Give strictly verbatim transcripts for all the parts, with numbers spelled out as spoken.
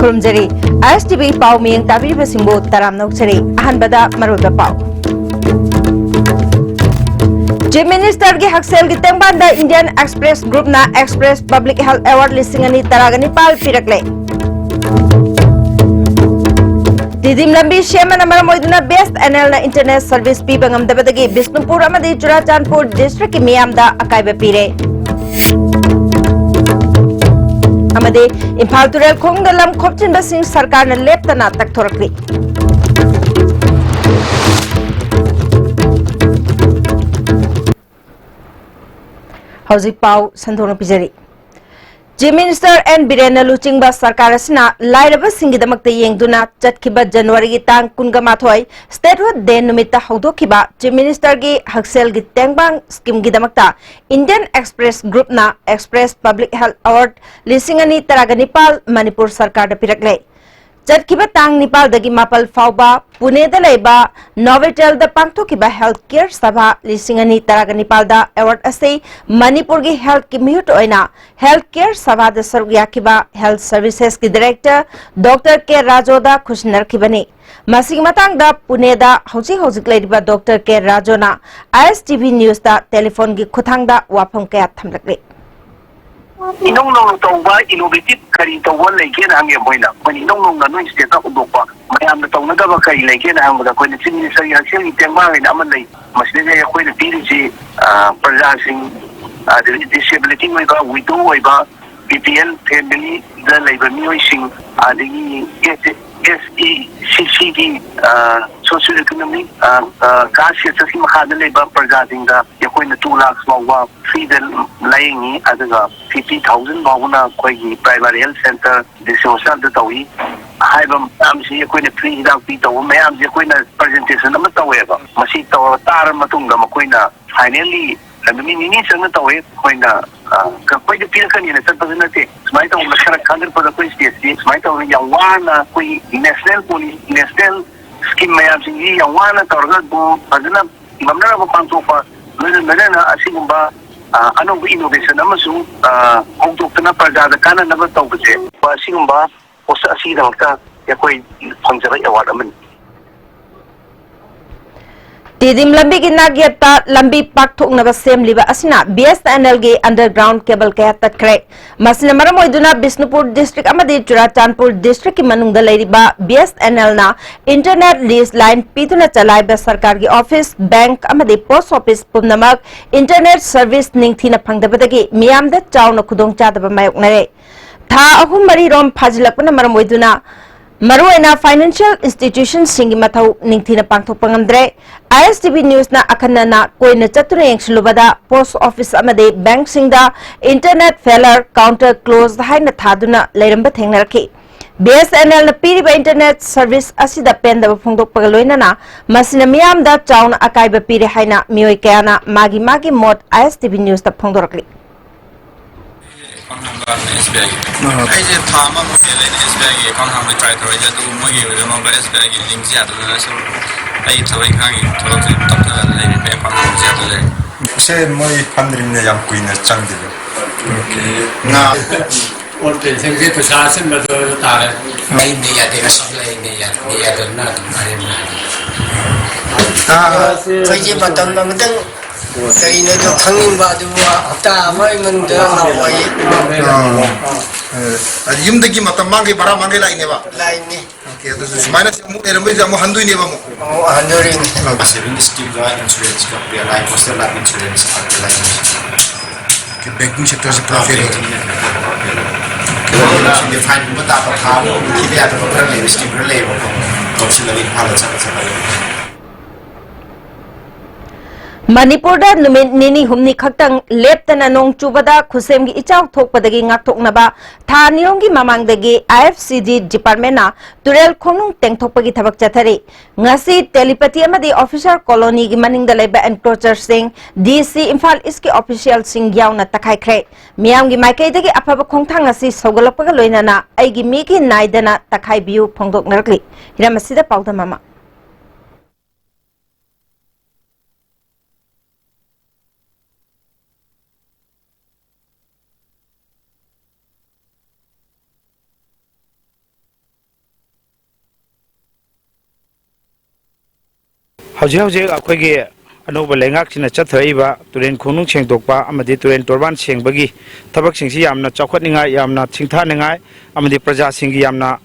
ꯈꯨꯔꯨꯝꯖꯔꯤ꯫ ꯑꯥꯏ ꯑꯦꯁ T V ꯄꯥꯎ ꯃꯤꯌꯦꯡ ꯇꯥꯕꯤꯔꯤꯕꯁꯤꯡꯕꯨ ꯇꯔꯥꯝꯅ ꯑꯣꯛꯆꯔꯤ꯫ ꯑꯍꯥꯟꯕꯗ ꯃꯔꯨꯑꯣꯏꯕ ꯄꯥꯎ꯫ Chief Minister ꯒꯤ ꯍꯛꯁꯦꯜꯒꯤ ꯇꯦꯡꯕꯥꯟꯗ Indian Express Group ꯅ Express Public Health Award ꯂꯤꯁꯤꯡ ꯑꯅꯤ ꯇꯔꯥꯒ ꯅꯤꯄꯥꯜ ꯄꯤꯔꯛꯂꯦ꯫ ꯇꯤꯗꯤꯝ ꯂꯝꯕꯤ ꯁꯦꯝꯕꯅ ꯃꯔꯝ ꯑꯣꯏꯗꯨꯅ B S N L ꯅ internet service ꯄꯤꯕ ꯉꯝꯗꯕꯗꯒꯤ ꯕꯤꯁꯅꯨꯄꯨꯔ ꯑꯃꯗꯤ ꯆꯨꯔꯥꯆꯥꯟꯄꯨꯔ district ꯀꯤ ꯃꯤꯌꯥꯝꯗ ꯑꯀꯥꯏꯕ ꯄꯤꯔꯦ꯫ ꯑꯃꯗꯤ ꯏꯝꯐꯥꯜ ꯇꯨꯔꯦꯜ ꯈꯣꯡꯗ ꯂꯝ ꯈꯣꯞꯆꯤꯟꯕꯁꯤꯡ ꯁꯔꯀꯥꯔꯅ ꯂꯦꯞꯇꯅ ꯇꯛꯊꯣꯔꯛꯂꯤ꯫ ꯍꯧꯖꯤꯛ ꯄꯥꯎ ꯁꯟꯗꯣꯛꯅ ꯄꯤꯖꯔꯤ꯫ Chief Minister N ꯕꯤꯔꯦꯟꯅ ꯂꯨꯆꯤꯡꯕ ꯁꯔꯀꯥꯔ ꯑꯁꯤꯅ ꯂꯥꯏꯔꯕꯁꯤꯡꯒꯤꯗꯃꯛꯇ ꯌꯦꯡꯗꯨꯅ ꯆꯠꯈꯤꯕ January ꯒꯤ ꯇꯥꯡ ꯀꯨꯟꯒ ꯃꯥꯊꯣꯏ Statehood Day ꯅꯨꯃꯤꯠꯇ ꯍꯧꯗꯣꯛꯈꯤꯕ Chief Minister ꯒꯤ ꯍꯛꯁꯦꯜꯒꯤ ꯇꯦꯡꯕꯥꯡ scheme ꯒꯤꯗꯃꯛꯇ Indian Express Group ꯅ Express Public Health Award ꯂꯤꯁꯤꯡ ꯑꯅꯤ ꯇꯔꯥꯒ ꯅꯤꯄꯥꯜ ꯃꯅꯤꯄꯨꯔ ꯁꯔꯀꯥꯔꯗ ꯄꯤꯔꯛꯂꯦ꯫ ꯆꯠꯈꯤꯕ ꯇꯥꯡ ꯅꯤꯄꯥꯜꯗꯒꯤ ꯃꯥꯄꯜ ꯐꯥꯎꯕ ꯄꯨꯅꯦꯗ ꯂꯩꯕ Novotel ꯗ ꯄꯥꯡꯊꯣꯛꯈꯤꯕ Health Care ꯁꯚꯥ ꯂꯤꯁꯤꯡ ꯑꯅꯤ ꯇꯔꯥꯒ ꯅꯤꯄꯥꯜꯗ award ꯑꯁꯤ ꯃꯅꯤꯄꯨꯔꯒꯤ health ꯀꯤ ꯃꯤꯍꯨꯠ ꯑꯣꯏꯅ Health Care ꯁꯚꯥꯗ ꯁꯔꯨꯛ ꯌꯥꯈꯤꯕ Health Services ꯀꯤ Director Doctor K ꯔꯥꯖꯣꯗ ꯈꯨꯠꯁꯤꯟꯅꯔꯛꯈꯤꯕꯅꯤ꯫ ꯃꯁꯤꯒꯤ ꯃꯇꯥꯡꯗ ꯄꯨꯅꯦꯗ ꯍꯧꯖꯤꯛ ꯍꯧꯖꯤꯛ ꯂꯩꯔꯤꯕ Doctor K ꯔꯥꯖꯣꯅ I S T V News ꯇ telephone ꯒꯤ ꯈꯨꯠꯊꯥꯡꯗ ꯋꯥꯐꯝ ꯀꯌꯥ ꯊꯝꯂꯛꯂꯤ꯫ ꯏꯅꯧ ꯅꯧꯅ ꯇꯧꯕ, innovative ꯀꯔꯤ ꯇꯧꯕ ꯂꯩꯒꯦꯅ ꯍꯪꯉꯦ ꯃꯣꯏꯅ꯫ ꯑꯩꯈꯣꯏꯅ ꯏꯅꯧ ꯅꯧꯅ ꯅꯣꯏ state ꯇ ꯍꯧꯗꯣꯛꯄ, ꯃꯌꯥꯝꯅ ꯇꯧꯅꯗꯕ ꯀꯔꯤ ꯂꯩꯒꯦꯅ ꯍꯪꯕꯗ, ꯑꯩꯈꯣꯏꯅ Chief Minister ꯒꯤ ꯍꯛꯁꯦꯜꯒꯤ ꯇꯦꯡꯕꯥꯡ ꯍꯥꯏꯅ ꯑꯃ ꯂꯩ꯫ ꯃꯁꯤꯗꯩꯗ ꯑꯩꯈꯣꯏꯅ ꯄꯤꯔꯤꯁꯤ, ꯑ, ꯄ꯭ꯔꯖꯥꯁꯤꯡ, ꯑꯗꯒꯤ disability ꯑꯣꯏꯕ, widow ꯑꯣꯏꯕ, B P L family ꯗ ꯂꯩꯕ ꯃꯤꯑꯣꯏꯁꯤꯡ, ꯑꯗꯒꯤ S E C C ꯒꯤ, ꯑ, socio economic, ꯑ, ꯑ, caste census ꯀꯤ ꯃꯈꯥꯗ ꯂꯩꯕ ꯄ꯭ꯔꯖꯥꯁꯤꯡꯗ ꯑꯩꯈꯣꯏꯅ two lakhs ꯐꯥꯎꯕ free ꯗ ꯂꯥꯌꯦꯡꯉꯤ, ꯑꯗꯨꯒ fifty thousand ꯐꯥꯎꯕꯅ ꯑꯩꯈꯣꯏꯒꯤ primary health center, district hospital ꯗ ꯇꯧꯏ꯫ ꯍꯥꯏꯕ ꯃꯌꯥꯝꯁꯤ ꯑꯩꯈꯣꯏꯅ free ꯍꯤꯗꯥꯛ ꯄꯤ ꯇꯧꯕ ꯃꯌꯥꯝꯁꯤ ꯑꯩꯈꯣꯏꯅ presentation ꯑꯃ ꯇꯧꯋꯦꯕ꯫ ꯃꯁꯤ ꯇꯧꯔ ꯇꯥꯔ ꯃꯇꯨꯡꯗ ꯃꯈꯣꯏꯅ finally ꯅꯨꯃꯤꯠ ꯅꯤꯅꯤ ꯆꯪꯅ ꯇꯧꯋꯤ꯫ ꯑꯩꯈꯣꯏꯅ, ꯑ, ꯑꯩꯈꯣꯏꯗ ꯄꯤꯔꯛꯀꯅꯤꯅ ꯆꯠꯄꯁꯨ ꯅꯠꯇꯦ꯫ ꯁꯨꯃꯥꯏꯅ ꯇꯧꯗꯅ ꯈꯔ ꯈꯪꯒꯠꯄꯗ ꯑꯩꯈꯣꯏ state ꯁꯤ ꯁꯨꯃꯥꯏꯅ ꯇꯧꯗꯅ ꯌꯥꯝ ꯋꯥꯅ ꯑꯩꯈꯣꯏ national policy, national scheme ꯃꯌꯥꯝꯁꯤꯡꯁꯤ ꯌꯥꯝ ꯋꯥꯅ ꯇꯧꯔꯒ ꯑꯗꯨ ꯐꯖꯅ ꯉꯝꯅꯅꯕ ꯄꯥꯡꯊꯣꯛꯄ, ꯂꯣꯏꯅ ꯂꯣꯏꯅꯅ ꯑꯁꯤꯒꯨꯝꯕ, ꯑ, ꯑꯅꯧꯕ innovation ꯑꯃꯁꯨ, ꯑ, ꯍꯧꯗꯣꯛꯇꯨꯅ ꯄ꯭ꯔꯖꯥꯗ ꯀꯥꯟꯅꯅꯕ ꯇꯧꯕꯁꯦ, ꯑꯁꯤꯒꯨꯝꯕ ꯄꯣꯠꯁꯛ ꯑꯁꯤꯒꯤꯗꯃꯛꯇ ꯑꯩꯈꯣꯏ ꯐꯪꯖꯕ ꯑꯦꯋꯥꯔꯗ ꯑꯃꯅꯤ꯫ ꯇꯤꯗꯤꯝ ꯂꯝꯕꯤꯒꯤ ꯅꯥꯛꯌꯦꯠꯇ ꯂꯝꯕꯤ ꯄꯥꯛꯊꯣꯛꯅꯕ ꯁꯦꯝꯂꯤꯕ ꯑꯁꯤꯅ BSNLꯒꯤ underground cable ꯀꯌꯥ ꯇꯠꯈ꯭ꯔꯦ꯫ ꯃꯁꯤꯅ ꯃꯔꯝ ꯑꯣꯏꯗꯨꯅ ꯕꯤꯁꯅꯨꯄꯨꯔ district ꯑꯃꯗꯤ ꯆꯨꯔꯥꯆꯥꯟꯄꯨꯔ districtꯀꯤ ꯃꯅꯨꯡꯗ ꯂꯩꯔꯤꯕ BSNLꯅ internet lease line ꯄꯤꯗꯨꯅ ꯆꯂꯥꯏꯕ ꯁꯔꯀꯥꯔꯒꯤ office, bank ꯑꯃꯗꯤ post office ꯄꯨꯝꯅꯃꯛ internet service ꯅꯤꯡꯊꯤꯅ ꯐꯪꯗꯕꯗꯒꯤ ꯃꯤꯌꯥꯝꯗ ꯆꯥꯎꯅ ꯈꯨꯗꯣꯡꯆꯥꯗꯕ ꯃꯥꯌꯣꯛꯅꯔꯦ꯫ ꯊꯥ ꯑꯍꯨꯝ ꯃꯔꯤꯔꯣꯝ ꯐꯥꯖꯤꯜꯂꯛꯄꯅ ꯃꯔꯝ ꯑꯣꯏꯗꯨꯅ ꯃꯔꯨꯑꯣꯏꯅ financial institutionꯁꯤꯡꯒꯤ ꯃꯊꯧ ꯅꯤꯡꯊꯤꯅ ꯄꯥꯡꯊꯣꯛꯄ ꯉꯝꯗ꯭ꯔꯦ꯫ ISTV newsꯅ ꯑꯈꯟꯅꯅ ꯀꯣꯏꯅ ꯆꯠꯇꯨꯅ ꯌꯦꯡꯁꯤꯜꯂꯨꯕꯗ post office ꯑꯃꯗꯤ bankꯁꯤꯡꯗ internet failure, counter closed ꯍꯥꯏꯅ ꯊꯥꯗꯨꯅ ꯂꯩꯔꯝꯕ ꯊꯦꯡꯅꯔꯛꯈꯤ꯫ BSNLꯅ ꯄꯤꯔꯤꯕ internet service ꯑꯁꯤꯗ ꯄꯦꯟꯗꯕ ꯐꯣꯡꯗꯣꯛꯄꯒ ꯂꯣꯏꯅꯅ ꯃꯁꯤꯅ ꯃꯤꯌꯥꯝꯗ ꯆꯥꯎꯅ ꯑꯀꯥꯏꯕ ꯄꯤꯔꯦ ꯍꯥꯏꯅ ꯃꯤꯑꯣꯏ ꯀꯌꯥꯅ ꯃꯥꯒꯤ ꯃꯥꯒꯤ ꯃꯣꯠ ISTV newsꯇ ꯐꯣꯡꯗꯣꯔꯛꯂꯤ꯫ ꯑꯦꯀꯥꯎꯟ ꯍꯥꯡꯕ ꯑꯦꯁ ꯕꯤ ꯑꯥꯏꯒꯤ꯫ ꯑꯥ꯫ ꯑꯩꯁꯦ ꯊꯥ ꯑꯃꯃꯨꯛ ꯍꯦꯜꯂꯦ ꯑꯦꯁ ꯕꯤ ꯑꯥꯏꯒꯤ ꯑꯦꯀꯥꯎꯟ ꯍꯥꯡꯕ ꯇ꯭ꯔꯥꯏ ꯇꯧꯔꯛꯏꯁꯦ, ꯑꯗꯨꯕꯨ ꯃꯣꯏꯒꯤ ꯑꯣꯏꯕ ꯑꯦꯁ ꯕꯤ ꯑꯥꯏꯒꯤ ꯂꯤꯡꯁꯦ ꯌꯥꯗꯗꯅ ꯁꯨꯝ ꯑꯩ ꯊꯕꯛ ꯏꯪꯈꯥꯡꯒꯤ ꯊꯕꯛꯁꯦ ꯇꯞꯊꯔꯒ ꯂꯩꯔꯦ, ꯑꯦꯀꯥꯎꯟ ꯍꯥꯡꯕꯁꯦ ꯌꯥꯗ ꯂꯩꯔꯦ꯫ ꯁꯦ ꯃꯣꯏ ꯐꯟꯗ꯭ꯔꯤꯝꯅ ꯌꯥꯝ ꯀꯨꯏꯅ ꯆꯪꯗꯦꯕ꯫ ꯑꯣꯀꯦ꯫ ꯉꯥ ꯑꯣꯜ ꯄꯦꯟꯁꯟꯁꯦ ꯄꯩꯁꯥ ꯑꯆꯤꯟꯕꯗꯣ ꯇꯥꯔꯦ꯫ ꯂꯩꯅꯦ ꯌꯥꯗꯦ, ꯉꯁꯤ ꯂꯩꯅꯦ ꯌꯥꯗꯦ, ꯌꯥꯗꯗꯅ ꯑꯗꯨꯝ ꯑꯔꯦꯝꯕ ꯍꯥꯏꯅꯤ꯫ ꯑꯥ꯫ ꯑꯩꯈꯣꯏꯁꯦ ꯃꯇꯝ ꯑꯃꯇꯪ ꯀꯩꯅꯣꯗꯣ ꯈꯪꯅꯤꯡꯕ, ꯑꯗꯨꯕꯨ ꯍꯞꯇꯥ ꯑꯃꯒꯤ ꯃꯅꯨꯡꯗ ꯂꯥꯛꯑꯣ ꯍꯥꯏꯌꯦ꯫ ꯑꯥ꯫ ꯑ, ꯌꯨꯝꯗꯒꯤ ꯃꯇꯝ ꯃꯥꯡꯈꯩ, ꯚꯔꯥ ꯃꯥꯡꯈꯩ ꯂꯥꯛꯏꯅꯦꯕ? ꯂꯥꯛꯏꯅꯦ꯫ ꯑꯣꯀꯦ, ꯑꯗꯨꯁꯨ ꯁꯨꯃꯥꯏꯅ ꯑꯃꯨꯛ ꯂꯩꯔꯝꯕꯩꯁꯦ ꯑꯃꯨꯛ ꯍꯟꯗꯣꯏꯅꯦꯕ ꯑꯃꯨꯛ? ꯑꯃꯨꯛ ꯍꯟꯗꯣꯔꯤꯅꯦ꯫ ꯁꯦꯚꯤꯡ ꯁ꯭ꯀꯤꯝꯗ ꯏꯟꯁꯨꯔꯦꯟꯁ ꯀꯛꯄ ꯌꯥꯏ, ꯂꯥꯏꯐ ꯏꯟꯁꯨꯔꯦꯟꯁ ꯀꯛꯄ ꯌꯥꯏ꯫ ꯑꯣꯀꯦ, ꯕꯦꯡꯀꯤꯡ ꯁꯦꯛꯇꯔꯁꯦ ꯄꯨꯔꯥ ꯐꯦꯜ ꯑꯣꯏꯔꯦ꯫ ꯐꯥꯏꯟꯒꯨꯝꯕ ꯇꯥꯕ, ꯊꯥ ꯑꯃ ꯊꯤꯕ ꯌꯥꯗꯕ ꯈꯔ ꯂꯩꯕ ꯁ꯭ꯀꯤꯝ ꯈꯔ ꯂꯩꯌꯦꯕꯀꯣ꯫ ꯀꯥꯎꯟꯁꯤꯜ ꯑꯃ ꯏꯝꯐꯥꯜꯗ ꯆꯠꯂ ꯆꯠꯂꯒ꯫ ꯃꯅꯤꯄꯨꯔꯗ ꯅꯨꯃꯤꯠ ꯅꯤꯅꯤ ꯍꯨꯝꯅꯤ ꯈꯛꯇꯪ ꯂꯦꯞꯇꯅ ꯅꯣꯡ ꯆꯨꯕꯗ ꯈꯨꯠꯁꯦꯝꯒꯤ ꯏꯆꯥꯎ ꯊꯣꯛꯄꯗꯒꯤ ꯉꯥꯛꯊꯣꯛꯅꯕ ꯊꯥ ꯑꯅꯤꯔꯣꯝꯒꯤ ꯃꯃꯥꯡꯗꯒꯤ IFCD departmentꯅ ꯇꯨꯔꯦꯜ ꯈꯣꯡꯅꯨꯡ ꯇꯦꯡꯊꯣꯛꯄꯒꯤ ꯊꯕꯛ ꯆꯠꯊꯔꯤ꯫ ꯉꯁꯤ ꯇꯦꯂꯤꯄꯇꯤ ꯑꯃꯗꯤ ꯑꯣꯐꯤꯁꯥꯔ ꯀꯣꯂꯣꯅꯤꯒꯤ ꯃꯅꯤꯡꯗ ꯂꯩꯕ encroacherꯁꯤꯡ, DC ꯏꯝꯐꯥꯜ ꯏꯁꯀꯤ officialꯁꯤꯡ ꯌꯥꯎꯅ ꯇꯛꯈꯥꯏꯈ꯭ꯔꯦ꯫ ꯃꯤꯌꯥꯝꯒꯤ ꯃꯥꯏꯀꯩꯗꯒꯤ ꯑꯐꯕ ꯈꯣꯡꯊꯥꯡ ꯑꯁꯤ ꯁꯧꯒꯠꯂꯛꯄꯒ ꯂꯣꯏꯅꯅ ꯑꯩꯒꯤ ꯃꯤꯒꯤ ꯅꯥꯏꯗꯅ ꯇꯛꯈꯥꯏꯕꯤꯌꯨ ꯐꯣꯡꯗꯣꯛꯅꯔꯛꯂꯤ꯫ ꯍꯤꯔꯝ ꯑꯁꯤꯗ ꯄꯥꯎꯗꯝ ꯑꯃ꯫ ꯍꯧꯖꯤꯛ ꯍꯧꯖꯤꯛ ꯑꯩꯈꯣꯏꯒꯤ ꯑꯅꯧꯕ ꯂꯩꯉꯥꯛꯁꯤꯅ ꯆꯠꯊꯔꯛꯏꯕ ꯇꯨꯔꯦꯟ ꯈꯣꯡꯅꯨꯡ ꯁꯦꯡꯗꯣꯛꯄ ꯑꯃꯗꯤ ꯇꯨꯔꯦꯟ ꯇꯣꯔꯕꯥꯟ ꯁꯦꯡꯕꯒꯤ ꯊꯕꯛꯁꯤꯡꯁꯤ ꯌꯥꯝꯅ ꯆꯥꯎꯈꯠꯅꯤꯡꯉꯥꯏ, ꯌꯥꯝꯅ ꯁꯤꯡꯊꯥꯅꯤꯡꯉꯥꯏ ꯑꯃꯗꯤ ꯄ꯭ꯔꯖꯥꯁꯤꯡꯒꯤ ꯌꯥꯝꯅ,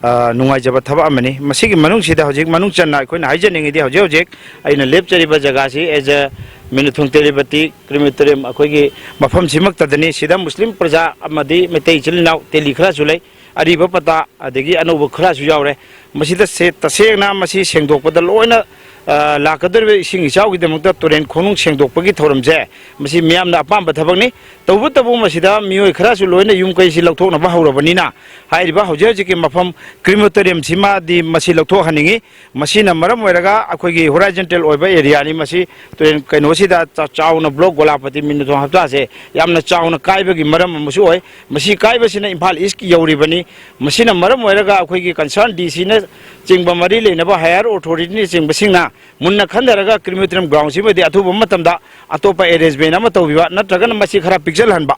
ꯑ, ꯅꯨꯡꯉꯥꯏꯖꯕ ꯊꯕꯛ ꯑꯃꯅꯤ꯫ ꯃꯁꯤꯒꯤ ꯃꯅꯨꯡꯁꯤꯗ ꯍꯧꯖꯤꯛ ꯃꯅꯨꯡ ꯆꯟꯅ ꯑꯩꯈꯣꯏꯅ ꯍꯥꯏꯖꯅꯤꯡꯉꯤꯗꯤ, ꯍꯧꯖꯤꯛ ꯍꯧꯖꯤꯛ ꯑꯩꯅ ꯂꯦꯞꯆꯔꯤꯕ ꯖꯒꯥꯁꯤ as a ꯃꯤꯅꯨꯊꯣꯡ ꯇꯦꯂꯤꯄꯇꯤ ꯀ꯭ꯔꯤꯃꯦꯇꯣꯔꯤꯌꯝ ꯑꯩꯈꯣꯏꯒꯤ ꯃꯐꯝꯁꯤꯃꯛꯇꯗꯅꯤ꯫ ꯁꯤꯗ ꯃꯨꯁꯂꯤꯝ ꯄ꯭ꯔꯖꯥ ꯑꯃꯗꯤ ꯃꯩꯇꯩ ꯏꯆꯤꯜ ꯏꯅꯥꯎ ꯇꯦꯂꯤ ꯈꯔꯁꯨ ꯂꯩ, ꯑꯔꯤꯕ ꯄꯇꯥ ꯑꯗꯒꯤ ꯑꯅꯧꯕ ꯈꯔꯁꯨ ꯌꯥꯎꯔꯦ꯫ ꯃꯁꯤꯗ ꯁꯦ-, ꯇꯁꯦꯡꯅ ꯃꯁꯤ ꯁꯦꯡꯗꯣꯛꯄꯗ ꯂꯣꯏꯅ, ꯑ, ꯂꯥꯛꯀꯗꯧꯔꯤꯕ ꯏꯁꯤꯡ ꯏꯆꯥꯎꯒꯤꯗꯃꯛꯇ ꯇꯨꯔꯦꯟ ꯈꯣꯡꯅꯨꯡ ꯁꯦꯡꯗꯣꯛꯄꯒꯤ ꯊꯧꯔꯝꯁꯦ, ꯃꯁꯤ ꯃꯤꯌꯥꯝꯅ ꯑꯄꯥꯝꯕ ꯊꯕꯛꯅꯤ꯫ ꯇꯧꯕꯇꯕꯨ ꯃꯁꯤꯗ ꯃꯤꯑꯣꯏ ꯈꯔꯁꯨ ꯂꯣꯏꯅ ꯌꯨꯝ ꯀꯩꯁꯤ ꯂꯧꯊꯣꯛꯅꯕ ꯍꯧꯔꯕꯅꯤꯅ, ꯍꯥꯏꯔꯤꯕ ꯍꯧꯖꯤꯛ ꯍꯧꯖꯤꯛꯀꯤ ꯃꯐꯝ ꯀ꯭ꯔꯤꯃꯦꯇꯣꯔꯤꯌꯝꯁꯤꯃꯗꯤ ꯃꯁꯤ ꯂꯧꯊꯣꯛꯍꯟꯅꯤꯡꯉꯤ꯫ ꯃꯁꯤꯅ ꯃꯔꯝ ꯑꯣꯏꯔꯒ ꯑꯩꯈꯣꯏꯒꯤ ꯍꯣꯔꯥꯏꯖꯟꯇꯦꯜ ꯑꯣꯏꯕ ꯑꯦꯔꯤꯌꯥꯅꯤ꯫ ꯃꯁꯤ ꯇꯨꯔꯦꯟ ꯀꯩꯅꯣꯁꯤꯗ ꯆꯥ-, ꯆꯥꯎꯅ ꯕ꯭ꯂꯣꯛ ꯒꯣꯂꯥꯄꯇꯤ ꯃꯤꯅꯨꯊꯣꯡ ꯍꯞꯇꯥꯁꯦ ꯌꯥꯝꯅ ꯆꯥꯎꯅ ꯀꯥꯏꯕꯒꯤ ꯃꯔꯝ ꯑꯃꯁꯨ ꯑꯣꯏ꯫ ꯃꯁꯤ ꯀꯥꯏꯕꯁꯤꯅ ꯏꯝꯐꯥꯜ ꯏꯁꯀꯤ ꯌꯧꯔꯤꯕꯅꯤ꯫ ꯃꯁꯤꯅ ꯃꯔꯝ ꯑꯣꯏꯔꯒ ꯑꯩꯈꯣꯏꯒꯤ ꯀꯟꯁꯔꯟ ꯗꯤ ꯁꯤꯅ ꯆꯤꯡꯕ, ꯃꯔꯤ ꯂꯩꯅꯕ ꯍꯥꯌꯔ ꯑꯣꯊꯣꯔꯤꯇꯤꯅꯆꯤꯡꯕꯁꯤꯡꯅ ꯃꯨꯟꯅ ꯈꯟꯊꯔꯒ ꯀ꯭ꯔꯤꯃꯦꯇꯣꯔꯤꯌꯝ ꯒ꯭ꯔꯥꯎꯟꯁꯤꯃꯗꯤ ꯑꯊꯨꯕ ꯃꯇꯝꯗ ꯑꯇꯣꯞꯄ ꯑꯦꯔꯦꯟꯖꯃꯦꯟ ꯑꯃ ꯇꯧꯕꯤꯕ ꯅꯠꯇ꯭ꯔꯒꯅ ꯃꯁꯤ ꯈꯔ ꯄꯤꯛꯁꯜꯍꯟꯕ꯫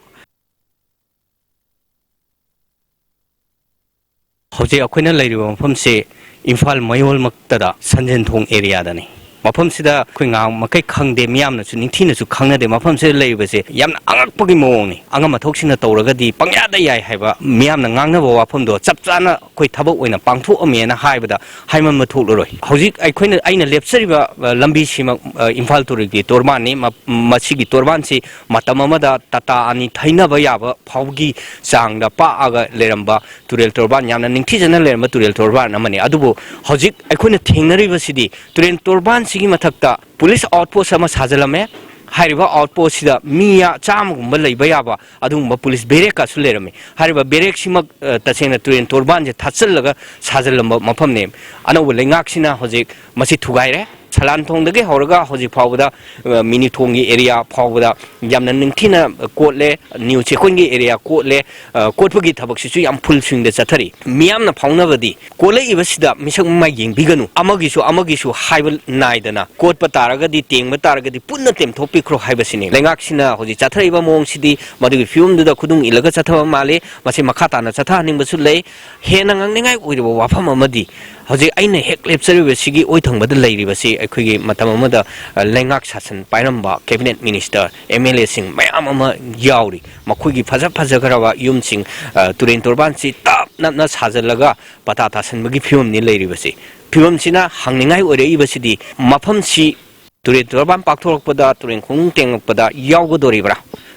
ꯍꯧꯖꯤꯛ ꯑꯩꯈꯣꯏꯅ ꯂꯩꯔꯤꯕ ꯃꯐꯝꯁꯤ ꯏꯝꯐꯥꯜ ꯃꯌꯣꯜꯃꯛꯇꯗ ꯁꯟꯖꯦꯟ ꯊꯣꯡ ꯑꯦꯔꯤꯌꯥꯗꯅꯤ꯫ ꯃꯐꯝꯁꯤꯗ ꯑꯩꯈꯣꯏ ꯉꯥꯡ ꯃꯈꯩ ꯈꯪꯗꯦ, ꯃꯤꯌꯥꯝꯅꯁꯨ ꯅꯤꯡꯊꯤꯅꯁꯨ ꯈꯪꯅꯗꯦ꯫ ꯃꯐꯝꯁꯤꯗ ꯂꯩꯔꯤꯕꯁꯦ ꯌꯥꯝꯅ ꯑꯉꯛꯄꯒꯤ ꯃꯑꯣꯡꯅꯤ꯫ ꯑꯉꯝ ꯑꯊꯧꯁꯤꯡꯅ ꯇꯧꯔꯒꯗꯤ ꯄꯪꯌꯥꯗ ꯌꯥꯏ ꯍꯥꯏꯕ ꯃꯤꯌꯥꯝꯅ ꯉꯥꯡꯅꯕ ꯋꯥꯐꯝꯗꯣ ꯆꯞ ꯆꯥꯅ ꯑꯩꯈꯣꯏ ꯊꯕꯛ ꯑꯣꯏꯅ ꯄꯥꯡꯊꯣꯛꯑꯝꯃꯦꯅ ꯍꯥꯏꯕꯗ ꯍꯥꯏꯃꯟꯕ ꯊꯣꯛꯂꯔꯣꯏ꯫ ꯍꯧꯖꯤꯛ ꯑꯩꯈꯣꯏꯅ, ꯑꯩꯅ ꯂꯦꯞꯆꯔꯤꯕ, ꯑ, ꯂꯝꯕꯤꯁꯤꯃꯛ, ꯑ, ꯏꯝꯐꯥꯜ ꯇꯨꯔꯦꯜꯒꯤ ꯇꯣꯔꯕꯥꯟꯅꯤ꯫ ꯃ-, ꯃꯁꯤꯒꯤ ꯇꯣꯔꯕꯥꯟꯁꯤ ꯃꯇꯝ ꯑꯃꯗ ꯇꯥꯇꯥ ꯑꯅꯤ ꯊꯩꯅꯕ ꯌꯥꯕ ꯐꯥꯎꯒꯤ ꯆꯥꯡꯗ ꯄꯥꯛꯑꯒ ꯂꯩꯔꯝꯕ ꯇꯨꯔꯦꯜ ꯇꯣꯔꯕꯥꯟ, ꯌꯥꯝꯅ ꯅꯤꯡꯊꯤꯖꯅ ꯂꯩꯔꯝꯕ ꯇꯨꯔꯦꯜ ꯇꯣꯔꯕꯥꯟ ꯑꯃꯅꯤ꯫ ꯑꯗꯨꯕꯨ ꯍꯧꯖꯤꯛ ꯑꯩꯈꯣꯏꯅ ꯊꯦꯡꯅꯔꯤꯕꯁꯤꯗꯤ ꯇꯨꯔꯦꯜ ꯇꯣꯔꯕꯥꯟꯁꯤꯒꯤ ꯃꯊꯛꯇ ꯄꯨꯂꯤꯁ ꯑꯥꯎꯠꯄꯣꯁ ꯑꯃ ꯁꯥꯖꯤꯜꯂꯝꯃꯦ꯫ ꯍꯥꯏꯔꯤꯕ ꯑꯥꯎꯠꯄꯣꯁꯁꯤꯗ ꯃꯤ ꯌꯥ-, ꯆꯥꯝꯃꯒꯨꯝꯕ ꯂꯩꯕ ꯌꯥꯕ ꯑꯗꯨꯒꯨꯝꯕ ꯄꯨꯂꯤꯁ ꯕꯦꯔꯦꯛꯀꯁꯨ ꯂꯩꯔꯝꯃꯤ꯫ ꯍꯥꯏꯔꯤꯕ ꯕꯦꯔꯦꯛꯁꯤꯃꯛ, ꯑ, ꯇꯁꯦꯡꯅ ꯇꯨꯔꯦꯜ ꯇꯣꯔꯕꯥꯟꯁꯦ ꯊꯥꯠꯆꯜꯂꯒ ꯁꯥꯖꯤꯜꯂꯝꯕ ꯃꯐꯝꯅꯦ꯫ ꯑꯅꯧꯕ ꯂꯩꯉꯥꯛꯁꯤꯅ ꯍꯧꯖꯤꯛ ꯃꯁꯤ ꯊꯨꯒꯥꯏꯔꯦ꯫ ꯁꯂꯥꯟꯊꯣꯡꯗꯒꯤ ꯍꯧꯔꯒ ꯍꯧꯖꯤꯛ ꯐꯥꯎꯕꯗ, ꯑ, ꯃꯤꯅꯨꯊꯣꯡꯒꯤ ꯑꯦꯔꯤꯌꯥ ꯐꯥꯎꯕꯗ ꯌꯥꯝꯅ ꯅꯤꯡꯊꯤꯅ ꯀꯣꯠꯂꯦ꯫ New ꯆꯦꯛꯀꯣꯟꯒꯤ area ꯀꯣꯠꯂꯦ꯫ ꯑ, ꯀꯣꯠꯄꯒꯤ ꯊꯕꯛꯁꯤꯁꯨ ꯌꯥꯝ ꯐꯨꯜ ꯁ꯭ꯋꯤꯡꯗ ꯆꯠꯊꯔꯤ꯫ ꯃꯤꯌꯥꯝꯅ ꯐꯥꯎꯅꯕꯗꯤ ꯀꯣꯠꯂꯛꯏꯕꯁꯤꯗ ꯃꯤꯁꯛ ꯃꯃꯥꯏ ꯌꯦꯡꯕꯤꯒꯅꯨ, ꯑꯃꯒꯤꯁꯨ ꯑꯃꯒꯤꯁꯨ ꯍꯥꯏꯕ ꯅꯥꯏꯗꯅ ꯀꯣꯠꯄ ꯇꯥꯔꯒꯗꯤ, ꯇꯦꯡꯕ ꯇꯥꯔꯒꯗꯤ ꯄꯨꯟꯅ ꯇꯦꯝꯊꯣꯛꯄꯤꯈ꯭ꯔꯣ ꯍꯥꯏꯕꯁꯤꯅꯤ꯫ ꯂꯩꯉꯥꯛꯁꯤꯅ ꯍꯧꯖꯤꯛ ꯆꯠꯊꯔꯛꯏꯕ ꯃꯑꯣꯡꯁꯤꯗꯤ ꯃꯗꯨꯒꯤ ꯐꯤꯕꯝꯗꯨꯗ ꯈꯨꯗꯨꯡ ꯏꯜꯂꯒ ꯆꯠꯊꯕ ꯃꯥꯜꯂꯤ꯫ ꯃꯁꯤ ꯃꯈꯥ ꯇꯥꯅ ꯆꯠꯊꯍꯟꯅꯤꯡꯕꯁꯨ ꯂꯩ꯫ ꯍꯦꯟꯅ ꯉꯥꯡꯅꯤꯡꯉꯥꯏ ꯑꯣꯏꯔꯤꯕ ꯋꯥꯐꯝ ꯑꯃꯗꯤ ꯍꯧꯖꯤꯛ ꯑꯩꯅ ꯍꯦꯛ ꯂꯦꯞꯆꯔꯤꯕꯁꯤꯒꯤ ꯑꯣꯏ ꯊꯪꯕꯗ ꯂꯩꯔꯤꯕꯁꯤ ꯑꯩꯈꯣꯏꯒꯤ ꯃꯇꯝ ꯑꯃꯗ, ꯑ, ꯂꯩꯉꯥꯛ ꯁꯥꯁꯟ ꯄꯥꯏꯔꯝꯕ cabinet minister, M L A ꯁꯤꯡ ꯃꯌꯥꯝ ꯑꯃ ꯌꯥꯎꯔꯤ꯫ ꯃꯈꯣꯏꯒꯤ ꯐꯖ ꯐꯖꯈ꯭ꯔꯕ ꯌꯨꯝꯁꯤꯡ, ꯑ, ꯇꯨꯔꯦꯟ ꯇꯣꯔꯕꯥꯟꯁꯤ ꯇꯞ ꯅꯞꯅ ꯁꯥꯖꯤꯜꯂꯒ ꯄꯇꯥ ꯇꯥꯁꯟꯕꯒꯤ ꯐꯤꯕꯝꯅꯤ ꯂꯩꯔꯤꯕꯁꯤ꯫ ꯐꯤꯕꯝꯁꯤꯅ ꯍꯪꯅꯤꯡꯉꯥꯏ ꯑꯣꯏꯔꯛꯏꯕꯁꯤꯗꯤ, ꯃꯐꯝꯁꯤ ꯇꯨꯔꯦꯟ ꯇꯣꯔꯕꯥꯟ ꯄꯥꯛꯊꯣꯔꯛꯄꯗ, ꯇꯨꯔꯦꯟ ꯈꯣꯡꯅꯨꯡ ꯇꯦꯡꯉꯛꯄꯗ ꯌꯥꯎꯒꯗꯣꯔꯤꯕ꯭ꯔꯥ?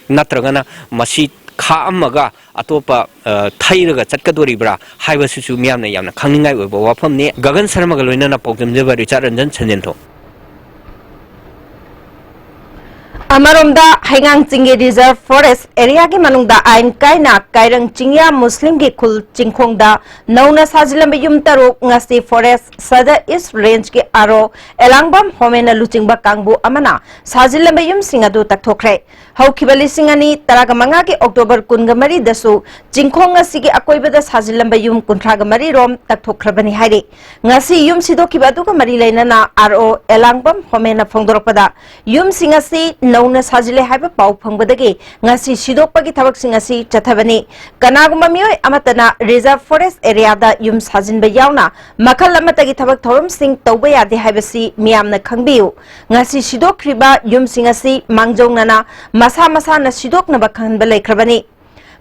ꯅꯠꯇ꯭ꯔꯒꯅ ꯃꯁꯤ ꯈꯥꯛꯑꯝꯃꯒ ꯑꯇꯣꯞꯄ, ꯑ, ꯊꯩꯔꯒ ꯆꯠꯀꯗꯣꯔꯤꯕ꯭ꯔꯥ ꯍꯥꯏꯕꯁꯤꯁꯨ ꯃꯤꯌꯥꯝꯅ ꯌꯥꯝꯅ ꯈꯪꯅꯤꯡꯉꯥꯏ ꯑꯣꯏꯕ ꯋꯥꯐꯝꯅꯤ꯫ ꯒꯒꯟ ꯁꯔꯃꯒ ꯂꯣꯏꯅꯅ ꯄꯥꯎꯗꯝꯖꯕ ꯔꯤꯆꯥꯔꯗ ꯔꯟꯖꯟ ꯁꯟꯖꯦꯟꯊꯣꯡ꯫ ꯑꯃꯔꯣꯝꯗ, ꯍꯩꯉꯥꯡ ꯆꯤꯡꯒꯤ reserve forest areaꯒꯤ ꯃꯅꯨꯡꯗ ꯑꯥꯏꯟ ꯀꯥꯏꯅ ꯀꯥꯏꯔꯪ ꯆꯤꯡꯌꯥ ꯃꯨꯁꯂꯤꯝꯒꯤ ꯈꯨꯜ ꯆꯤꯡꯈꯣꯡꯗ ꯅꯧꯅ ꯁꯥꯖꯤꯜꯂꯝꯕ ꯌꯨꯝ ꯇꯔꯨꯛ ꯉꯁꯤ Forest Sadar East Rangeꯒꯤ R O ꯑꯦꯂꯥꯡꯕꯝ ꯍꯣꯃꯦꯟꯅ ꯂꯨꯆꯤꯡꯕ ꯀꯥꯡꯕꯨ ꯑꯃꯅ ꯁꯥꯖꯤꯜꯂꯝꯕ ꯌꯨꯝꯁꯤꯡ ꯑꯗꯨ ꯇꯛꯊꯣꯛꯈ꯭ꯔꯦ꯫ ꯍꯧꯈꯤꯕ ꯂꯤꯁꯤꯡ ꯑꯅꯤ ꯇꯔꯥꯃꯉꯥꯒꯤ October ꯀꯨꯟꯃꯔꯤꯗꯁꯨ ꯆꯤꯡꯈꯣꯡ ꯑꯁꯤꯒꯤ ꯑꯀꯣꯏꯕꯗ ꯁꯥꯖꯤꯜꯂꯝꯕ ꯌꯨꯝ ꯀꯨꯟꯊ꯭ꯔꯥ ꯃꯔꯤ ꯔꯣꯝ ꯇꯛꯊꯣꯛꯈ꯭ꯔꯕꯅꯤ ꯍꯥꯏꯔꯤ꯫ ꯉꯁꯤ ꯌꯨꯝ ꯁꯤꯗꯣꯛꯈꯤꯕ ꯑꯗꯨꯒ ꯃꯔꯤ ꯂꯩꯅꯅ R O ꯑꯦꯂꯥꯡꯕꯝ ꯍꯣꯃꯦꯟꯅ ꯐꯣꯡꯗꯣꯔꯛꯄꯗ, ꯌꯨꯝꯁꯤꯡ ꯑꯁꯤ ꯅꯧꯅ ꯁꯥꯖꯤꯜꯂꯦ ꯍꯥꯏꯕ ꯄꯥꯎ ꯐꯪꯕꯗꯒꯤ ꯉꯁꯤ ꯁꯤꯗꯣꯛꯄꯒꯤ ꯊꯕꯛꯁꯤꯡ ꯑꯁꯤ ꯆꯠꯊꯕꯅꯤ꯫ ꯀꯅꯥꯒꯨꯝꯕ ꯃꯤꯑꯣꯏ ꯑꯃꯠꯇꯅ reserve forest areaꯗ ꯌꯨꯝ ꯁꯥꯖꯤꯟꯕ ꯌꯥꯎꯅ ꯃꯈꯜ ꯑꯃꯠꯇꯒꯤ ꯊꯕꯛ ꯊꯧꯔꯝꯁꯤꯡ ꯇꯧꯕ ꯌꯥꯗꯦ ꯍꯥꯏꯕꯁꯤ ꯃꯤꯌꯥꯝꯅ ꯈꯪꯕꯤꯌꯨ꯫ ꯉꯁꯤ ꯁꯤꯗꯣꯛꯈ꯭ꯔꯤꯕ ꯌꯨꯝꯁꯤꯡ ꯑꯁꯤ ꯃꯥꯡꯖꯧꯅꯅ ꯃꯁꯥ ꯃꯁꯥꯅ ꯁꯤꯗꯣꯛꯅꯕ ꯈꯟꯕ ꯂꯩꯈ꯭ꯔꯕꯅꯤ꯫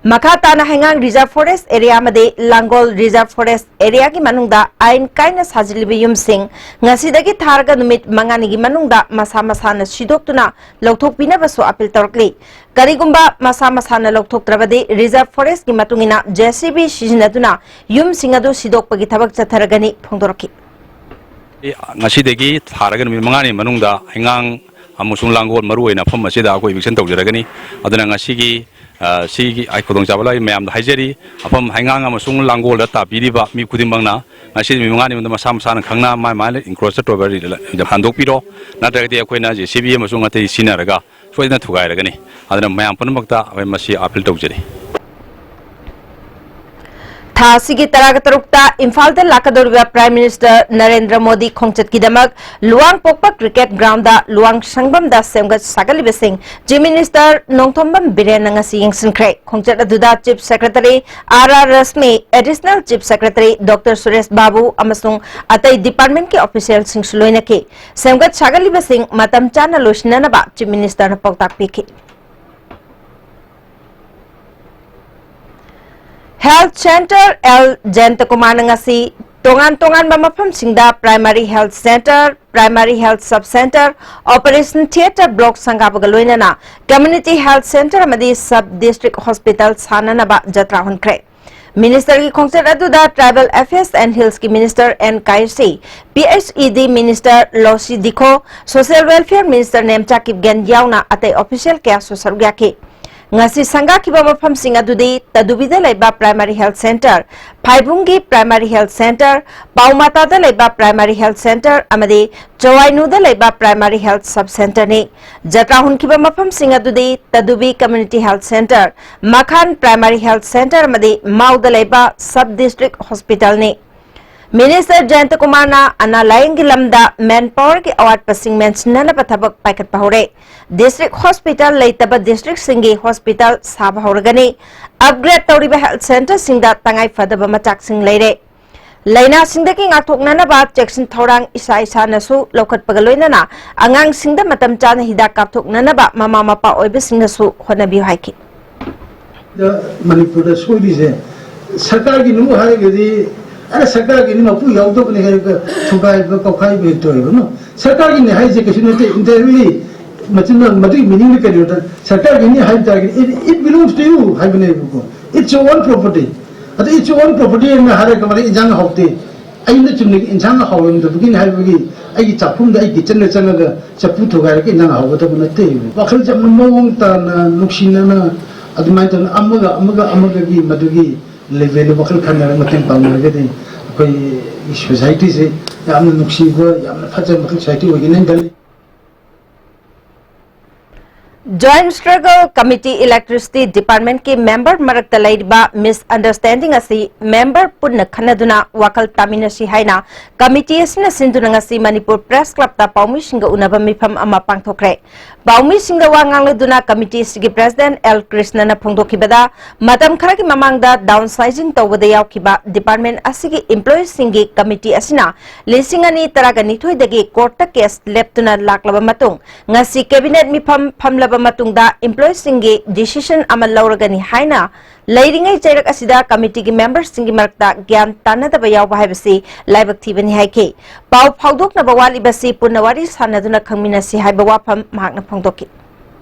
ꯃꯈꯥ ꯇꯥꯅ ꯍꯩꯉꯥꯡ reserve forest area ꯑꯃꯗꯤ ꯂꯥꯡꯒꯣꯜ reserve forest areaꯒꯤ ꯃꯅꯨꯡꯗ ꯑꯥꯏꯟ ꯀꯥꯏꯅ ꯁꯥꯖꯤꯜꯂꯤꯕ ꯌꯨꯝꯁꯤꯡ ꯉꯁꯤꯗꯒꯤ ꯊꯥꯔꯒ ꯅꯨꯃꯤꯠ ꯃꯉꯥꯅꯤꯒꯤ ꯃꯅꯨꯡꯗ ꯃꯁꯥ ꯃꯁꯥꯅ ꯁꯤꯗꯣꯛꯇꯨꯅ ꯂꯧꯊꯣꯛꯄꯤꯅꯕꯁꯨ appeal ꯇꯧꯔꯛꯂꯤ꯫ ꯀꯔꯤꯒꯨꯝꯕ ꯃꯁꯥ ꯃꯁꯥꯅ ꯂꯧꯊꯣꯛꯇ꯭ꯔꯕꯗꯤ reserve forestꯀꯤ ꯃꯇꯨꯡ ꯏꯟꯅ J C B ꯁꯤꯖꯤꯟꯅꯗꯨꯅ ꯌꯨꯝꯁꯤꯡ ꯑꯗꯨ ꯁꯤꯗꯣꯛꯄꯒꯤ ꯊꯕꯛ ꯆꯠꯊꯔꯒꯅꯤ ꯐꯣꯡꯗꯣꯔꯛꯈꯤ꯫ ꯉꯁꯤꯗꯒꯤ ꯊꯥꯔꯒ ꯅꯨꯃꯤꯠ ꯃꯉꯥꯅꯤ ꯃꯅꯨꯡꯗ ꯍꯩꯉꯥꯡ ꯑꯃꯁꯨꯡ ꯂꯥꯡꯒꯣꯜ ꯃꯔꯨꯑꯣꯏꯅ ꯃꯐꯝ ꯑꯁꯤꯗ ꯑꯩꯈꯣꯏ eviction ꯇꯧꯖꯔꯒꯅꯤ꯫ ꯑꯗꯨꯅ ꯉꯁꯤꯒꯤ, ꯑ, ꯁꯤꯒꯤ ꯑꯩ ꯈꯨꯗꯣꯡꯆꯥꯕ ꯂꯧꯔꯤ ꯃꯌꯥꯝꯗ ꯍꯥꯏꯖꯔꯤ꯫ ꯃꯐꯝ ꯍꯩꯉꯥꯡ ꯑꯃꯁꯨꯡ ꯂꯥꯡꯒꯣꯜꯗ ꯇꯥꯕꯤꯔꯤꯕ ꯃꯤ ꯈꯨꯗꯤꯡꯃꯛꯅ ꯉꯁꯤ ꯅꯨꯃꯤꯠ ꯃꯉꯥꯅꯤ ꯃꯅꯨꯡꯗ ꯃꯁꯥ ꯃꯁꯥꯅ ꯈꯪꯅ ꯃꯥꯏ ꯃꯥꯏ encroacher ꯇꯧꯕ ꯍꯟꯗꯣꯛꯄꯤꯔꯣ, ꯅꯠꯇ꯭ꯔꯒꯗꯤ ꯑꯩꯈꯣꯏꯅ J C B ꯑꯃꯁꯨꯡ ꯑꯇꯩ ꯁꯤꯖꯤꯟꯅꯔꯒ ꯁꯣꯏꯗꯅ ꯊꯨꯒꯥꯏꯔꯒꯅꯤ꯫ ꯑꯗꯨꯅ ꯃꯌꯥꯝ ꯄꯨꯝꯅꯃꯛꯇ ꯑꯩꯈꯣꯏ ꯃꯁꯤ appeal ꯇꯧꯖꯔꯤ꯫ ꯊꯥ ꯑꯁꯤꯒꯤ ꯇꯔꯥꯒ ꯇꯔꯨꯛꯇ ꯏꯝꯐꯥꯜꯗ ꯂꯥꯛꯀꯗꯧꯔꯤꯕ Prime Minister ꯅꯔꯦꯟꯗ꯭ꯔ ꯃꯣꯗꯤ ꯈꯣꯡꯆꯠꯀꯤꯗꯃꯛ ꯂꯨꯋꯥꯡꯄꯣꯛꯄ cricket groundꯗ ꯂꯨꯋꯥꯡ ꯁꯪꯕꯝꯗ ꯁꯦꯝꯒꯠ ꯁꯥꯒꯠꯂꯤꯕꯁꯤꯡ Chief Minister ꯅꯣꯡꯊꯣꯝꯕꯝ ꯕꯤꯔꯦꯟꯅ ꯉꯁꯤ ꯌꯦꯡꯁꯤꯟꯈ꯭ꯔꯦ꯫ ꯈꯣꯡꯆꯠ ꯑꯗꯨꯗ Chief Secretary R R Rashmi, Additional Chief Secretary Doctor Suresh Babu ꯑꯃꯁꯨꯡ ꯑꯇꯩ departmentꯀꯤ officialꯁꯤꯡꯁꯨ ꯂꯣꯏꯅꯈꯤ꯫ ꯁꯦꯝꯒꯠ ꯁꯥꯒꯠꯂꯤꯕꯁꯤꯡ ꯃꯇꯝ ꯆꯥꯅ ꯂꯣꯏꯁꯤꯟꯅꯅꯕ Chief Ministerꯅ ꯄꯥꯎꯇꯥꯛ ꯄꯤꯈꯤ꯫ Health Centre ꯑꯦꯜ ꯖꯌꯟꯇꯀꯨꯃꯥꯔꯅ ꯉꯁꯤ ꯇꯣꯉꯥꯟ ꯇꯣꯉꯥꯟꯕ ꯃꯐꯝꯁꯤꯡꯗ Primary Health Centre, Primary Health Sub Centre, Operation Theatre Block ꯁꯪꯒꯥꯕꯒ ꯂꯣꯏꯅꯅ Community Health Centre ꯑꯃꯗꯤ Sub District Hospital ꯁꯥꯅꯅꯕ ꯖꯇ꯭ꯔꯥ ꯍꯨꯟꯈ꯭ꯔꯦ꯫ Ministerꯒꯤ ꯈꯣꯡꯆꯠ ꯑꯗꯨꯗ Tribal Affairs and Hillsꯀꯤ Minister N Kayisii, P H E D Minister Loshii Dikho, Social Welfare Minister Nemcha Kipgen ꯌꯥꯎꯅ ꯑꯇꯩ official ꯀꯌꯥꯁꯨ ꯁꯔꯨꯛ ꯌꯥꯈꯤ꯫ ꯉꯁꯤ ꯁꯪꯒꯥꯈꯤꯕ ꯃꯐꯝꯁꯤꯡ ꯑꯗꯨꯗꯤ ꯇꯗꯨꯕꯤꯗ ꯂꯩꯕ Primary Health Centre, ꯐꯥꯏꯕꯨꯡꯒꯤ Primary Health Centre, ꯄꯥꯎꯃꯥꯇꯥꯗ ꯂꯩꯕ Primary Health Centre ꯑꯃꯗꯤ ꯆꯋꯥꯏꯅꯨꯗ ꯂꯩꯕ Primary Health Sub Centreꯅꯤ꯫ ꯖꯇ꯭ꯔꯥ ꯍꯨꯟꯈꯤꯕ ꯃꯐꯝꯁꯤꯡ ꯑꯗꯨꯗꯤ ꯇꯗꯨꯕꯤ Community Health Centre, ꯃꯈꯥꯟ Primary Health Centre ꯑꯃꯗꯤ ꯃꯥꯎꯗ ꯂꯩꯕ Sub District Hospitalꯅꯤ꯫ Minister ꯖꯌꯟꯇꯀꯨꯃꯥꯔꯅ ꯑꯅꯥ ꯂꯥꯌꯦꯡꯒꯤ ꯂꯝꯗ manpowerꯒꯤ ꯑꯋꯥꯠꯄꯁꯤꯡ ꯃꯦꯟꯁꯤꯟꯅꯅꯕ ꯊꯕꯛ ꯄꯥꯏꯈꯠꯄ ꯍꯧꯔꯦ꯫ District Hospital ꯂꯩꯇꯕ districtꯁꯤꯡꯒꯤ hospital ꯁꯥꯕ ꯍꯧꯔꯒꯅꯤ꯫ Upgrade ꯇꯧꯔꯤꯕ health centreꯁꯤꯡꯗ ꯇꯉꯥꯏ ꯐꯗꯕ ꯃꯆꯥꯛꯁꯤꯡ ꯂꯩꯔꯦ꯫ ꯂꯥꯏꯅꯥꯁꯤꯡꯗꯒꯤ ꯉꯥꯛꯊꯣꯛꯅꯅꯕ ꯆꯦꯛꯁꯤꯟ ꯊꯧꯔꯥꯡ ꯏꯁꯥ ꯏꯁꯥꯅꯁꯨ ꯂꯧꯈꯠꯄꯒ ꯂꯣꯏꯅꯅ ꯑꯉꯥꯡꯁꯤꯡꯗ ꯃꯇꯝ ꯆꯥꯅ ꯍꯤꯗꯥꯛ ꯀꯥꯞꯊꯣꯛꯅꯅꯕ ꯃꯃꯥ ꯃꯄꯥ ꯑꯣꯏꯕꯁꯤꯡꯅꯁꯨ ꯍꯣꯠꯅꯕꯤꯌꯨ ꯍꯥꯏꯈꯤ꯫ ꯗ ꯃꯅꯤꯄꯨꯔꯗ ꯁꯣꯏꯔꯤꯁꯦ ꯁꯔꯀꯥꯔꯒꯤꯅꯤ ꯑꯃꯨꯛ ꯍꯥꯏꯔꯒꯗꯤ, ꯑꯦ, ꯁꯔꯀꯥꯔꯒꯤꯅꯤ ꯃꯄꯨ ꯌꯥꯎꯗꯕꯅꯤ ꯍꯥꯏꯔꯒ ꯊꯨꯒꯥꯏꯕ ꯀꯧꯈꯥꯏꯕ ꯍꯦꯛ ꯇꯧꯋꯦꯕ꯫ No, ꯁꯔꯀꯥꯔꯒꯤꯅꯤ ꯍꯥꯏꯁꯦ ꯀꯩꯁꯨ ꯅꯠꯇꯦ꯫ Entirely ꯃꯆꯤꯟ ꯃꯗꯨꯒꯤ meaningꯗꯤ ꯀꯔꯤꯅꯣꯗ, ꯁꯔꯀꯥꯔꯒꯤꯅꯤ ꯍꯥꯏꯕ ꯇꯥꯔꯒꯗꯤ it, it belongs to you ꯍꯥꯏꯕꯅꯦꯕꯀꯣ꯫ It's your own property꯫ ꯑꯗ it's your own property ꯍꯥꯏꯅ ꯍꯥꯏꯔꯒ ꯃꯗꯩ ꯏꯟꯖꯥꯡ ꯍꯥꯎꯇꯦ, ꯑꯩꯅ ꯆꯨꯝꯅꯒꯤ ꯏꯟꯁꯥꯡ ꯍꯥꯎꯔꯝꯗꯕꯒꯤꯅꯤ ꯍꯥꯏꯕꯒꯤ ꯑꯩꯒꯤ ꯆꯥꯛꯈꯨꯝꯗ, ꯑꯩ kitchenꯗ ꯆꯪꯉꯒ ꯆꯐꯨ ꯊꯨꯒꯥꯏꯔꯒ ꯏꯟꯁꯥꯡ ꯍꯥꯎꯒꯗꯕ ꯅꯠꯇꯦ꯫ ꯋꯥꯈꯜꯁꯦ ꯌꯥꯝꯅ ꯃꯑꯣꯡ ꯇꯥꯅ, ꯅꯨꯡꯁꯤꯅꯅ, ꯑꯗꯨꯃꯥꯏꯅ ꯇꯧꯅ ꯑꯃꯒ ꯑꯃꯒ ꯑꯃꯒꯒꯤ ꯃꯗꯨꯒꯤ levelꯗ ꯋꯥꯈꯜ ꯈꯟꯅꯔꯒ ꯃꯇꯦꯡ ꯄꯥꯡꯅꯔꯒꯗꯤ ꯑꯩꯈꯣꯏ societyꯁꯦ ꯌꯥꯝꯅ ꯅꯨꯡꯁꯤꯕ, ꯌꯥꯝꯅ ꯐꯖꯕ ꯃꯈꯜ society ꯑꯣꯏꯒꯅꯤ ꯍꯥꯏꯅ ꯈꯜꯂꯤ꯫ Joint Struggle Committee Electricity Department ꯀꯤ member ꯃꯔꯛꯇ ꯂꯩꯔꯤꯕ misunderstanding ꯑꯁꯤ member ꯄꯨꯟꯅ ꯈꯟꯅꯗꯨꯅ ꯋꯥꯈꯜ ꯇꯥꯃꯤꯟꯅꯁꯤ ꯍꯥꯏꯅ committee ꯑꯁꯤꯅ ꯁꯤꯟꯗꯨꯅ ꯉꯁꯤ ꯃꯅꯤꯄꯨꯔ Press Club ꯇ ꯄꯥꯎꯃꯤꯁꯤꯡꯒ ꯎꯅꯕ ꯃꯤꯐꯝ ꯑꯃ ꯄꯥꯡꯊꯣꯛꯈ꯭ꯔꯦ꯫ ꯄꯥꯎꯃꯤꯁꯤꯡꯗ ꯋꯥ ꯉꯥꯡꯂꯗꯨꯅ committee ꯑꯁꯤꯒꯤ president ꯑꯦꯜ ꯀ꯭ꯔꯤꯁꯅꯅ ꯐꯣꯡꯗꯣꯛꯈꯤꯕꯗ, ꯃꯇꯝ ꯈꯔꯒꯤ ꯃꯃꯥꯡꯗ downsizing ꯇꯧꯕꯗ ꯌꯥꯎꯈꯤꯕ department ꯑꯁꯤꯒꯤ employeeꯁꯤꯡꯒꯤ committee ꯑꯁꯤꯅ ꯂꯤꯁꯤꯡ ꯑꯅꯤ ꯇꯔꯥꯒ ꯅꯤꯊꯣꯏꯗꯒꯤ courtꯇ case ꯂꯦꯞꯇꯨꯅ ꯂꯥꯛꯂꯕ ꯃꯇꯨꯡ, ꯉꯁꯤ cabinet ꯃꯤꯐꯝ ꯐꯝꯂꯕ ꯃꯇꯨꯡꯗ employeeꯁꯤꯡꯒꯤ decision ꯑꯃ ꯂꯧꯔꯒꯅꯤ ꯍꯥꯏꯅ ꯂꯩꯔꯤꯉꯩ ꯆꯩꯔꯛ ꯑꯁꯤꯗ committeeꯒꯤ memberꯁꯤꯡꯒꯤ ꯃꯔꯛꯇ ꯒ꯭ꯌꯥꯟ ꯇꯥꯅꯗꯕ ꯌꯥꯎꯕ ꯍꯥꯏꯕꯁꯤ ꯂꯥꯏꯕꯛ ꯊꯤꯕꯅꯤ ꯍꯥꯏꯈꯤ꯫ ꯄꯥꯎ ꯐꯥꯎꯗꯣꯛꯅꯕ ꯋꯥꯠꯂꯤꯕꯁꯤ ꯄꯨꯟꯅ ꯋꯥꯔꯤ ꯁꯥꯟꯅꯗꯨꯅ ꯈꯪꯃꯤꯟꯅꯁꯤ ꯍꯥꯏꯕ ꯋꯥꯐꯝ ꯃꯍꯥꯛꯅ ꯐꯣꯡꯗꯣꯛꯈꯤ꯫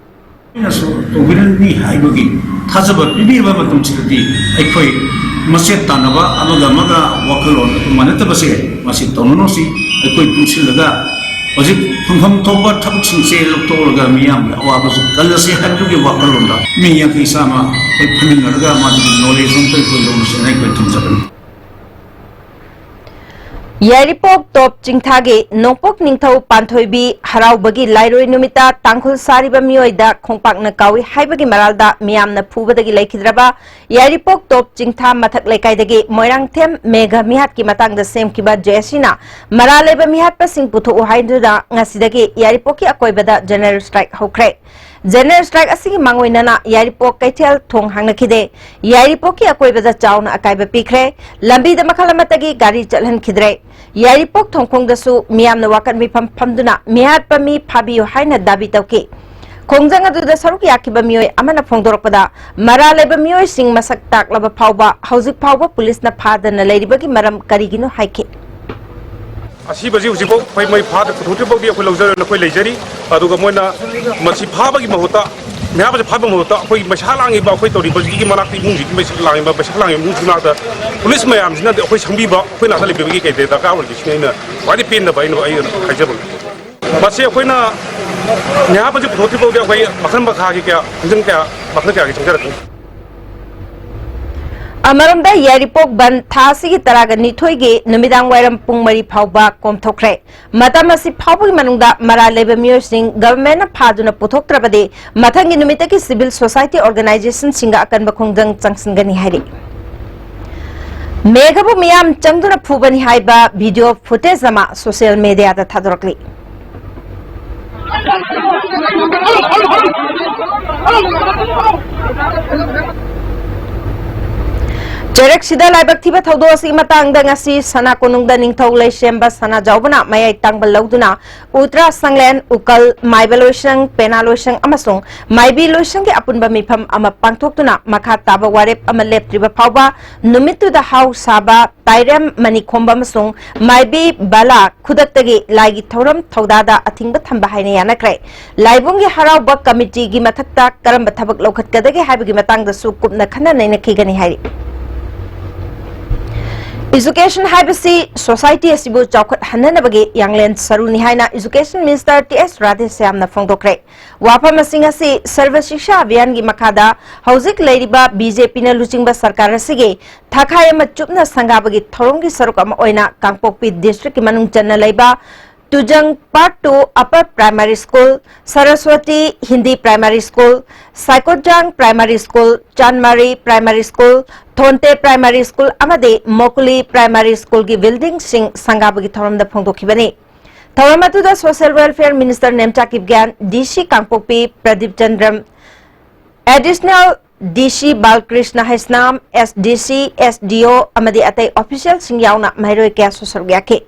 ꯑꯩꯅꯁꯨ ꯇꯧꯕꯤꯔꯅꯤ ꯍꯥꯏꯕꯒꯤ ꯊꯥꯖꯕ ꯄꯤꯕꯤꯔꯕ ꯃꯇꯝꯁꯤꯗꯗꯤ ꯑꯩꯈꯣꯏ ꯃꯆꯦꯠ ꯇꯥꯟꯅꯕ, ꯑꯃꯒ ꯑꯃꯒ ꯋꯥꯈꯜꯂꯣꯟ ꯃꯥꯟꯅꯗꯕꯁꯦ ꯃꯁꯤ ꯇꯧꯅꯅꯣꯁꯤ꯫ ꯑꯩꯈꯣꯏ ꯄꯨꯟꯁꯤꯜꯂꯒ ꯍꯧꯖꯤꯛ ꯐꯪꯐꯝ ꯊꯣꯛꯄ ꯊꯕꯛꯁꯤꯡꯁꯦ ꯂꯧꯊꯣꯛꯂꯒ ꯃꯤꯌꯥꯝꯒꯤ ꯑꯋꯥꯕꯁꯨ ꯀꯜꯂꯁꯤ ꯍꯥꯏꯕꯗꯨꯒꯤ ꯋꯥꯈꯜꯂꯣꯟꯗ ꯃꯤ ꯌꯥꯡꯈꯩ ꯆꯥꯝꯃ ꯑꯩꯈꯣꯏ ꯐꯝꯃꯤꯟꯅꯔꯒ ꯃꯗꯨꯒꯤ knowledge ꯑꯃ ꯑꯩꯈꯣꯏ ꯂꯧꯅꯁꯦꯅ ꯑꯩꯈꯣꯏ ꯊꯝꯖꯕꯅꯤ꯫ ꯌꯥꯏꯔꯤꯄꯣꯛ ꯇꯣꯞ ꯆꯤꯡꯊꯥꯒꯤ ꯅꯣꯡꯄꯣꯛ ꯅꯤꯡꯊꯧ ꯄꯥꯟꯊꯣꯏꯕꯤ ꯍꯔꯥꯎꯕꯒꯤ ꯂꯥꯏꯔꯣꯏ ꯅꯨꯃꯤꯠꯇ ꯇꯥꯡꯈꯨꯜ ꯁꯥꯔꯤꯕ ꯃꯤꯑꯣꯏꯗ ꯈꯣꯡꯄꯥꯛꯅ ꯀꯥꯎꯏ ꯍꯥꯏꯕꯒꯤ ꯃꯔꯥꯜꯗ ꯃꯤꯌꯥꯝꯅ ꯐꯨꯕꯗꯒꯤ ꯂꯩꯈꯤꯗ꯭ꯔꯕ ꯌꯥꯏꯔꯤꯄꯣꯛ ꯇꯣꯞ ꯆꯤꯡꯊꯥ ꯃꯊꯛ ꯂꯩꯀꯥꯏꯗꯒꯤ ꯃꯣꯏꯔꯥꯡꯊꯦꯝ ꯃꯦꯘ ꯃꯤꯍꯥꯠꯀꯤ ꯃꯇꯥꯡꯗ ꯁꯦꯝꯈꯤꯕ ꯖꯦ ꯑꯦꯁ ꯁꯤꯅ ꯃꯔꯥꯜ ꯂꯩꯕ ꯃꯤꯍꯥꯠꯄꯁꯤꯡ ꯄꯨꯊꯣꯛꯎ ꯍꯥꯏꯗꯨꯅ ꯉꯁꯤꯗꯒꯤ ꯌꯥꯏꯔꯤꯄꯣꯛꯀꯤ ꯑꯀꯣꯏꯕꯗ general strike ꯍꯧꯈ꯭ꯔꯦ꯫ General strike ꯑꯁꯤꯒꯤ ꯃꯥꯡꯑꯣꯏꯅꯅ ꯌꯥꯏꯔꯤꯄꯣꯛ ꯀꯩꯊꯦꯜ ꯊꯣꯡ ꯍꯥꯡꯅꯈꯤꯗꯦ꯫ ꯌꯥꯏꯔꯤꯄꯣꯛꯀꯤ ꯑꯀꯣꯏꯕꯗ ꯆꯥꯎꯅ ꯑꯀꯥꯏꯕ ꯄꯤꯈ꯭ꯔꯦ꯫ ꯂꯝꯕꯤꯗ ꯃꯈꯜ ꯑꯃꯠꯇꯒꯤ ꯒꯥꯔꯤ ꯆꯠꯍꯟꯈꯤꯗ꯭ꯔꯦ꯫ ꯌꯥꯏꯔꯤꯄꯣꯛ ꯊꯣꯡꯈꯣꯡꯗꯁꯨ ꯃꯤꯌꯥꯝꯅ ꯋꯥꯀꯠ ꯃꯤꯐꯝ ꯐꯝꯗꯨꯅ ꯃꯤꯍꯥꯠꯄ ꯃꯤ ꯐꯥꯕꯤꯌꯨ ꯍꯥꯏꯅ ꯗꯥꯕꯤ ꯇꯧꯈꯤ꯫ ꯈꯣꯡꯖꯪ ꯑꯗꯨꯗ ꯁꯔꯨꯛ ꯌꯥꯈꯤꯕ ꯃꯤꯑꯣꯏ ꯑꯃꯅ ꯐꯣꯡꯗꯣꯔꯛꯄꯗ, ꯃꯔꯥꯜ ꯂꯩꯕ ꯃꯤꯑꯣꯏꯁꯤꯡ ꯃꯁꯛ ꯇꯥꯛꯂꯕ ꯐꯥꯎꯕ ꯍꯧꯖꯤꯛ ꯐꯥꯎꯕ ꯄꯨꯂꯤꯁꯅ ꯐꯥꯗꯅ ꯂꯩꯔꯤꯕꯒꯤ ꯃꯔꯝ ꯀꯔꯤꯒꯤꯅꯣ ꯍꯥꯏꯈꯤ꯫ ꯑꯁꯤꯕꯁꯤ ꯍꯧꯖꯤꯛꯐꯥꯎ ꯑꯩꯈꯣꯏ ꯃꯩ ꯐꯥꯗ ꯄꯨꯊꯣꯛꯇ꯭ꯔꯤꯐꯥꯎꯗꯤ ꯑꯩꯈꯣꯏ ꯂꯧꯖꯔꯣꯏꯅ ꯑꯩꯈꯣꯏ ꯂꯩꯖꯔꯤ꯫ ꯑꯗꯨꯒ ꯃꯣꯏꯅ ꯃꯁꯤ ꯐꯥꯕꯒꯤ ꯃꯍꯨꯠꯇ, ꯃꯤꯍꯥꯠꯄꯁꯦ ꯐꯥꯕꯒꯤ ꯃꯍꯨꯠꯇ ꯑꯩꯈꯣꯏ ꯃꯩꯁꯥ ꯂꯥꯡꯉꯤꯕ, ꯑꯩꯈꯣꯏ ꯇꯧꯔꯤꯕꯁꯤꯒꯤ ꯃꯅꯥꯛꯇ ꯏꯃꯨꯡꯁꯤꯒꯤ ꯃꯩꯁꯥ ꯂꯥꯡꯉꯤꯕ, ꯃꯩꯁꯥ ꯂꯥꯡꯉꯤꯕ ꯏꯃꯨꯡꯁꯤꯒꯤ ꯃꯅꯥꯛꯇ ꯄꯨꯂꯤꯁ ꯃꯌꯥꯝꯁꯤꯅꯗꯤ ꯑꯩꯈꯣꯏ ꯁꯪꯕꯤꯕ, ꯑꯩꯈꯣꯏ ꯅꯥꯛꯇ ꯂꯩꯕꯤꯕꯒꯤ ꯀꯩ ꯗꯔꯀꯥꯔ ꯑꯣꯏꯔꯤꯒꯦ ꯁꯤꯅꯤ ꯑꯩꯅ ꯈ꯭ꯋꯥꯏꯗꯒꯤ ꯄꯦꯟꯗꯕ ꯑꯩꯅ ꯍꯥꯏꯖꯕ꯫ ꯃꯁꯤ ꯑꯩꯈꯣꯏꯅ ꯃꯤꯍꯥꯠꯄꯁꯦ ꯄꯨꯊꯣꯛꯇ꯭ꯔꯤꯐꯥꯎꯗꯤ ꯑꯩꯈꯣꯏ ꯃꯈꯜ ꯃꯈꯥꯒꯤ ꯀꯌꯥ, ꯈꯣꯡꯖꯪ ꯀꯌꯥ, ꯃꯈꯜ ꯀꯌꯥꯒꯤ ꯆꯪꯖꯔꯛꯀꯅꯤ꯫ ꯑꯃꯔꯣꯝꯗ, ꯌꯥꯏꯔꯤꯄꯣꯛ ꯕꯟ ꯊꯥ ꯑꯁꯤꯒꯤ ꯇꯔꯥꯒ ꯅꯤꯊꯣꯏꯒꯤ ꯅꯨꯃꯤꯗꯥꯡ ꯋꯥꯏꯔꯝ ꯄꯨꯡ ꯃꯔꯤ ꯐꯥꯎꯕ ꯀꯣꯝꯊꯣꯛꯈ꯭ꯔꯦ꯫ ꯃꯇꯝ ꯑꯁꯤ ꯐꯥꯎꯕꯒꯤ ꯃꯅꯨꯡꯗ ꯃꯔꯥꯜ ꯂꯩꯕ ꯃꯤꯑꯣꯏꯁꯤꯡ ꯒꯚꯔꯟꯃꯦꯟꯠꯅ ꯐꯥꯗꯨꯅ ꯄꯨꯊꯣꯛꯇ꯭ꯔꯕꯗꯤ ꯃꯊꯪꯒꯤ ꯅꯨꯃꯤꯠꯇꯒꯤ ꯁꯤꯚꯤꯜ ꯁꯣꯁꯥꯏꯇꯤ ꯑꯣꯔꯒꯅꯥꯏꯖꯦꯁꯟꯁꯤꯡꯒ ꯑꯀꯟꯕ ꯈꯣꯡꯖꯪ ꯆꯪꯁꯤꯟꯒꯅꯤ ꯍꯥꯏꯔꯤ꯫ ꯃꯦꯘꯕꯨ ꯃꯤꯌꯥꯝ ꯆꯪꯗꯨꯅ ꯐꯨꯕꯅꯤ ꯍꯥꯏꯕ ꯚꯤꯗꯤꯑꯣ ꯐꯨꯇꯦꯖ ꯑꯃ ꯁꯣꯁꯤꯌꯦꯜ ꯃꯦꯗꯤꯌꯥꯗ ꯊꯥꯗꯣꯔꯛꯂꯤ꯫ ꯆꯩꯔꯛꯁꯤꯗ ꯂꯥꯏꯕꯛ ꯊꯤꯕ ꯊꯧꯗꯣꯛ ꯑꯁꯤꯒꯤ ꯃꯇꯥꯡꯗ ꯉꯁꯤ ꯁꯅꯥ ꯀꯣꯅꯨꯡꯗ ꯅꯤꯡꯊꯧ ꯂꯩꯁꯦꯝꯕ ꯁꯅꯥꯖꯥꯎꯕꯅ ꯃꯌꯥꯏ ꯇꯥꯡꯕ ꯂꯧꯗꯨꯅ ꯎꯇ꯭ꯔꯥ ꯁꯪꯂꯦꯟ, ꯎꯀꯜ, ꯃꯥꯏꯕ ꯂꯣꯏꯁꯪ, ꯄꯦꯅꯥ ꯂꯣꯏꯁꯪ ꯑꯃꯁꯨꯡ ꯃꯥꯏꯕꯤ ꯂꯣꯏꯁꯪꯒꯤ ꯑꯄꯨꯟꯕ ꯃꯤꯐꯝ ꯑꯃ ꯄꯥꯡꯊꯣꯛꯇꯨꯅ ꯃꯈꯥ ꯇꯥꯕ ꯋꯥꯔꯦꯞ ꯑꯃ ꯂꯦꯞꯇ꯭ꯔꯤꯕ ꯐꯥꯎꯕ ꯅꯨꯃꯤꯠꯇꯨꯗ ꯍꯥꯎ ꯁꯥꯕ, ꯇꯥꯏꯔꯦꯝ, ꯃꯅꯤꯈꯣꯝꯕ ꯑꯃꯁꯨꯡ ꯃꯥꯏꯕꯤ ꯕꯥꯂꯥ ꯈꯨꯗꯛꯇꯒꯤ ꯂꯥꯏꯒꯤ ꯊꯧꯔꯝ ꯊꯧꯗꯥꯗ ꯑꯊꯤꯡꯕ ꯊꯝꯕ ꯍꯥꯏꯅ ꯌꯥꯅꯈ꯭ꯔꯦ꯫ ꯂꯥꯏꯕꯨꯡꯒꯤ ꯍꯔꯥꯎꯕ ꯀꯃꯤꯇꯤꯒꯤ ꯃꯊꯛꯇ ꯀꯔꯝꯕ ꯊꯕꯛ ꯂꯧꯈꯠꯀꯗꯒꯦ ꯍꯥꯏꯕꯒꯤ ꯃꯇꯥꯡꯗꯁꯨ ꯀꯨꯞꯅ ꯈꯟꯅ ꯅꯩꯅꯈꯤꯒꯅꯤ ꯍꯥꯏꯔꯤ꯫ ꯏꯖꯨꯀꯦꯁꯟ ꯍꯥꯏꯕꯁꯤ ꯁꯣꯁꯥꯏꯇꯤ ꯑꯁꯤꯕꯨ ꯆꯥꯎꯈꯠꯍꯟꯅꯅꯕꯒꯤ ꯌꯥꯡꯂꯦꯟ ꯁꯔꯨꯅꯤ ꯍꯥꯏꯅ ꯏꯖꯨꯀꯦꯁꯟ ꯃꯤꯅꯤꯁꯇꯔ ꯇꯤ ꯑꯦꯁ ꯔꯥꯙꯦꯁ꯭ꯌꯥꯝꯅ ꯐꯣꯡꯗꯣꯛꯈ꯭ꯔꯦ꯫ ꯋꯥꯐꯝ ꯑꯁꯤꯡ ꯑꯁꯤ ꯁꯔꯕ ꯁꯤꯛꯁꯥ ꯑꯚꯤꯌꯥꯟꯒꯤ ꯃꯈꯥꯗ ꯍꯧꯖꯤꯛ ꯂꯩꯔꯤꯕ ꯕꯤ ꯖꯦ ꯄꯤꯅ ꯂꯨꯆꯤꯡꯕ ꯁꯔꯀꯥꯔ ꯑꯁꯤꯒꯤ ꯊꯥꯈꯥꯏ ꯑꯃ ꯆꯨꯞꯅ ꯁꯪꯒꯥꯕꯒꯤ ꯊꯧꯔꯝꯒꯤ ꯁꯔꯨꯛ ꯑꯃ ꯑꯣꯏꯅ ꯀꯥꯡꯄꯣꯛꯄꯤ ꯗꯤꯁꯇ꯭ꯔꯤꯛꯀꯤ ꯃꯅꯨꯡ ꯆꯟꯅ ꯂꯩꯕ Tujang part two upper primary school, Saraswati Hindi primary school, Saikojang primary school, Chanmari primary school, Thonte primary school ꯑꯃꯗꯤ ꯃꯣꯀꯨꯂꯤ ꯄ꯭ꯔꯥꯏꯃꯥꯔꯤ ꯁ꯭ꯀꯨꯜꯒꯤ ꯕꯤꯜꯗꯤꯡꯁꯤꯡ ꯁꯪꯒꯥꯕꯒꯤ ꯊꯧꯔꯝꯗ ꯐꯣꯡꯗꯣꯛꯈꯤꯕꯅꯤ꯫ ꯊꯧꯔꯝ ꯑꯗꯨꯗ ꯁꯣꯁꯤꯌꯦꯜ ꯋꯦꯜꯐꯤꯌꯔ ꯃꯤꯅꯤꯁꯇꯔ ꯅꯦꯝꯆꯥ ꯀꯤꯞꯒ꯭ꯌꯥꯟ, ꯗꯤ ꯁꯤ ꯀꯥꯡꯄꯣꯛꯄꯤ ꯄ꯭ꯔꯗꯤꯞ ꯆꯟꯗ꯭ꯔꯝ, ꯑꯦꯗꯤꯁꯅꯦꯜ ꯗꯤ ꯁꯤ ꯕꯥꯜꯀ꯭ꯔꯤꯁꯅ ꯍꯩꯁꯅꯥꯝ, ꯑꯦꯁ ꯗꯤ ꯁꯤ, ꯑꯦꯁ ꯗꯤ ꯑꯣ ꯑꯃꯗꯤ ꯑꯇꯩ ꯑꯣꯐꯤꯁꯤꯌꯦꯜꯁꯤꯡ ꯌꯥꯎꯅ ꯃꯍꯩꯔꯣꯏ ꯀꯌꯥꯁꯨ ꯁꯔꯨꯛ ꯌꯥꯈꯤ꯫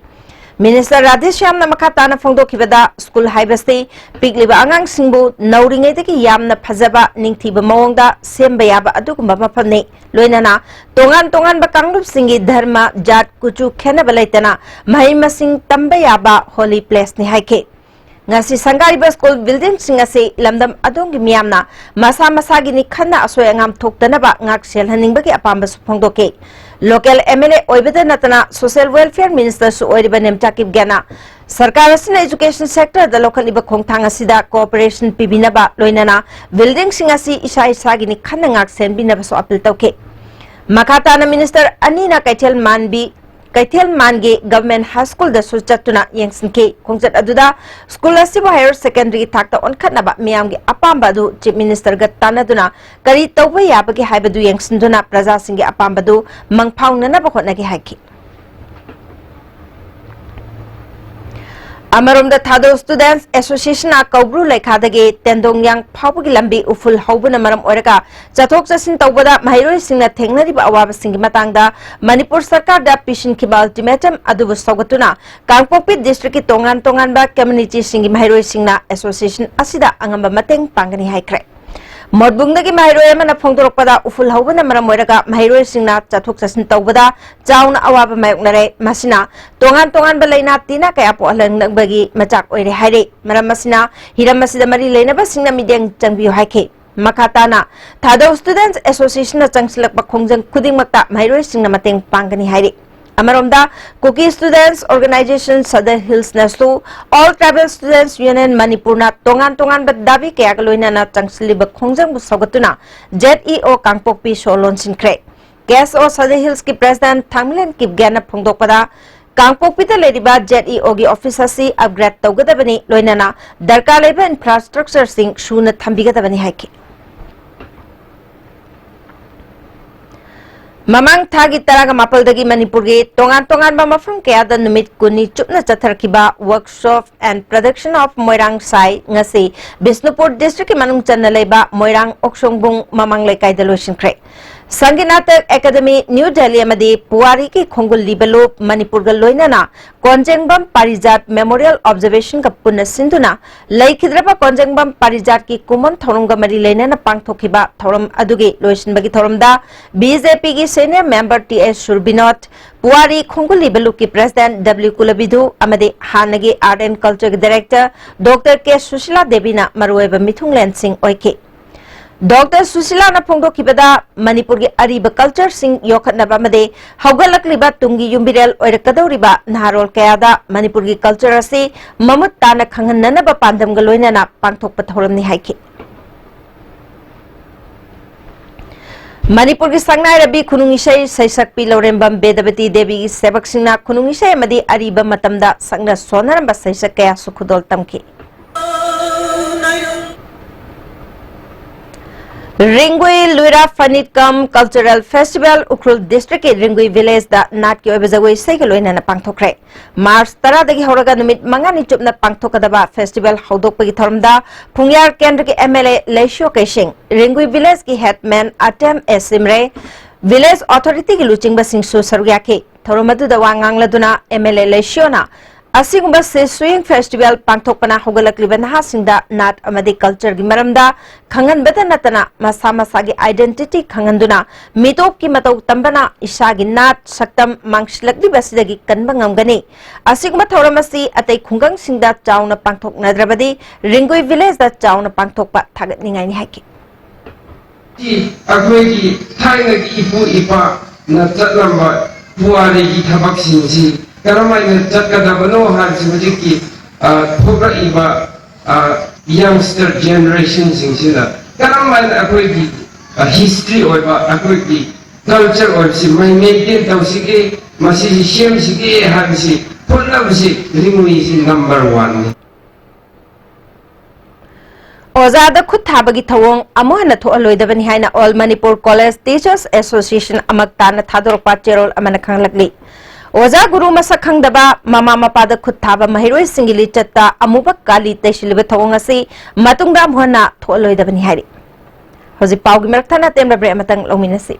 ꯃꯤꯅꯤꯁꯇꯔ ꯔꯥꯙꯦꯁ꯭ꯌꯥꯝꯅ ꯃꯈꯥ ꯇꯥꯅ ꯐꯣꯡꯗꯣꯛꯈꯤꯕꯗ, ꯁ꯭ꯀꯨꯜ ꯍꯥꯏꯕꯁꯤ ꯄꯤꯛꯂꯤꯕ ꯑꯉꯥꯡꯁꯤꯡꯕꯨ ꯅꯧꯔꯤꯉꯩꯗꯒꯤ ꯌꯥꯝꯅ ꯐꯖꯕ, ꯅꯤꯡꯊꯤꯕ ꯃꯑꯣꯡꯗ ꯁꯦꯝꯕ ꯌꯥꯕ ꯑꯗꯨꯒꯨꯝꯕ ꯃꯐꯝꯅꯤ꯫ ꯂꯣꯏꯅꯅ ꯇꯣꯉꯥꯟ ꯇꯣꯉꯥꯟꯕ ꯀꯥꯡꯂꯨꯞꯁꯤꯡꯒꯤ ꯙꯔꯃ, ꯖꯥꯠ, ꯀꯨꯆꯨ ꯈꯦꯠꯅꯕ ꯂꯩꯇꯅ ꯃꯍꯩ ꯃꯁꯤꯡ ꯇꯝꯕ ꯌꯥꯕ ꯍꯣꯂꯤ ꯄ꯭ꯂꯦꯁꯅꯤ ꯍꯥꯏꯈꯤ꯫ ꯉꯁꯤ ꯁꯪꯒꯥꯔꯤꯕ ꯁ꯭ꯀꯨꯜ ꯕꯤꯜꯗꯤꯡꯁꯤꯡ ꯑꯁꯤ ꯂꯝꯗꯝ ꯑꯗꯣꯝꯒꯤ ꯃꯤꯌꯥꯝꯅ ꯃꯁꯥ ꯃꯁꯥꯒꯤꯅꯤ ꯈꯟꯅ ꯑꯁꯣꯏ ꯑꯉꯥꯝ ꯊꯣꯛꯇꯅꯕ ꯉꯥꯛ ꯁꯦꯜꯍꯟꯅꯤꯡꯕꯒꯤ ꯑꯄꯥꯝꯕꯁꯨ ꯐꯣꯡꯗꯣꯛꯈꯤ꯫ ꯂꯣꯀꯦꯜ ꯑꯦꯝ ꯑꯦꯜ ꯑꯦ ꯑꯣꯏꯕꯗ ꯅꯠꯇꯅ ꯁꯣꯁꯤꯌꯦꯜ ꯋꯦꯜꯐꯤꯌꯔ ꯃꯤꯅꯤꯁꯇꯔꯁꯨ ꯑꯣꯏꯔꯤꯕ ꯅꯦꯝꯆꯥ ꯀꯤꯞꯒꯦꯅ ꯁꯔꯀꯥꯔ ꯑꯁꯤꯅ ꯏꯖꯨꯀꯦꯁꯟ ꯁꯦꯛꯇꯔꯗ ꯂꯧꯈꯠꯂꯤꯕ ꯈꯣꯡꯊꯥꯡ ꯑꯁꯤꯗ ꯀꯣꯑꯣꯄꯔꯦꯁꯟ ꯄꯤꯕꯤꯅꯕ, ꯂꯣꯏꯅꯅ ꯕꯤꯜꯗꯤꯡꯁꯤꯡ ꯑꯁꯤ ꯏꯁꯥ ꯏꯁꯥꯒꯤꯅꯤ ꯈꯟꯅ ꯉꯥꯛ ꯁꯦꯟꯕꯤꯅꯕꯁꯨ ꯑꯄꯤꯜ ꯇꯧꯈꯤ꯫ ꯃꯈꯥ ꯇꯥꯅ ꯃꯤꯅꯤꯁꯇꯔ ꯑꯅꯤꯅ ꯀꯩꯊꯦꯜ ꯃꯥꯟꯕꯤ, ꯀꯩꯊꯦꯜ ꯃꯥꯟꯒꯤ ꯒꯚꯔꯟꯃꯦꯟꯠ ꯍꯥꯏ ꯁ꯭ꯀꯨꯜꯗꯁꯨ ꯆꯠꯇꯨꯅ ꯌꯦꯡꯁꯤꯟꯈꯤ꯫ ꯈꯣꯡꯆꯠ ꯑꯗꯨꯗ ꯁ꯭ꯀꯨꯜ ꯑꯁꯤꯕꯨ ꯍꯥꯌꯔ ꯁꯦꯀꯦꯟꯗꯔꯤꯒꯤ ꯊꯥꯛꯇ ꯑꯣꯟꯈꯠꯅꯕ ꯃꯤꯌꯥꯝꯒꯤ ꯑꯄꯥꯝꯕ ꯑꯗꯨ ꯆꯤꯐ ꯃꯤꯅꯤꯁꯇꯔꯒ ꯇꯥꯟꯅꯗꯨꯅ ꯀꯔꯤ ꯇꯧꯕ ꯌꯥꯕꯒꯦ ꯍꯥꯏꯕꯗꯨ ꯌꯦꯡꯁꯤꯟꯗꯨꯅ ꯄ꯭ꯔꯖꯥꯁꯤꯡꯒꯤ ꯑꯄꯥꯝꯕꯗꯨ ꯃꯪꯐꯥꯎꯅꯅꯕ ꯍꯣꯠꯅꯒꯦ ꯍꯥꯏꯈꯤ꯫ ꯑꯃꯔꯣꯝꯗ ꯊꯥꯗꯧ ꯁ꯭ꯇꯨꯗꯦꯟꯠꯁ ꯑꯦꯁꯣꯁꯤꯌꯦꯁꯟꯅ ꯀꯧꯕ꯭ꯔꯨ ꯂꯩꯈꯥꯗꯒꯤ ꯇꯦꯟꯗꯣꯡꯌꯥꯡ ꯐꯥꯎꯕꯒꯤ ꯂꯝꯕꯤ ꯎꯐꯨꯜ ꯍꯧꯕꯅ ꯃꯔꯝ ꯑꯣꯏꯔꯒ ꯆꯠꯊꯣꯛ ꯆꯠꯁꯤꯟ ꯇꯧꯕꯗ ꯃꯍꯩꯔꯣꯏꯁꯤꯡꯅ ꯊꯦꯡꯅꯔꯤꯕ ꯑꯋꯥꯕꯁꯤꯡꯒꯤ ꯃꯇꯥꯡꯗ ꯃꯅꯤꯄꯨꯔ ꯁꯔꯀꯥꯔꯗ ꯄꯤꯁꯤꯟꯈꯤꯕ ꯑꯜꯇꯤꯃꯦꯇꯝ ꯑꯗꯨꯕꯨ ꯁꯧꯒꯠꯇꯨꯅ ꯀꯥꯡꯄꯣꯛꯄꯤ ꯗꯤꯁꯇ꯭ꯔꯤꯛꯀꯤ ꯇꯣꯉꯥꯟ ꯇꯣꯉꯥꯟꯕ ꯀꯝꯃ꯭ꯌꯨꯅꯤꯇꯤꯁꯤꯡꯒꯤ ꯃꯍꯩꯔꯣꯏꯁꯤꯡꯅ ꯑꯦꯁꯣꯁꯤꯌꯦꯁꯟ ꯑꯁꯤꯗ ꯑꯉꯝꯕ ꯃꯇꯦꯡ ꯄꯥꯡꯒꯅꯤ ꯍꯥꯏꯈ꯭ꯔꯦ꯫ ꯃꯣꯠꯕꯨꯡꯗꯒꯤ ꯃꯍꯩꯔꯣꯏ ꯑꯃꯅ ꯐꯣꯡꯗꯣꯔꯛꯄꯗ ꯎꯐꯨꯜ ꯍꯧꯕꯅ ꯃꯔꯝ ꯑꯣꯏꯔꯒ ꯃꯍꯩꯔꯣꯏꯁꯤꯡꯅ ꯆꯠꯊꯣꯛ ꯆꯠꯁꯤꯟ ꯇꯧꯕꯗ ꯆꯥꯎꯅ ꯑꯋꯥꯕ ꯃꯥꯌꯣꯛꯅꯔꯦ꯫ ꯃꯁꯤꯅ ꯇꯣꯉꯥꯟ ꯇꯣꯉꯥꯟꯕ ꯂꯥꯏꯅꯥ ꯇꯤꯟꯅ ꯀꯌꯥ ꯄꯣꯛꯍꯜꯂꯛꯅꯕꯒꯤ ꯃꯆꯥꯛ ꯑꯣꯏꯔꯦ ꯍꯥꯏꯔꯤ꯫ ꯃꯔꯝ ꯑꯁꯤꯅ ꯍꯤꯔꯝ ꯑꯁꯤꯗ ꯃꯔꯤ ꯂꯩꯅꯕꯁꯤꯡꯅ ꯃꯤꯠꯌꯦꯡ ꯆꯪꯕꯤꯌꯨ ꯍꯥꯏꯈꯤ꯫ ꯃꯈꯥ ꯇꯥꯅ ꯊꯥꯗꯧ ꯁ꯭ꯇꯨꯗꯦꯟꯠꯁ ꯑꯦꯁꯣꯁꯤꯌꯦꯁꯟꯅ ꯆꯪꯁꯤꯜꯂꯛꯄ ꯈꯣꯡꯖꯪ ꯈꯨꯗꯤꯡꯃꯛꯇ ꯃꯍꯩꯔꯣꯏꯁꯤꯡꯅ ꯃꯇꯦꯡ ꯄꯥꯡꯒꯅꯤ ꯍꯥꯏꯔꯤ꯫ ꯑꯃꯔꯣꯝꯗ ꯀꯨꯀꯤ ꯁ꯭ꯇꯨꯗꯦꯟꯠꯁ organisation Sadar ꯍꯤꯜꯁꯅꯁꯨ all tribal ꯁ꯭ꯇꯨꯗꯦꯟꯠꯁ union ꯃꯅꯤꯄꯨꯔꯅ ꯇꯣꯉꯥꯟ ꯇꯣꯉꯥꯟꯕ ꯗꯥꯕꯤ ꯀꯌꯥꯒ ꯂꯣꯏꯅꯅ ꯆꯪꯁꯤꯜꯂꯤꯕ ꯈꯣꯡꯖꯪꯕꯨ ꯁꯧꯒꯠꯇꯨꯅ ꯖꯦꯗ ꯏ ꯑꯣ ꯀꯥꯡꯄꯣꯛꯄꯤ ꯁꯣ ꯂꯣꯟꯁꯤꯟꯈ꯭ꯔꯦ꯫ ꯀꯦ ꯑꯦꯁ ꯑꯣ ꯁꯗꯔ ꯍꯤꯜꯁꯀꯤ ꯄ꯭ꯔꯦꯁꯤꯗꯦꯟꯠ ꯊꯥꯡꯃꯂꯦꯟ ꯀꯤꯞꯒꯦꯟꯅ ꯐꯣꯡꯗꯣꯛꯄꯗ, ꯀꯥꯡꯄꯣꯛꯄꯤꯗ ꯂꯩꯔꯤꯕ ꯖꯦꯗ ꯏ ꯑꯣꯒꯤ ꯑꯣꯐꯤꯁ ꯑꯁꯤ ꯑꯞꯒ꯭ꯔꯦꯗ ꯇꯧꯒꯗꯕꯅꯤ, ꯂꯣꯏꯅꯅ ꯗꯔꯀꯥꯔ ꯂꯩꯕ ꯏꯟꯐ꯭ꯔꯥꯁ꯭ꯇ꯭ꯔꯛꯆꯔꯁꯤꯡ ꯁꯨꯅ ꯊꯝꯕꯤꯒꯗꯕꯅꯤ ꯍꯥꯏꯈꯤ꯫ ꯃꯃꯥꯡ ꯊꯥꯒꯤ ꯇꯔꯥꯒ ꯃꯥꯄꯜꯗꯒꯤ ꯃꯅꯤꯄꯨꯔꯒꯤ ꯇꯣꯉꯥꯟ ꯇꯣꯉꯥꯟꯕ ꯃꯐꯝ ꯀꯌꯥꯗ ꯅꯨꯃꯤꯠ ꯀꯨꯟꯅꯤ ꯆꯨꯞꯅ ꯆꯠꯊꯔꯛꯈꯤꯕ Workshop and Production of Moirang Sai ꯉꯁꯤ ꯕꯤꯁꯅꯨꯄꯨꯔ ꯗꯤꯁꯇ꯭ꯔꯤꯛꯀꯤ ꯃꯅꯨꯡ ꯆꯟꯅ ꯂꯩꯕ ꯃꯣꯏꯔꯥꯡ ꯑꯣꯛꯁꯣꯡꯕꯨꯡ ꯃꯃꯥꯡ ꯂꯩꯀꯥꯏꯗ ꯂꯣꯏꯁꯤꯟꯈ꯭ꯔꯦ꯫ ꯁꯪꯒꯤꯠ ꯅꯥꯇꯛ ꯑꯦꯀꯥꯗꯃꯤ, ꯅ꯭ꯌꯨ ꯗꯦꯜꯂꯤ ꯑꯃꯗꯤ ꯄꯨꯋꯥꯔꯤꯒꯤ ꯈꯣꯡꯒꯨꯜ ꯂꯤꯕ ꯂꯨꯞ ꯃꯅꯤꯄꯨꯔꯒ ꯂꯣꯏꯅꯅ ꯀꯣꯟꯖꯦꯡꯕꯝ ꯄꯥꯔꯤꯖꯥꯠ ꯃꯦꯃꯣꯔꯤꯌꯦꯜ ꯑꯣꯕꯖꯔꯕꯦꯁꯟꯒ ꯄꯨꯟꯅ ꯁꯤꯟꯗꯨꯅ ꯂꯩꯈꯤꯗ꯭ꯔꯕ ꯀꯣꯟꯖꯦꯡꯕꯝ ꯄꯥꯔꯤꯖꯥꯠꯀꯤ ꯀꯨꯝꯑꯣꯟ ꯊꯧꯔꯝꯒ ꯃꯔꯤ ꯂꯩꯅꯅ ꯄꯥꯡꯊꯣꯛꯈꯤꯕ ꯊꯧꯔꯝ ꯑꯗꯨꯒꯤ ꯂꯣꯏꯁꯤꯟꯕꯒꯤ ꯊꯧꯔꯝꯗ ꯕꯤ ꯖꯦ ꯄꯤꯒꯤ ꯁꯦꯅꯤꯌꯔ ꯃꯦꯝꯕꯔ ꯇꯤ ꯑꯦꯁ ꯁꯨꯔꯕꯤꯅꯣꯠ, ꯄꯨꯋꯥꯔꯤ ꯈꯣꯡꯒꯨꯜ ꯂꯤꯕ ꯂꯨꯞꯀꯤ ꯄ꯭ꯔꯦꯁꯤꯗꯦꯟꯠ ꯗꯕ꯭ꯂꯤꯎ ꯀꯨꯂꯕꯤꯙꯨ ꯑꯃꯗꯤ ꯍꯥꯟꯅꯒꯤ ꯑꯥꯔꯠ ꯑꯦꯟ ꯀꯜꯆꯔꯒꯤ ꯗꯥꯏꯔꯦꯛꯇꯔ ꯗꯣꯛꯇꯔ ꯀꯦ ꯁꯨꯁꯤꯂꯥ ꯗꯦꯕꯤꯅ ꯃꯔꯨꯑꯣꯏꯕ ꯃꯤꯊꯨꯡꯂꯦꯟꯁꯤꯡ ꯑꯣꯏꯈꯤ꯫ ꯗꯣꯛꯇꯔ ꯁꯨꯁꯤꯂꯥꯅ ꯐꯣꯡꯗꯣꯛꯈꯤꯕꯗ, ꯃꯅꯤꯄꯨꯔꯒꯤ ꯑꯔꯤꯕ ꯀꯜꯆꯔꯁꯤꯡ ꯌꯣꯛꯈꯠꯅꯕ ꯑꯃꯗꯤ ꯍꯧꯒꯠꯂꯛꯂꯤꯕ ꯇꯨꯡꯒꯤ ꯌꯨꯝꯕꯤꯔꯦꯜ ꯑꯣꯏꯔꯛꯀꯗꯧꯔꯤꯕ ꯅꯍꯥꯔꯣꯜ ꯀꯌꯥꯗ ꯃꯅꯤꯄꯨꯔꯒꯤ ꯀꯜꯆꯔ ꯑꯁꯤ ꯃꯃꯨꯠ ꯇꯥꯅ ꯈꯪꯍꯟꯅꯅꯕ ꯄꯥꯟꯗꯝꯒ ꯂꯣꯏꯅꯅ ꯄꯥꯡꯊꯣꯛꯄ ꯊꯧꯔꯝꯅꯤ ꯍꯥꯏꯈꯤ꯫ ꯃꯅꯤꯄꯨꯔꯒꯤ ꯁꯛꯅꯥꯏꯔꯕꯤ ꯈꯨꯅꯨꯡ ꯏꯁꯩ ꯁꯩꯁꯛꯄꯤ ꯂꯧꯔꯦꯝꯕꯝ ꯕꯦꯗꯕꯇꯤ ꯗꯦꯕꯤꯒꯤ ꯁꯦꯕꯛꯁꯤꯡꯅ ꯈꯨꯅꯨꯡ ꯏꯁꯩ ꯑꯃꯗꯤ ꯑꯔꯤꯕ ꯃꯇꯝꯗ ꯁꯛꯅ ꯁꯣꯟꯅꯔꯝꯕ ꯁꯩꯁꯛ ꯀꯌꯥꯁꯨ ꯈꯨꯗꯣꯜ ꯇꯝꯈꯤ꯫ ꯔꯤꯡꯒꯨꯏ ꯂꯨꯏꯔꯥ ꯐꯅꯤꯠꯀꯝ ꯀꯜꯆꯔꯦꯜ ꯐꯦꯁꯇꯤꯚꯦꯜ ꯎꯈ꯭ꯔꯨꯜ ꯗꯤꯁꯇ꯭ꯔꯤꯛꯀꯤ ꯔꯤꯡꯒꯨꯏ ꯚꯤꯂꯦꯖꯇ ꯅꯥꯠꯀꯤ ꯑꯣꯏꯕ ꯖꯒꯣꯏ ꯏꯁꯩꯒ ꯂꯣꯏꯅꯅ ꯄꯥꯡꯊꯣꯛꯈ꯭ꯔꯦ꯫ ꯃꯥꯔꯆ ꯇꯔꯥꯗꯒꯤ ꯍꯧꯔꯒ ꯅꯨꯃꯤꯠ ꯃꯉꯥꯅꯤ ꯆꯨꯞꯅ ꯄꯥꯡꯊꯣꯛꯀꯗꯕ ꯐꯦꯁꯇꯤꯚꯦꯜ ꯍꯧꯗꯣꯛꯄꯒꯤ ꯊꯧꯔꯝꯗ ꯐꯨꯡꯌꯥꯔ ꯀꯦꯟꯗ꯭ꯔꯒꯤ M L A Leishiyo Keishing, Ringui ꯚꯤꯂꯦꯖꯀꯤ headman Atem A Shimre, village ꯑꯣꯊꯣꯔꯤꯇꯤꯒꯤ ꯂꯨꯆꯤꯡꯕꯁꯤꯡꯁꯨ ꯁꯔꯨꯛ ꯌꯥꯈꯤ꯫ ꯊꯧꯔꯝ ꯑꯗꯨꯗ ꯋꯥ ꯉꯥꯡꯂꯗꯨꯅ ꯑꯦꯝ ꯑꯦꯜ ꯑꯦ ꯂꯩꯁꯤꯌꯣꯅ ꯑꯁꯤꯒꯨꯝꯕ ꯁꯦꯁꯨꯌꯤꯡ ꯐꯦꯁꯇꯤꯚꯦꯜ ꯄꯥꯡꯊꯣꯛꯄꯅ ꯍꯧꯒꯠꯂꯛꯂꯤꯕ ꯅꯍꯥꯁꯤꯡꯗ ꯅꯥꯠ ꯑꯃꯗꯤ ꯀꯜꯆꯔꯒꯤ ꯃꯔꯝꯗ ꯈꯪꯍꯟꯕꯇ ꯅꯠꯇꯅ ꯃꯁꯥ ꯃꯁꯥꯒꯤ ꯑꯥꯏꯗꯦꯟꯇꯤꯇꯤ ꯈꯪꯍꯟꯗꯨꯅ ꯃꯤꯇꯣꯞꯀꯤ ꯃꯇꯧ ꯇꯝꯕꯅ ꯏꯁꯥꯒꯤ ꯅꯥꯠ ꯁꯛꯇꯝ ꯃꯥꯡꯁꯤꯜꯂꯛꯂꯤꯕꯁꯤꯗꯒꯤ ꯀꯟꯕ ꯉꯝꯒꯅꯤ꯫ ꯑꯁꯤꯒꯨꯝꯕ ꯊꯧꯔꯝ ꯑꯁꯤ ꯑꯇꯩ ꯈꯨꯡꯒꯪꯁꯤꯡꯗ ꯆꯥꯎꯅ ꯄꯥꯡꯊꯣꯛꯅꯗ꯭ꯔꯕꯗꯤ ꯔꯤꯡꯒꯨꯏ ꯚꯤꯂꯦꯖꯇ ꯆꯥꯎꯅ ꯄꯥꯡꯊꯣꯛꯄ ꯊꯥꯒꯠꯅꯤꯡꯉꯥꯏꯅꯤ ꯍꯥꯏꯈꯤ꯫ ꯑꯩꯈꯣꯏꯒꯤ ꯊꯥꯏꯅꯒꯤ ꯏꯄꯨ ꯏꯄꯥꯅ ꯆꯠꯂꯝꯕ ꯄꯨꯋꯥꯔꯤꯒꯤ ꯊꯕꯛꯁꯤꯡꯁꯤ ꯀꯔꯝꯍꯥꯏꯅ ꯆꯠꯀꯗꯕꯅꯣ ꯍꯥꯏꯕꯁꯤ ꯍꯧꯖꯤꯛꯀꯤ, ꯑ, ꯊꯣꯛꯂꯛꯏꯕ, ꯑ, ꯌꯪꯁꯇꯔ ꯖꯦꯅꯦꯔꯦꯁꯟꯁꯤꯡꯁꯤꯅ ꯀꯔꯝꯍꯥꯏꯅ ꯑꯩꯈꯣꯏꯒꯤ, ꯑ, ꯍꯤꯁꯇ꯭ꯔꯤ ꯑꯣꯏꯕ, ꯑꯩꯈꯣꯏꯒꯤ ꯀꯜꯆꯔ ꯑꯣꯏꯕꯁꯤ ꯃꯩ ꯃꯦꯟꯇꯦꯟ ꯇꯧꯁꯤꯒꯦ, ꯃꯁꯤꯁꯤ ꯁꯦꯝꯁꯤꯒꯦ ꯍꯥꯏꯕꯁꯤ ꯍꯣꯠꯅꯕꯁꯤ ꯔꯤꯡꯒꯨꯏꯁꯤ ꯅꯝꯕꯔ ꯋꯥꯟꯅꯤ꯫ ꯑꯣꯖꯥꯗ ꯈꯨꯠ ꯊꯥꯕꯒꯤ ꯊꯧꯑꯣꯡ ꯑꯃꯨꯛ ꯍꯟꯅ ꯊꯣꯛꯍꯜꯂꯣꯏꯗꯕꯅꯤ ꯍꯥꯏꯅ All Manipur College Teachers Association ꯑꯃꯛ ꯇꯥꯟꯅ ꯊꯥꯗꯣꯔꯛꯄ ꯆꯦꯔꯣꯜ ꯑꯃꯅ ꯈꯪꯂꯛꯂꯤ꯫ ꯑꯣꯖꯥ ꯒꯨꯔꯨ ꯃꯁꯛ ꯈꯪꯗꯕ, ꯃꯃꯥ ꯃꯄꯥꯗ ꯈꯨꯠ ꯊꯥꯕ ꯃꯍꯩꯔꯣꯏꯁꯤꯡꯒꯤ ꯂꯤꯆꯠꯇ ꯑꯃꯨꯕ ꯀꯥꯂꯤ ꯇꯩꯁꯤꯜꯂꯤꯕ ꯊꯧꯑꯣꯡ ꯑꯁꯤ ꯃꯇꯨꯡꯗ ꯑꯃꯨꯛ ꯍꯟꯅ ꯊꯣꯛꯍꯜꯂꯣꯏꯗꯕꯅꯤ ꯍꯥꯏꯔꯤ꯫ ꯍꯧꯖꯤꯛ ꯄꯥꯎꯒꯤ ꯃꯔꯛ ꯊꯠꯅ ꯇꯦꯟꯕ ꯕ꯭ꯔꯦꯛ ꯑꯃꯇꯪ ꯂꯧꯃꯤꯟꯅꯁꯤ꯫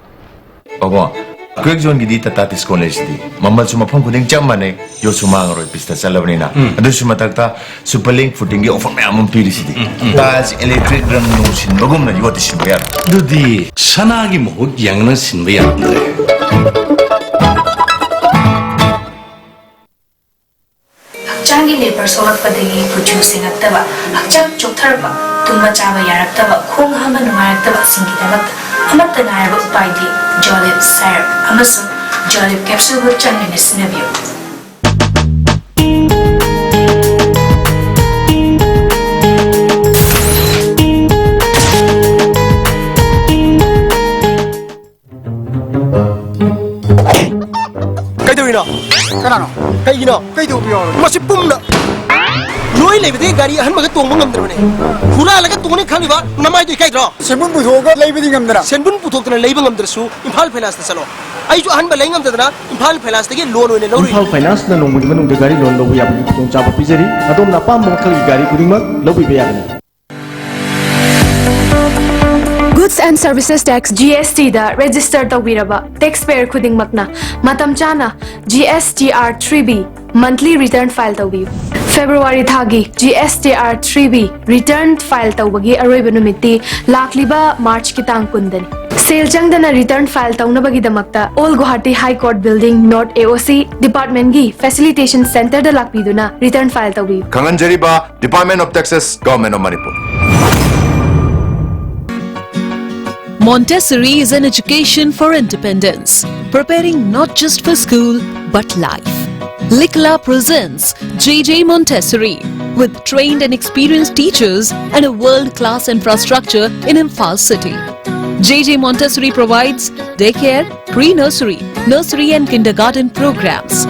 ꯄꯥꯕꯨꯡ, ꯀ꯭ꯋꯦꯛ ꯖꯣꯟꯒꯤꯗꯤ ꯇꯥꯇꯥ ꯇꯤꯁꯀꯣꯟ ꯂꯩꯔꯤꯁꯤꯗꯤ꯫ ꯃꯃꯜꯁꯨ ꯃꯐꯝ ꯈꯨꯗꯤꯡ ꯆꯞ ꯃꯥꯟꯅꯩ, ꯌꯣꯠꯁꯨ ꯃꯥꯡꯉꯔꯣꯏ, ꯄꯤꯁꯇ ꯆꯠꯂꯕꯅꯤꯅ꯫ ꯎꯝ꯫ ꯑꯗꯨꯁꯨ ꯃꯊꯛꯇ ꯁꯨꯄꯔ ꯂꯤꯡ ꯐꯨꯇꯤꯡꯒꯤ ꯑꯣꯐꯔ ꯃꯌꯥꯝ ꯑꯃ ꯄꯤꯔꯤꯁꯤꯗꯤ꯫ ꯎꯝ, ꯎꯝ꯫ ꯇꯥꯏꯜꯁ, ꯏꯂꯦꯛꯇ꯭ꯔꯤꯛ ꯔꯪ ꯅꯨꯡ ꯁꯤꯟꯕꯒꯨꯝꯅ ꯌꯣꯠꯇꯤ ꯁꯤꯟꯕ ꯌꯥꯔꯣꯏ꯫ ꯑꯗꯨꯗꯤ ꯁꯅꯥꯒꯤ ꯃꯍꯨꯠ ꯌꯦꯡꯅ ꯁꯤꯟꯕ ꯌꯥꯔꯝꯗ꯭ꯔꯦ꯫ ꯍꯛꯆꯥꯡꯒꯤ ꯂꯦꯄꯔ ꯁꯣꯛꯂꯛꯄꯗꯒꯤ ꯀꯨꯆꯨ ꯁꯦꯡꯉꯛꯇꯕ, ꯍꯛꯆꯥꯡ ꯆꯣꯛꯊꯔꯛꯄ, ꯇꯨꯝꯕ ꯆꯥꯕ ꯌꯥꯔꯛꯇꯕ, ꯈꯣꯡ ꯍꯥꯝꯕ ꯅꯨꯡꯉꯥꯏꯔꯛꯇꯕꯁꯤꯡꯒꯤꯗꯃꯛꯇ ꯑꯃꯠꯇ ꯉꯥꯏꯔꯕ ꯎꯄꯥꯏꯗꯤ ꯖꯣꯂꯤꯞ ꯁꯥꯏꯔꯞ ꯑꯃꯁꯨꯡ ꯖꯣꯂꯤꯞ ꯀꯦꯞꯁꯨꯜꯕꯨ ꯆꯥꯡ ꯅꯥꯏꯅ ꯁꯤꯖꯤꯟꯅꯕꯤꯌꯨ꯫ ꯀꯩꯒꯤꯅꯣ? ꯀꯩꯗꯧꯕ ꯌꯥꯎꯔꯒꯦ? ꯃꯁꯤ ꯄꯨꯝꯅ ꯂꯣꯏ ꯂꯩꯕꯗꯤ ꯒꯥꯔꯤ ꯑꯍꯟꯕꯒ ꯇꯣꯡꯕ ꯉꯝꯗ꯭ꯔꯕꯅꯦ꯫ ꯍꯨꯔꯥꯜꯂꯒ ꯇꯣꯡꯅꯤ ꯈꯜꯂꯤꯕ ꯅꯃꯥꯏꯗꯣ ꯏꯀꯥꯏꯗ꯭ꯔꯣ? ꯁꯦꯟꯕꯨꯟ ꯄꯨꯊꯣꯛꯑꯒ ꯂꯩꯕꯗꯤ ꯉꯝꯗꯅ꯫ ꯁꯦꯟꯕꯨꯟ ꯄꯨꯊꯣꯛꯇꯅ ꯂꯩꯕ ꯉꯝꯗ꯭ꯔꯁꯨ ꯏꯝꯐꯥꯜ ꯐꯥꯏꯅꯥꯟꯁꯇ ꯆꯠꯂꯣ꯫ ꯑꯩꯁꯨ ꯑꯍꯟꯕ ꯂꯩ ꯉꯝꯗꯗꯅ ꯏꯝꯐꯥꯜ ꯐꯥꯏꯅꯥꯟꯁꯇꯒꯤ ꯂꯣꯟ ꯑꯣꯏꯅ ꯂꯧꯔꯨꯏ꯫ ꯏꯝꯐꯥꯜ ꯐꯥꯏꯅꯥꯟꯁꯅ ꯅꯣꯡꯃꯒꯤ ꯃꯅꯨꯡꯗ ꯒꯥꯔꯤ ꯂꯣꯟ ꯂꯧꯕ ꯌꯥꯕꯒꯤ ꯈꯨꯗꯣꯡꯆꯥꯕ ꯄꯤꯖꯔꯤ꯫ ꯑꯗꯣꯝꯅ ꯑꯄꯥꯝꯕ ꯃꯈꯜꯒꯤ ꯒꯥꯔꯤ ꯈꯨꯗꯤꯡꯃꯛ ꯂꯧꯕꯤꯕ ꯌꯥꯒꯅꯤ꯫ Goods and Services Tax, G S T the register ꯇꯧꯕꯤꯔꯕ taxpayer ꯈꯨꯗꯤꯡꯃꯛꯅ ꯃꯇꯝ ꯆꯥꯅ G S T R three B monthly return file ꯇꯧꯕꯤꯌꯨ꯫ February ꯊꯥꯒꯤ G S T R three B return file ꯇꯧꯕꯒꯤ ꯑꯔꯣꯏꯕ ꯅꯨꯃꯤꯠꯇꯤ ꯂꯥꯛꯂꯤꯕ March ꯀꯤ ꯇꯥꯡ ꯀꯨꯟꯗꯅꯤ꯫ ꯁꯦꯜ ꯆꯪꯗꯅ return file ꯇꯧꯅꯕꯒꯤꯗꯃꯛꯇ Old Guwahati High Court Building, North A O C department ꯀꯤ facilitation center ꯗ ꯂꯥꯛꯄꯤꯗꯨꯅ return file ꯇꯧꯕꯤꯌꯨ꯫ ꯈꯪꯍꯟꯖꯔꯤꯕ, Department of Taxes, Government of Manipur. Montessori is an education for independence, preparing not just for school, but life. Likla presents J J Montessori, with trained and experienced teachers and a world-class infrastructure in Imphal city. J J Montessori provides daycare, pre-nursery, nursery and kindergarten programs.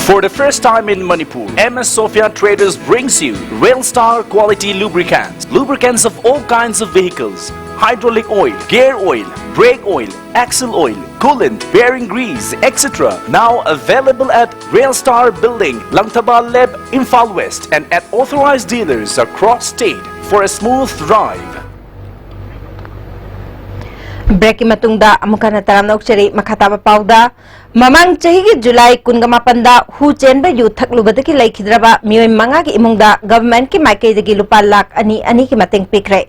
For the first time in Manipur, M S Sophia Traders brings you Rail Star quality lubricants. Lubricants of all kinds of vehicles, hydraulic oil, gear oil, brake oil, axle oil, coolant, bearing grease, et cetera. Now available at Rail Star Building, Langthaba Leb, Imphal West, and at authorized dealers across state for a smooth drive. Break ꯀꯤ ꯃꯇꯨꯡꯗ ꯑꯃꯨꯛ ꯍꯟꯅ ꯇꯔꯥꯝꯅ ꯑꯣꯛꯆꯔꯤ꯫ ꯃꯈꯥ ꯇꯥꯕ ꯄꯥꯎꯗ, ꯃꯃꯥꯡ ꯆꯍꯤꯒꯤ July ꯀꯨꯟꯒ ꯃꯥꯄꯟꯗ ꯍꯨ ꯆꯦꯟꯕ ꯌꯨ ꯊꯛꯂꯨꯕꯗꯒꯤ ꯂꯩꯈꯤꯗ꯭ꯔꯕ ꯃꯤꯑꯣꯏ ꯃꯉꯥꯒꯤ ꯏꯃꯨꯡꯗ government ꯀꯤ ꯃꯥꯏꯀꯩꯗꯒꯤ ꯂꯨꯄꯥ ꯂꯥꯈ ꯑꯅꯤ ꯑꯅꯤꯒꯤ ꯃꯇꯦꯡ ꯄꯤꯈ꯭ꯔꯦ꯫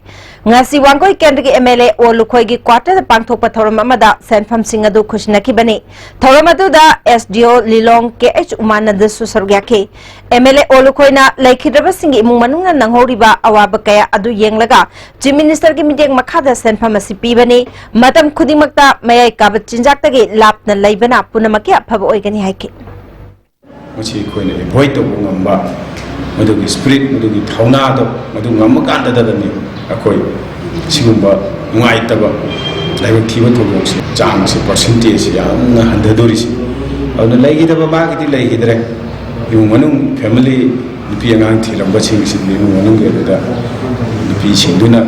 ꯉꯁꯤ ꯋꯥꯡꯒꯣꯏ ꯀꯦꯟꯗ꯭ꯔꯒꯤ M L A ꯑꯣ ꯂꯨꯈꯣꯏꯒꯤ quarter ꯗ ꯄꯥꯡꯊꯣꯛꯄ ꯊꯧꯔꯝ ꯑꯃꯗ ꯁꯦꯟꯐꯝꯁꯤꯡ ꯑꯗꯨ ꯈꯨꯠꯁꯤꯟꯅꯈꯤꯕꯅꯤ꯫ ꯊꯧꯔꯝ ꯑꯗꯨꯗ S D O ꯂꯤꯂꯣꯡ K H ꯎꯃꯥꯅꯟꯗꯁꯨ ꯁꯔꯨꯛ ꯌꯥꯈꯤ꯫ M L A ꯑꯣ ꯂꯨꯈꯣꯏꯅ ꯂꯩꯈꯤꯗ꯭ꯔꯕꯁꯤꯡꯒꯤ ꯏꯃꯨꯡ ꯃꯅꯨꯡꯅ ꯅꯪꯍꯧꯔꯤꯕ ꯑꯋꯥꯕ ꯀꯌꯥ ꯑꯗꯨ ꯌꯦꯡꯂꯒ Chief Minister ꯒꯤ ꯃꯤꯠꯌꯦꯡ ꯃꯈꯥꯗ ꯁꯦꯟꯐꯝ ꯑꯁꯤ ꯄꯤꯕꯅꯤ꯫ ꯃꯇꯝ ꯈꯨꯗꯤꯡꯃꯛꯇ ꯃꯌꯥꯏ ꯀꯥꯕ ꯆꯤꯟꯖꯥꯛꯇꯒꯤ ꯂꯥꯞꯅ ꯂꯩꯕꯅ ꯄꯨꯝꯅꯃꯛꯀꯤ ꯑꯐꯕ ꯑꯣꯏꯒꯅꯤ ꯍꯥꯏꯈꯤ꯫ ꯃꯁꯤ ꯑꯩꯈꯣꯏꯅ avoid ꯇꯧꯕ ꯉꯝꯕ, ꯃꯗꯨꯒꯤ spirit, ꯃꯗꯨꯒꯤ ꯊꯧꯅꯥꯗꯣ, ꯃꯗꯨ ꯉꯝꯕ ꯀꯥꯟꯗꯗꯅꯤ ꯑꯩꯈꯣꯏ ꯁꯤꯒꯨꯝꯕ ꯅꯨꯡꯉꯥꯏꯇꯕ ꯂꯥꯏꯕꯛ ꯊꯤꯕ ꯊꯧꯗꯣꯛꯁꯦ, ꯆꯥꯡꯁꯦ, ꯄꯥꯔꯁꯦꯟꯇꯦꯖꯁꯦ ꯌꯥꯝꯅ ꯍꯟꯊꯗꯣꯔꯤꯁꯦ꯫ ꯑꯗꯨꯅ ꯂꯩꯈꯤꯗꯕ ꯃꯥꯒꯤꯗꯤ ꯂꯩꯈꯤꯗ꯭ꯔꯦ꯫ ꯏꯃꯨꯡ ꯃꯅꯨꯡ, ꯐꯦꯃꯤꯂꯤ, ꯅꯨꯄꯤ ꯑꯉꯥꯡ ꯊꯤꯔꯝꯕꯁꯤꯡꯁꯤꯗꯤ ꯏꯃꯨꯡ ꯃꯅꯨꯡꯒꯤ ꯑꯗꯨꯗ ꯅꯨꯄꯤꯁꯤꯡꯗꯨꯅ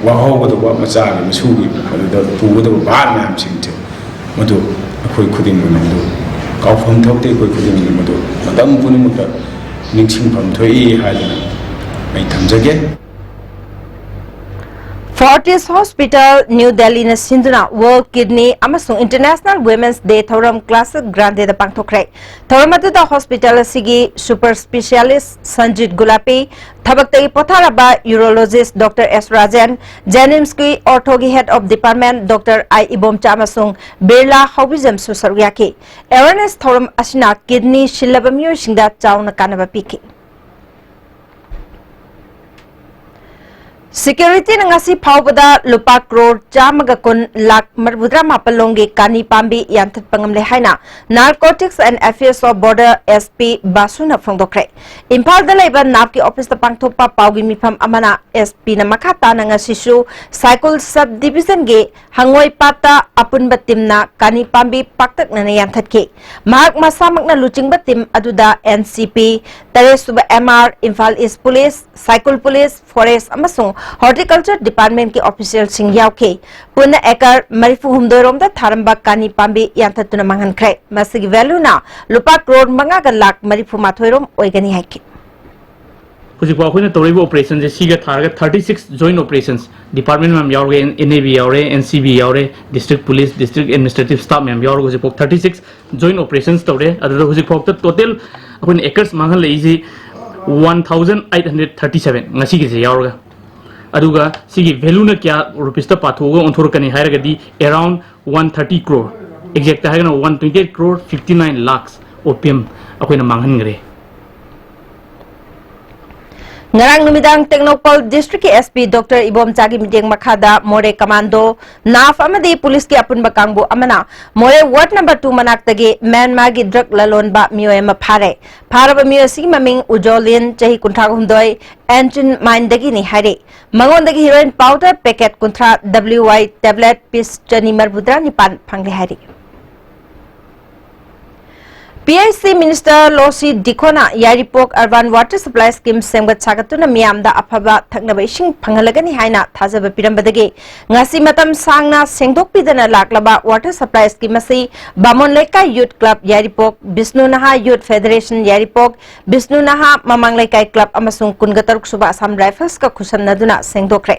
ꯋꯥꯍꯧꯒꯗꯧꯕ, ꯃꯆꯥꯒꯤ ꯃꯁꯨꯒꯤ ꯑꯗꯨꯗ ꯄꯨꯒꯗꯧꯕ ꯚꯥꯔ ꯃꯌꯥꯝꯁꯤꯡꯁꯦ, ꯃꯗꯨ ꯑꯩꯈꯣꯏ ꯈꯨꯗꯤꯡꯃꯛꯅ ꯃꯗꯨ ꯀꯥꯎꯐꯝ ꯊꯣꯛꯇꯦ꯫ ꯑꯩꯈꯣꯏ ꯈꯨꯗꯤꯡꯃꯛꯅ ꯃꯗꯨ ꯃꯇꯝ ꯄꯨꯝꯅꯃꯛꯇ ꯅꯤꯡꯁꯤꯡꯐꯝ ꯊꯣꯛꯏ ꯍꯥꯏꯗꯅ ꯑꯩ ꯊꯝꯖꯒꯦ꯫ Fortis Hospital, New Delhi ꯅ ꯁꯤꯟꯗꯨꯅ World Kidney ꯑꯃꯁꯨꯡ International Women's Day ꯊꯧꯔꯝ Classic Grande ꯗ ꯄꯥꯡꯊꯣꯛꯈ꯭ꯔꯦ꯫ ꯊꯧꯔꯝ ꯑꯗꯨꯗ ꯍꯣꯁꯄꯤꯇꯥꯜ ꯑꯁꯤꯒꯤ ꯁꯨꯄꯔ ꯁ꯭ꯄꯦꯁꯤꯌꯥꯂꯤꯁ ꯁꯟꯖꯤꯠ ꯒꯨꯂꯥꯄꯤ, ꯊꯕꯛꯇꯒꯤ ꯄꯣꯊꯥꯔꯕ ꯌꯨꯔꯣꯂꯣꯖꯤꯁ ꯗꯣꯛꯇꯔ ꯑꯦꯁ ꯔꯥꯖꯦꯟ, ꯖꯦꯅꯤꯝꯁꯀꯤ ꯑꯣꯔꯊꯣꯒꯤ head of department doctor I Ibomcha ꯑꯃꯁꯨꯡ ꯕꯤꯔꯂꯥ ꯍꯥꯎꯕꯤꯖꯝꯁꯨ ꯁꯔꯨꯛ ꯌꯥꯈꯤ꯫ ꯑꯦꯋꯦꯔꯅꯦꯁ ꯊꯧꯔꯝ ꯑꯁꯤꯅ ꯀꯤꯗꯅꯤ ꯁꯤꯜꯂꯕ ꯃꯤꯑꯣꯏꯁꯤꯡꯗ ꯆꯥꯎꯅ ꯀꯥꯟꯅꯕ ꯄꯤꯈꯤ꯫ ꯁꯦꯀ꯭ꯌꯨꯔꯤꯇꯤꯅ ꯉꯁꯤ ꯐꯥꯎꯕꯗ ꯂꯨꯄꯥ ꯀ꯭ꯔꯣꯔ ꯆꯥꯝꯃꯒ ꯀꯨꯟ ꯂꯥꯈ ꯃꯔꯤꯐꯨꯇꯔꯥ ꯃꯥꯄꯜ ꯂꯣꯝꯒꯤ ꯀꯥꯅꯤ ꯄꯥꯝꯕꯤ ꯌꯥꯟꯊꯠꯄ ꯉꯝꯂꯦ ꯍꯥꯏꯅ Narcotics and Affairs of Border S P ꯕꯥꯁꯨꯅ ꯐꯣꯡꯗꯣꯛꯈ꯭ꯔꯦ꯫ ꯏꯝꯐꯥꯜꯗ ꯂꯩꯕ ꯅꯥꯞꯀꯤ ꯑꯣꯐꯤꯁꯇ ꯄꯥꯡꯊꯣꯛꯄ ꯄꯥꯎꯒꯤ ꯃꯤꯐꯝ ꯑꯃꯅ S P ꯅ ꯃꯈꯥ ꯇꯥꯅ ꯉꯁꯤꯁꯨ ꯁꯥꯏꯀꯨꯜ ꯁꯕ ꯗꯤꯕꯤꯖꯟꯒꯤ ꯍꯪꯉꯣꯏ ꯄꯥꯠꯇ ꯑꯄꯨꯟꯕ ꯇꯤꯝꯅ ꯀꯥꯅꯤ ꯄꯥꯝꯕꯤ ꯄꯥꯛꯇꯛꯅꯅ ꯌꯥꯟꯊꯠꯈꯤ꯫ ꯃꯍꯥꯛ ꯃꯁꯥꯃꯛꯅ ꯂꯨꯆꯤꯡꯕ ꯇꯤꯝ ꯑꯗꯨꯗ N C P, ꯇꯔꯦꯠꯁꯨꯕ M R, Imphal east police, Saikul police, forest ꯑꯃꯁꯨꯡ ꯍꯣꯔꯇꯤꯀꯜꯆꯔ ꯗꯤꯄꯥꯔꯠꯃꯦꯟꯠꯀꯤ ꯑꯣꯐꯤꯁꯤꯌꯦꯜꯁꯤꯡ ꯌꯥꯎꯈꯤ꯫ ꯄꯨꯟꯅ ꯑꯦꯀꯔ ꯃꯔꯤꯐꯨ ꯍꯨꯝꯗꯣꯏ ꯔꯣꯝꯗ ꯊꯥꯔꯝꯕ ꯀꯥꯅꯤ ꯄꯥꯝꯕꯤ ꯌꯥꯟꯊꯠꯇꯨꯅ ꯃꯥꯡꯍꯟꯈ꯭ꯔꯦ꯫ ꯃꯁꯤꯒꯤ ꯚꯦꯂꯨꯅ ꯂꯨꯄꯥ ꯀ꯭ꯔꯣꯔ ꯃꯉꯥꯒ ꯂꯥꯈ ꯃꯔꯤꯐꯨ ꯃꯥꯊꯣꯏ ꯔꯣꯝ ꯑꯣꯏꯒꯅꯤ ꯍꯥꯏꯈꯤ꯫ ꯍꯧꯖꯤꯛꯐꯥꯎ ꯑꯩꯈꯣꯏꯅ ꯇꯧꯔꯛꯏꯕ ꯑꯣꯄꯔꯦꯁꯟꯁꯦ ꯁꯤꯒ ꯊꯥꯔꯒ thirty six joint operations, department ꯃꯌꯥꯝ ꯌꯥꯎꯔꯒ, N A B ꯌꯥꯎꯔꯦ, N C B ꯌꯥꯎꯔꯦ, district police, district administrative staff ꯃꯌꯥꯝ ꯌꯥꯎꯔꯒ ꯍꯧꯖꯤꯛꯐꯥꯎ thirty six joint operations ꯇꯧꯔꯦ꯫ ꯑꯗꯨꯗ ꯍꯧꯖꯤꯛꯐꯥꯎꯗ ꯇꯣꯇꯦꯜ ꯑꯩꯈꯣꯏꯅ acres ꯃꯥꯡꯍꯜꯂꯛꯏꯁꯤ one thousand eight hundred thirty seven, ꯉꯁꯤꯒꯤꯁꯦ ꯌꯥꯎꯔꯒ꯫ ꯑꯗꯨꯒ ꯁꯤꯒꯤ ꯚꯦꯂꯨꯅ ꯀꯌꯥ ꯔꯨꯄꯤꯁꯇ ꯄꯥꯊꯣꯛꯑꯒ ꯑꯣꯟꯊꯣꯔꯛꯀꯅꯤ ꯍꯥꯏꯔꯒꯗꯤ, around one thirty crore, exact ꯍꯥꯏꯔꯒꯅ one twenty eight crore fifty nine lakhs opium ꯑꯩꯈꯣꯏꯅ ꯃꯥꯡꯍꯟꯈ꯭ꯔꯦ꯫ ꯉꯔꯥꯡ ꯅꯨꯃꯤꯗꯥꯡ ꯇꯦꯡꯅꯧꯄꯜ ꯗꯤꯁꯇ꯭ꯔꯤꯛꯀꯤ ꯑꯦꯁ ꯄꯤ ꯗꯣꯛꯇꯔ ꯏꯕꯣꯝꯆꯥꯒꯤ ꯃꯤꯠꯌꯦꯡ ꯃꯈꯥꯗ ꯃꯣꯔꯦ ꯀꯃꯥꯟꯗꯣ, ꯅꯥꯐ ꯑꯃꯗꯤ ꯄꯨꯂꯤꯁꯀꯤ ꯑꯄꯨꯟꯕ ꯀꯥꯡꯕꯨ ꯑꯃꯅ ꯃꯣꯔꯦ ꯋꯥꯔꯗ ꯅꯝꯕꯔ ꯇꯨ ꯃꯅꯥꯛꯇꯒꯤ ꯃ꯭ꯌꯥꯟꯃꯥꯔꯒꯤ ꯗ꯭ꯔꯒ ꯂꯂꯣꯟꯕ ꯃꯤꯑꯣꯏ ꯑꯃ ꯐꯥꯔꯦ꯫ ꯐꯥꯔꯕ ꯃꯤꯑꯣꯏ ꯑꯁꯤꯒꯤ ꯃꯃꯤꯡ ꯎꯖꯣꯂꯤꯟ, ꯆꯍꯤ ꯀꯨꯟꯊ꯭ꯔꯥ ꯍꯨꯝꯗꯣꯏ, ꯑꯦꯟꯆꯤꯟ ꯃꯥꯏꯟꯗꯒꯤꯅꯤ ꯍꯥꯏꯔꯤ꯫ ꯃꯉꯣꯟꯗꯒꯤ ꯍꯤꯔꯣꯏꯟ ꯄꯥꯎꯗꯔ ꯄꯦꯀꯦꯠ ꯀꯨꯟꯊ꯭ꯔꯥ, ꯗꯕ꯭ꯂꯤꯎ ꯋꯥꯏ ꯇꯦꯕ꯭ꯂꯦꯠ ꯄꯤꯁ ꯆꯅꯤ ꯃꯔꯤꯐꯨꯇꯔꯥ ꯅꯤꯄꯥꯟ ꯐꯪꯂꯦ ꯍꯥꯏꯔꯤ꯫ ꯄꯤ ꯑꯩꯆ ꯁꯤ ꯃꯤꯅꯤꯁꯇꯔ ꯂꯣꯁꯤ ꯗꯤꯈꯣꯅ ꯌꯥꯏꯔꯤꯄꯣꯛ ꯑꯔꯕꯥꯟ ꯋꯥꯇꯔ ꯁꯄ꯭ꯂꯥꯏ ꯁ꯭ꯀꯤꯝ ꯁꯦꯝꯒꯠ ꯁꯥꯒꯠꯇꯨꯅ ꯃꯤꯌꯥꯝꯗ ꯑꯐꯕ ꯊꯛꯅꯕ ꯏꯁꯤꯡ ꯐꯪꯍꯜꯂꯒꯅꯤ ꯍꯥꯏꯅ ꯊꯥꯖꯕ ꯄꯤꯔꯝꯕꯗꯒꯤ ꯉꯁꯤ ꯃꯇꯝ ꯁꯥꯡꯅ ꯁꯦꯡꯗꯣꯛꯄꯤꯗꯅ ꯂꯥꯛꯂꯕ ꯋꯥꯇꯔ ꯁꯄ꯭ꯂꯥꯏ ꯁ꯭ꯀꯤꯝ ꯑꯁꯤ ꯕꯥꯃꯣꯟ ꯂꯩꯀꯥꯏ ꯌꯨꯠ ꯀ꯭ꯂꯕ ꯌꯥꯏꯔꯤꯄꯣꯛ, ꯕꯤꯁꯅꯨ ꯅꯍꯥ ꯌꯨꯠ ꯐꯦꯗꯔꯦꯁꯟ ꯌꯥꯏꯔꯤꯄꯣꯛ, ꯕꯤꯁꯅꯨ ꯅꯍꯥ ꯃꯃꯥꯡ ꯂꯩꯀꯥꯏ ꯀ꯭ꯂꯕ ꯑꯃꯁꯨꯡ ꯀꯨꯟꯒ ꯇꯔꯨꯛ ꯁꯨꯕ ꯑꯁꯥꯝ ꯔꯥꯏꯐꯜꯁꯀ ꯈꯨꯠꯁꯝꯅꯗꯨꯅ ꯁꯦꯡꯗꯣꯛꯈ꯭ꯔꯦ꯫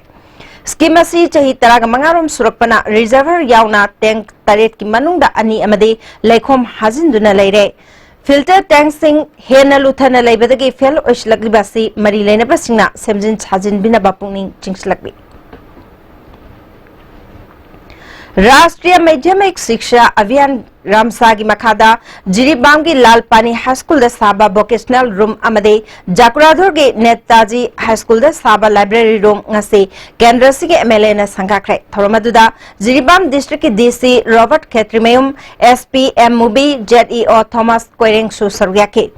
ꯁ꯭ꯀꯤꯝ ꯑꯁꯤ ꯆꯍꯤ ꯇꯔꯥꯒ ꯃꯉꯥ ꯔꯣꯝ ꯁꯨꯔꯛꯄꯅ ꯔꯤꯖꯔꯚꯔ ꯌꯥꯎꯅ ꯇꯦꯡꯛ ꯇꯔꯦꯠꯀꯤ ꯃꯅꯨꯡꯗ ꯑꯅꯤ ꯑꯃꯗꯤ ꯂꯩꯈꯣꯝ ꯍꯥꯖꯤꯟꯗꯨꯅ ꯂꯩꯔꯦ꯫ ꯐꯤꯜꯇꯔ ꯇꯦꯡꯛꯁꯤꯡ ꯍꯦꯟꯅ ꯂꯨꯊꯅ ꯂꯩꯕꯗꯒꯤ ꯐꯦꯜ ꯑꯣꯏꯁꯤꯜꯂꯛꯂꯤꯕ ꯑꯁꯤ ꯃꯔꯤ ꯂꯩꯅꯕꯁꯤꯡꯅ ꯁꯦꯝꯖꯤꯟ ꯁꯥꯖꯤꯟꯕꯤꯅꯕ ꯄꯨꯛꯅꯤꯡ ꯆꯤꯡꯁꯤꯜꯂꯛꯂꯤ꯫ ꯔꯥꯁꯇ꯭ꯔꯤꯌ ꯃꯥꯙ꯭ꯌꯃꯤꯛ ꯁꯤꯛꯁꯥ ꯑꯚꯤꯌꯥꯟ ꯔꯥꯝꯁꯥꯒꯤ ꯃꯈꯥꯗ ꯖꯤꯔꯤꯕꯥꯝꯒꯤ ꯂꯥꯜ ꯄꯥꯅꯤ ꯍꯥꯏ ꯁ꯭ꯀꯨꯜꯗ ꯁꯥꯕ ꯚꯣꯀꯦꯁꯅꯦꯜ ꯔꯨꯝ ꯑꯃꯗꯤ ꯖꯀꯨꯔꯥꯙꯨꯔꯒꯤ ꯅꯦꯇꯥꯖꯤ ꯍꯥꯏ ꯁ꯭ꯀꯨꯜꯗ ꯁꯥꯕ ꯂꯥꯏꯕ꯭ꯔꯦꯔꯤ ꯔꯨꯝ ꯉꯁꯤ ꯀꯦꯟꯗ꯭ꯔꯁꯤꯒꯤ ꯑꯦꯝ ꯑꯦꯜ ꯑꯦꯅ ꯁꯪꯒꯥꯈ꯭ꯔꯦ꯫ ꯊꯧꯔꯝ ꯑꯗꯨꯗ ꯖꯤꯔꯤꯕꯥꯝ ꯗꯤꯁꯇ꯭ꯔꯤꯛꯀꯤ ꯗꯤ ꯁꯤ ꯔꯣꯕꯔꯠ ꯈꯦꯇ꯭ꯔꯤꯃꯌꯨꯝ, ꯑꯦꯁ ꯄꯤ ꯑꯦꯝ ꯃꯨꯕꯤ, ꯖꯦꯠ ꯏ ꯑꯣ ꯊꯣꯃꯥꯁ ꯀꯣꯏꯔꯦꯡꯁꯨ ꯁꯔꯨꯛ ꯌꯥꯈꯤ꯫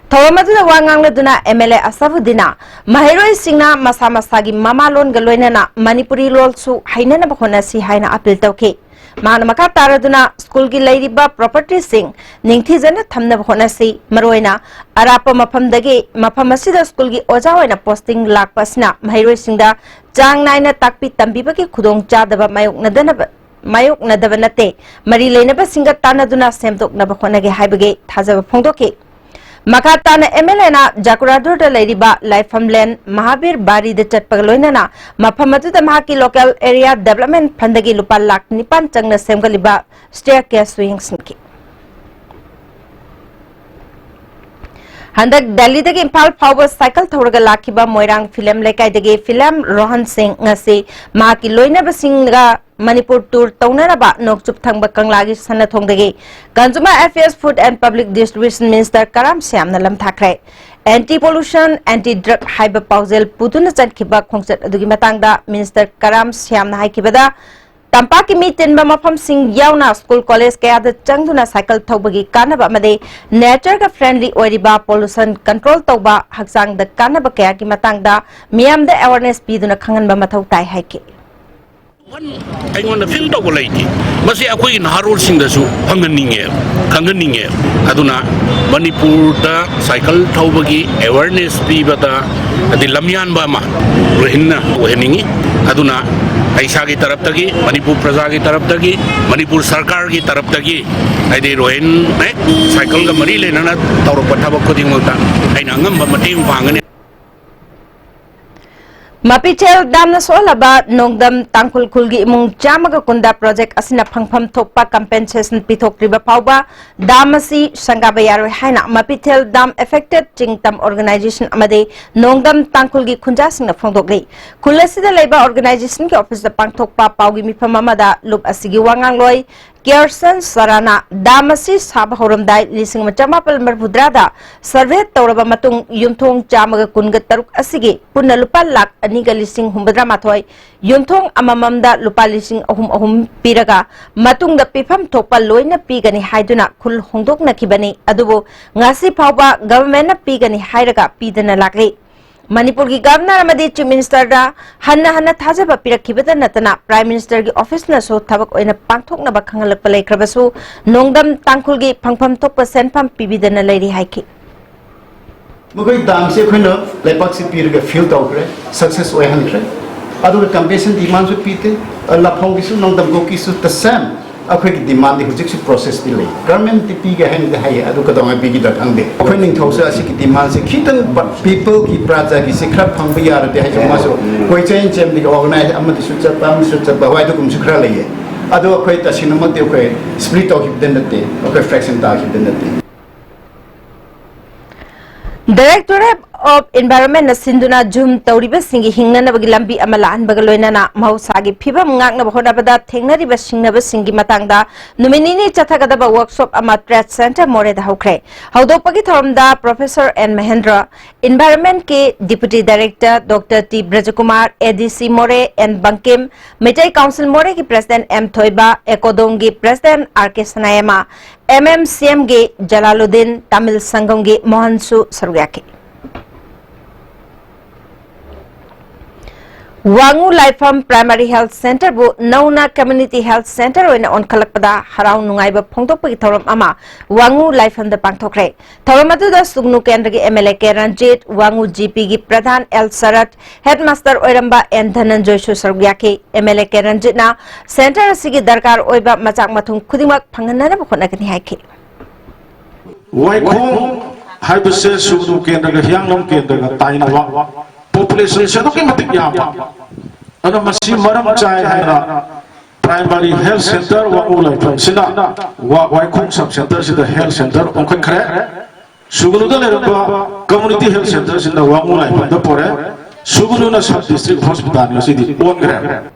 ꯊꯧꯔꯝ ꯑꯗꯨꯗ ꯋꯥ ꯉꯥꯡꯂꯗꯨꯅ ꯑꯦꯝ ꯑꯦꯜ ꯑꯦ ꯑꯁꯥꯐꯨꯗꯤꯟꯅ ꯃꯍꯩꯔꯣꯏꯁꯤꯡꯅ ꯃꯁꯥ ꯃꯁꯥꯒꯤ ꯃꯃꯥꯂꯣꯟꯒ ꯂꯣꯏꯅꯅ ꯃꯅꯤꯄꯨꯔꯤ ꯂꯣꯜꯁꯨ ꯍꯩꯅꯅꯕ ꯍꯣꯠꯅꯁꯤ ꯍꯥꯏꯅ ꯑꯄꯤꯜ ꯇꯧꯈꯤ꯫ ꯃꯍꯥꯛꯅ ꯃꯈꯥ ꯇꯥꯔꯗꯨꯅ ꯁ꯭ꯀꯨꯜꯒꯤ ꯂꯩꯔꯤꯕ ꯄ꯭ꯔꯣꯄꯔꯇꯤꯁꯤꯡ ꯅꯤꯡꯊꯤꯖꯅ ꯊꯝꯅꯕ ꯍꯣꯠꯅꯁꯤ, ꯃꯔꯨꯑꯣꯏꯅ ꯑꯔꯥꯞꯄ ꯃꯐꯝꯗꯒꯤ ꯃꯐꯝ ꯑꯁꯤꯗ ꯁ꯭ꯀꯨꯜꯒꯤ ꯑꯣꯖꯥ ꯑꯣꯏꯅ ꯄꯣꯁꯇꯤꯡ ꯂꯥꯛꯄ ꯑꯁꯤꯅ ꯃꯍꯩꯔꯣꯏꯁꯤꯡꯗ ꯆꯥꯡ ꯅꯥꯏꯅ ꯇꯥꯛꯄꯤ ꯇꯝꯕꯤꯕꯒꯤ ꯈꯨꯗꯣꯡꯆꯥꯗꯕ ꯃꯥꯌꯣꯛꯅꯗꯅꯕ ꯃꯥꯌꯣꯛꯅꯗꯕ ꯅꯠꯇꯦ, ꯃꯔꯤ ꯂꯩꯅꯕꯁꯤꯡꯒ ꯇꯥꯟꯅꯗꯨꯅ ꯁꯦꯝꯗꯣꯛꯅꯕ ꯍꯣꯠꯅꯒꯦ ꯍꯥꯏꯕꯒꯤ ꯊꯥꯖꯕ ꯐꯣꯡꯗꯣꯛꯈꯤ꯫ ꯃꯈꯥ ꯇꯥꯅ ꯑꯦꯝ ꯑꯦꯜ ꯑꯦꯅ ꯖꯀꯨꯔꯥꯙꯨꯔꯗ ꯂꯩꯔꯤꯕ ꯂꯥꯏꯐꯝꯂꯦꯟ ꯃꯍꯥꯕꯤꯔ ꯕꯥꯔꯤꯗ ꯆꯠꯄꯒ ꯂꯣꯏꯅꯅ ꯃꯐꯝ ꯑꯗꯨꯗ ꯃꯍꯥꯛꯀꯤ ꯂꯣꯀꯦꯜ ꯑꯦꯔꯤꯌꯥ ꯗꯦꯕꯂꯞꯃꯦꯟ ꯐꯟꯗꯒꯤ ꯂꯨꯄꯥ ꯂꯥꯈ ꯅꯤꯄꯥꯟ ꯆꯪꯅ ꯁꯦꯝꯒꯠꯂꯤꯕ ꯁ꯭ꯇꯦꯌꯔ ꯀꯦꯁꯁꯨ ꯌꯦꯡꯁꯤꯟꯈꯤ꯫ ꯍꯟꯗꯛ ꯗꯦꯜꯂꯤꯗꯒꯤ ꯏꯝꯐꯥꯜ ꯐꯥꯎꯕ ꯁꯥꯏꯀꯜ ꯊꯧꯔꯒ ꯂꯥꯛꯈꯤꯕ ꯃꯣꯏꯔꯥꯡ ꯐꯤꯂꯝ ꯂꯩꯀꯥꯏꯗꯒꯤ ꯐꯤꯂꯝ ꯔꯣꯍꯟ ꯁꯤꯡ ꯉꯁꯤ ꯃꯍꯥꯛꯀꯤ ꯂꯣꯏꯅꯕꯁꯤꯡꯒ ꯃꯅꯤꯄꯨꯔ ꯇꯨꯔ ꯇꯧꯅꯅꯕ ꯅꯣꯡꯆꯨꯞ ꯊꯪꯕ ꯀꯪꯂꯥꯒꯤ ꯁꯅꯥꯊꯣꯡꯗꯒꯤ Consumer Affairs, Food and Public Distribution Minister Karam ꯁ꯭ꯌꯥꯝꯅ ꯂꯝꯊꯥꯈ꯭ꯔꯦ꯫ Anti Pollution, Anti Drug ꯍꯥꯏꯕ ꯄꯥꯎꯖꯦꯜ ꯄꯨꯗꯨꯅ ꯆꯠꯈꯤꯕ ꯈꯣꯡꯆꯠ ꯑꯗꯨꯒꯤ ꯃꯇꯥꯡꯗ Minister ꯀꯔꯥꯝ ꯁ꯭ꯌꯥꯝꯅ ꯍꯥꯏꯈꯤꯕꯗ, ꯇꯝꯄꯥꯛꯀꯤ ꯃꯤ ꯇꯤꯟꯕ ꯃꯐꯝꯁꯤꯡ ꯌꯥꯎꯅ ꯁ꯭ꯀꯨꯜ ꯀꯣꯂꯦꯖ ꯀꯌꯥꯗ ꯆꯪꯗꯨꯅ ꯁꯥꯏꯀꯜ ꯊꯧꯕꯒꯤ ꯀꯥꯟꯅꯕ ꯑꯃꯗꯤ ꯅꯦꯆꯔꯒ ꯐ꯭ꯔꯦꯟꯗꯂꯤ ꯑꯣꯏꯔꯤꯕ ꯄꯣꯂꯨꯁꯟ ꯀꯟꯇ꯭ꯔꯣꯜ ꯇꯧꯕ, ꯍꯛꯆꯥꯡꯗ ꯀꯥꯟꯅꯕ ꯀꯌꯥꯒꯤ ꯃꯇꯥꯡꯗ ꯃꯤꯌꯥꯝꯗ ꯑꯦꯋꯥꯔꯅꯦꯁ ꯄꯤꯗꯨꯅ ꯈꯪꯍꯟꯕ ꯃꯊꯧ ꯇꯥꯏ ꯍꯥꯏꯈꯤ꯫ ꯑꯩꯉꯣꯟꯗ ꯐꯤꯜ ꯇꯧꯕ ꯂꯩꯇꯦ꯫ ꯃꯁꯤ ꯑꯩꯈꯣꯏꯒꯤ ꯅꯍꯥꯔꯣꯜꯁꯤꯡꯗꯁꯨ ꯐꯪꯍꯟꯅꯤꯡꯉꯦ, ꯈꯪꯍꯟꯅꯤꯡꯉꯦ꯫ ꯑꯗꯨꯅ ꯃꯅꯤꯄꯨꯔꯗ ꯁꯥꯏꯀꯜ ꯊꯧꯕꯒꯤ ꯑꯦꯋꯥꯔꯅꯦꯁ ꯄꯤꯕꯗ ꯑꯗꯩ ꯂꯝꯌꯥꯟꯕ ꯑꯃ ꯔꯣꯍꯤꯟꯅ ꯑꯣꯏꯍꯟꯅꯤꯡꯉꯤ꯫ ꯑꯗꯨꯅ ꯑꯩ ꯏꯁꯥꯒꯤ ꯇꯔꯞꯇꯒꯤ, ꯃꯅꯤꯄꯨꯔ ꯄ꯭ꯔꯖꯥꯒꯤ ꯇꯔꯞꯇꯒꯤ, ꯃꯅꯤꯄꯨꯔ ꯁꯔꯀꯥꯔꯒꯤ ꯇꯔꯞꯇꯒꯤ, ꯍꯥꯏꯗꯤ ꯔꯣꯍꯤꯟ ꯍꯦꯛ ꯁꯥꯏꯀꯜꯒ ꯃꯔꯤ ꯂꯩꯅꯅ ꯇꯧꯔꯛꯄ ꯊꯕꯛ ꯈꯨꯗꯤꯡꯃꯛꯇ ꯑꯩꯅ ꯑꯉꯝꯕ ꯃꯇꯦꯡ ꯄꯥꯡꯒꯅꯤ꯫ ꯃꯄꯤꯊꯦꯜ ꯗꯥꯝꯅ ꯁꯣꯛꯍꯜꯂꯕ ꯅꯣꯡꯗꯝ ꯇꯥꯡꯈꯨꯜ ꯈꯨꯜꯒꯤ ꯏꯃꯨꯡ ꯆꯥꯝꯃꯒ ꯀꯨꯟꯗ ꯄ꯭ꯔꯣꯖꯦꯛ ꯑꯁꯤꯅ ꯐꯪꯐꯝ ꯊꯣꯛꯄ ꯀꯝꯄꯦꯟꯁꯦꯁꯟ ꯄꯤꯊꯣꯛꯇ꯭ꯔꯤꯕ ꯐꯥꯎꯕ ꯗꯥꯝ ꯑꯁꯤ ꯁꯪꯒꯥꯕ ꯌꯥꯔꯣꯏ ꯍꯥꯏꯅ ꯃꯄꯤꯊꯦꯜ ꯗꯥꯝ ꯑꯦꯐꯦꯛꯇꯦꯗ ꯆꯤꯡꯇꯝ ꯑꯣꯔꯒꯅꯥꯏꯖꯦꯁꯟ ꯑꯃꯗꯤ ꯅꯣꯡꯗꯝ ꯇꯥꯡꯈꯨꯜꯒꯤ ꯈꯨꯟꯖꯥꯁꯤꯡꯅ ꯐꯣꯡꯗꯣꯛꯂꯤ꯫ ꯈꯨꯜ ꯑꯁꯤꯗ ꯂꯩꯕ ꯑꯣꯔꯒꯅꯥꯏꯖꯦꯁꯟꯒꯤ ꯑꯣꯐꯤꯁꯇ ꯄꯥꯡꯊꯣꯛꯄ ꯄꯥꯎꯒꯤ ꯃꯤꯐꯝ ꯑꯃꯗ ꯂꯨꯞ ꯑꯁꯤꯒꯤ ꯋꯥꯉꯥꯡꯂꯣꯏ ꯀꯤꯌꯔꯁꯟ ꯁꯔꯥꯅ ꯗꯥꯝ ꯑꯁꯤ ꯁꯥꯕ ꯍꯧꯔꯝꯗꯥꯏ ꯂꯤꯁꯤꯡ ꯑꯃ ꯆꯃꯥꯄꯜ ꯃꯔꯤꯐꯨꯇꯔꯥꯗ ꯁꯔꯚꯦ ꯇꯧꯔꯕ ꯃꯇꯨꯡ ꯌꯨꯝꯊꯣꯡ ꯆꯥꯝꯃꯒ ꯀꯨꯟꯒ ꯇꯔꯨꯛ ꯑꯁꯤꯒꯤ ꯄꯨꯟꯅ ꯂꯨꯄꯥ ꯂꯥꯈ ꯑꯅꯤꯒ ꯂꯤꯁꯤꯡ ꯍꯨꯝꯐꯨꯇꯔꯥ ꯃꯥꯊꯣꯏ, ꯌꯨꯝꯊꯣꯡ ꯑꯃꯃꯝꯗ ꯂꯨꯄꯥ ꯂꯤꯁꯤꯡ ꯑꯍꯨꯝ ꯑꯍꯨꯝ ꯄꯤꯔꯒ ꯃꯇꯨꯡꯗ ꯄꯤꯐꯝ ꯊꯣꯛꯄ ꯂꯣꯏꯅ ꯄꯤꯒꯅꯤ ꯍꯥꯏꯗꯨꯅ ꯈꯨꯜ ꯍꯣꯡꯗꯣꯛꯅꯈꯤꯕꯅꯤ꯫ ꯑꯗꯨꯕꯨ ꯉꯁꯤ ꯐꯥꯎꯕ ꯒꯚꯔꯟꯃꯦꯟꯠꯅ ꯄꯤꯒꯅꯤ ꯍꯥꯏꯔꯒ ꯄꯤꯗꯅ ꯂꯥꯛꯂꯤ꯫ ꯃꯅꯤꯄꯨꯔꯒꯤ ꯒꯚꯔꯅꯔ ꯑꯃꯗꯤ ꯆꯤꯐ ꯃꯤꯅꯤꯁꯇꯔꯗ ꯍꯟꯅ ꯍꯟꯅ ꯊꯥꯖꯕ ꯄꯤꯔꯛꯈꯤꯕꯇ ꯅꯠꯇꯅ ꯄ꯭ꯔꯥꯏꯝ ꯃꯤꯅꯤꯁꯇꯔꯒꯤ ꯑꯣꯐꯤꯁꯅꯁꯨ ꯊꯕꯛ ꯑꯣꯏꯅ ꯄꯥꯡꯊꯣꯛꯅꯕ ꯈꯪꯍꯜꯂꯛꯄ ꯂꯩꯈ꯭ꯔꯕꯁꯨ ꯅꯣꯡꯗꯝ ꯇꯥꯡꯈꯨꯜꯒꯤ ꯐꯪꯐꯝ ꯊꯣꯛꯄ ꯁꯦꯟꯐꯝ ꯄꯤꯕꯤꯗꯅ ꯂꯩꯔꯤ ꯍꯥꯏꯈꯤ꯫ ꯃꯈꯣꯏ ꯗꯥꯝꯁꯦ ꯑꯩꯈꯣꯏꯅ ꯂꯩꯕꯥꯛꯁꯤ ꯄꯤꯔꯒ ꯐꯤꯜ ꯇꯧꯈ꯭ꯔꯦ, ꯁꯛꯁꯦꯁ ꯑꯣꯏꯍꯟꯈ꯭ꯔꯦ꯫ ꯑꯗꯨꯒ ꯀꯝꯄꯦꯟꯁꯦꯁꯟ ꯗꯤꯃꯥꯟꯁꯨ ꯄꯤꯗꯦ꯫ ꯂꯐꯥꯎꯒꯤꯁꯨ, ꯅꯣꯡꯗꯝ ꯀꯨꯀꯤꯁꯨ the same꯫ ꯑꯩꯈꯣꯏꯒꯤ ꯗꯤꯃꯥꯟꯗꯤ ꯍꯧꯖꯤꯛꯁꯨ ꯄ꯭ꯔꯣꯁꯦꯁꯇꯤ ꯂꯩ꯫ ꯒꯚꯔꯟꯃꯦꯟꯠꯇꯤ ꯄꯤꯒꯦ ꯍꯥꯏꯅꯗꯤ ꯍꯥꯏꯌꯦ, ꯑꯗꯨ ꯀꯩꯗꯧꯉꯩ ꯄꯤꯒꯗ꯭ꯔꯥ ꯈꯪꯗꯦ꯫ ꯑꯩꯈꯣꯏ ꯅꯤꯡꯊꯧꯁꯦ ꯑꯁꯤꯒꯤ ꯗꯤꯃꯥꯟꯁꯦ ꯈꯤꯇꯪ ꯄꯤꯄꯜꯒꯤ, ꯄ꯭ꯔꯖꯥꯒꯤꯁꯦ ꯈꯔ ꯐꯪꯕ ꯌꯥꯔꯗꯤ ꯍꯥꯏꯁꯦ ꯃꯥꯁꯨ ꯀꯣꯏꯆꯦꯟ ꯆꯦꯟꯕꯒꯤ ꯑꯣꯔꯒꯅꯥꯏꯖ ꯑꯃꯗꯁꯨ ꯆꯠꯄ, ꯑꯃꯗꯁꯨ ꯆꯠꯄ, ꯍꯣꯏ, ꯑꯗꯨꯒꯨꯝꯕꯁꯨ ꯈꯔ ꯂꯩꯌꯦ꯫ ꯑꯗꯣ ꯑꯩꯈꯣꯏ ꯇꯁꯦꯡꯅꯃꯛꯇꯤ ꯑꯩꯈꯣꯏ ꯁ꯭ꯄ꯭ꯂꯤꯠ ꯇꯧꯈꯤꯕꯗꯤ ꯅꯠꯇꯦ, ꯑꯩꯈꯣꯏ ꯐ꯭ꯔꯦꯛꯁꯟ ꯇꯥꯈꯤꯕꯗꯤ ꯅꯠꯇꯦ꯫ Directorate of Environment ꯅ ꯁꯤꯟꯗꯨꯅ ꯖꯨꯝ ꯇꯧꯔꯤꯕꯁꯤꯡꯒꯤ ꯍꯤꯡꯅꯅꯕꯒꯤ ꯂꯝꯕꯤ ꯑꯃ ꯂꯥꯛꯍꯟꯕꯒ ꯂꯣꯏꯅꯅ ꯃꯍꯧꯁꯥꯒꯤ ꯐꯤꯕꯝ ꯉꯥꯛꯅꯕ ꯍꯣꯠꯅꯕꯗ ꯊꯦꯡꯅꯔꯤꯕ ꯁꯤꯡꯅꯕꯁꯤꯡꯒꯤ ꯃꯇꯥꯡꯗ ꯅꯨꯃꯤꯠ ꯅꯤꯅꯤ ꯆꯠꯊꯒꯗꯕ workshop ꯑꯃ Trade Center ꯃꯣꯔꯦꯗ ꯍꯧꯈ꯭ꯔꯦ꯫ ꯍꯧꯗꯣꯛꯄꯒꯤ ꯊꯧꯔꯝꯗ Professor N ꯃꯍꯦꯟꯗ꯭ꯔ, Environment ꯀꯤ Deputy Director Doctor T ꯕ꯭ꯔꯖꯀꯨꯃꯥꯔ, A D C ꯃꯣꯔꯦ N ꯕꯪꯀꯤꯝ, ꯃꯩꯇꯩ Council ꯃꯣꯔꯦꯒꯤ President M ꯊꯣꯏꯕ, ECODOM ꯒꯤ President R K ꯁꯅꯥꯌꯥꯏꯃ, M M C M ꯒꯤ ꯖꯂꯥꯂꯨꯗꯤꯟ, ꯇꯥꯃꯤꯜ ꯁꯪꯒꯝꯒꯤ ꯃꯣꯍꯟꯁꯨ ꯁꯔꯨꯛ ꯌꯥꯈꯤ꯫ ꯋꯥꯉꯨ ꯂꯥꯏꯐꯝ Primary Health Center ꯕꯨ ꯅꯧꯅ Community Health Center ꯑꯣꯏꯅ ꯑꯣꯟꯈꯠꯂꯛꯄꯗ ꯍꯔꯥꯎ ꯅꯨꯡꯉꯥꯏꯕ ꯐꯣꯡꯗꯣꯛꯄꯒꯤ ꯊꯧꯔꯝ ꯑꯃ ꯋꯥꯉꯨ ꯂꯥꯏꯐꯝꯗ ꯄꯥꯡꯊꯣꯛꯈ꯭ꯔꯦ꯫ ꯊꯧꯔꯝ ꯑꯗꯨꯗ ꯁꯨꯒꯅꯨ ꯀꯦꯟꯗ꯭ꯔꯒꯤ M L A K Ranjit, ꯋꯥꯉꯨ G P ꯒꯤ ꯄ꯭ꯔꯙꯥꯟ L ꯁꯔꯠ, Headmaster ꯑꯣꯏꯔꯝꯕ N ꯙꯅꯟꯖꯣꯏꯁꯨ ꯁꯔꯨꯛ ꯌꯥꯈꯤ꯫ M L A K ꯔꯟꯖꯤꯠꯅ center ꯑꯁꯤꯒꯤ ꯗꯔꯀꯥꯔ ꯑꯣꯏꯕ ꯃꯆꯥꯛ ꯃꯊꯨꯝ ꯈꯨꯗꯤꯡꯃꯛ ꯐꯪꯍꯟꯅꯅꯕ ꯍꯣꯠꯅꯒꯅꯤ ꯍꯥꯏꯈꯤ꯫ ꯋꯥꯏꯈꯣꯡ ꯍꯥꯏꯕꯁꯦ ꯁꯨꯒꯅꯨ ꯀꯦꯟꯗ꯭ꯔꯒ ꯍꯤꯌꯥꯡꯂꯝ ꯀꯦꯟꯗ꯭ꯔꯒ ꯇꯥꯏꯅꯕ, population ꯁꯦ ꯑꯗꯨꯛꯀꯤ ꯃꯇꯤꯛ ꯌꯥꯝꯕ꯫ ꯑꯗꯨꯅ ꯃꯁꯤ ꯃꯔꯝ ꯆꯥꯏ ꯍꯥꯏꯅ Primary Health Center ꯋꯥꯉꯨ ꯂꯥꯏꯐꯝꯁꯤꯅ ꯋꯥ-, ꯋꯥꯏꯈꯣꯡ sub center ꯁꯤꯗ health center ꯑꯣꯟꯈꯠꯈ꯭ꯔꯦ꯫ ꯁꯨꯒꯅꯨꯗ ꯂꯩꯔꯝꯕ Community Health Center ꯁꯤꯅ ꯋꯥꯉꯨ ꯂꯥꯏꯐꯝꯗ ꯄꯨꯔꯦ꯫ ꯁꯨꯒꯅꯨꯅ sub district hospital ꯉꯁꯤꯗꯤ ꯑꯣꯟꯈ꯭ꯔꯦ꯫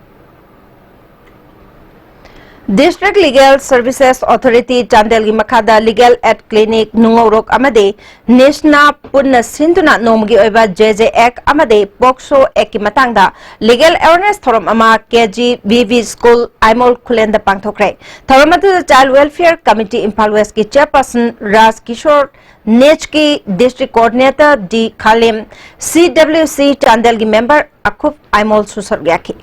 District Legal Services Authority ꯆꯥꯟꯗꯦꯜꯒꯤ ꯃꯈꯥꯗ Legal Aid Clinic, ꯅꯨꯡꯉꯧꯔꯣꯛ ꯑꯃꯗꯤ ꯅꯤꯁꯅꯥ ꯄꯨꯟꯅ ꯁꯤꯟꯗꯨꯅ ꯅꯣꯡꯃꯒꯤ ꯑꯣꯏꯕ J J Act ꯑꯃꯗꯤ POCSO Act ꯀꯤ ꯃꯇꯥꯡꯗ legal awareness ꯊꯧꯔꯝ ꯑꯃ K G V V School Aimol ꯈꯨꯂꯦꯟꯗ ꯄꯥꯡꯊꯣꯛꯈ꯭ꯔꯦ꯫ ꯊꯧꯔꯝ ꯑꯗꯨꯗ Child Welfare Committee Imphal West ꯀꯤ Chairperson ꯔꯥꯖ ꯀꯤꯁꯣꯔ, NECH ꯀꯤ District Coordinator D ꯈꯥꯂꯤꯝ, C W C ꯆꯥꯟꯗꯦꯜꯒꯤ member ꯑꯈꯨꯞ ꯑꯥꯏꯃꯣꯜꯁꯨ ꯁꯔꯨꯛ ꯌꯥꯈꯤ꯫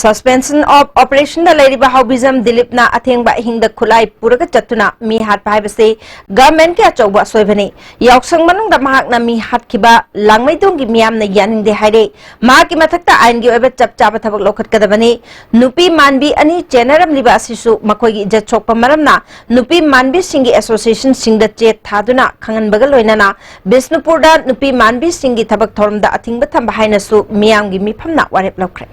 Suspension of Operation ꯗ ꯂꯩꯔꯤꯕ ꯍꯥꯎꯕꯤꯖꯝ ꯗꯤꯂꯤꯞꯅ ꯑꯊꯦꯡꯕ ꯑꯍꯤꯡꯗ ꯈꯨꯠꯂꯥꯏ ꯄꯨꯔꯒ ꯆꯠꯇꯨꯅ ꯃꯤ ꯍꯥꯠꯄ ꯍꯥꯏꯕꯁꯤ government ꯀꯤ ꯑꯆꯧꯕ ꯑꯁꯣꯏꯕꯅꯤ꯫ ꯌꯥꯎꯁꯪ ꯃꯅꯨꯡꯗ ꯃꯍꯥꯛꯅ ꯃꯤ ꯍꯥꯠꯈꯤꯕ ꯂꯥꯡꯃꯩꯗꯣꯡꯒꯤ ꯃꯤꯌꯥꯝꯅ ꯌꯥꯅꯤꯡꯗꯦ ꯍꯥꯏꯔꯦ꯫ ꯃꯍꯥꯛꯀꯤ ꯃꯊꯛꯇ ꯑꯥꯏꯟꯒꯤ ꯑꯣꯏꯕ ꯆꯞ ꯆꯥꯕ ꯊꯕꯛ ꯂꯧꯈꯠꯀꯗꯕꯅꯤ꯫ ꯅꯨꯄꯤ ꯃꯥꯟꯕꯤ ꯑꯅꯤ ꯆꯦꯟꯅꯔꯝꯂꯤꯕ ꯑꯁꯤꯁꯨ ꯃꯈꯣꯏꯒꯤ ꯏꯖꯠ ꯁꯣꯛꯄ ꯃꯔꯝꯅ ꯅꯨꯄꯤ ꯃꯥꯟꯕꯤꯁꯤꯡꯒꯤ association ꯁꯤꯡꯗ ꯆꯦ ꯊꯥꯗꯨꯅ ꯈꯪꯍꯟꯕꯒ ꯂꯣꯏꯅꯅ ꯕꯤꯁꯅꯨꯄꯨꯔꯗ ꯅꯨꯄꯤ ꯃꯥꯟꯕꯤꯁꯤꯡꯒꯤ ꯊꯕꯛ ꯊꯧꯔꯝꯗ ꯑꯊꯤꯡꯕ ꯊꯝꯕ ꯍꯥꯏꯅꯁꯨ ꯃꯤꯌꯥꯝꯒꯤ ꯃꯤꯐꯝꯅ ꯋꯥꯔꯦꯞ ꯂꯧꯈ꯭ꯔꯦ꯫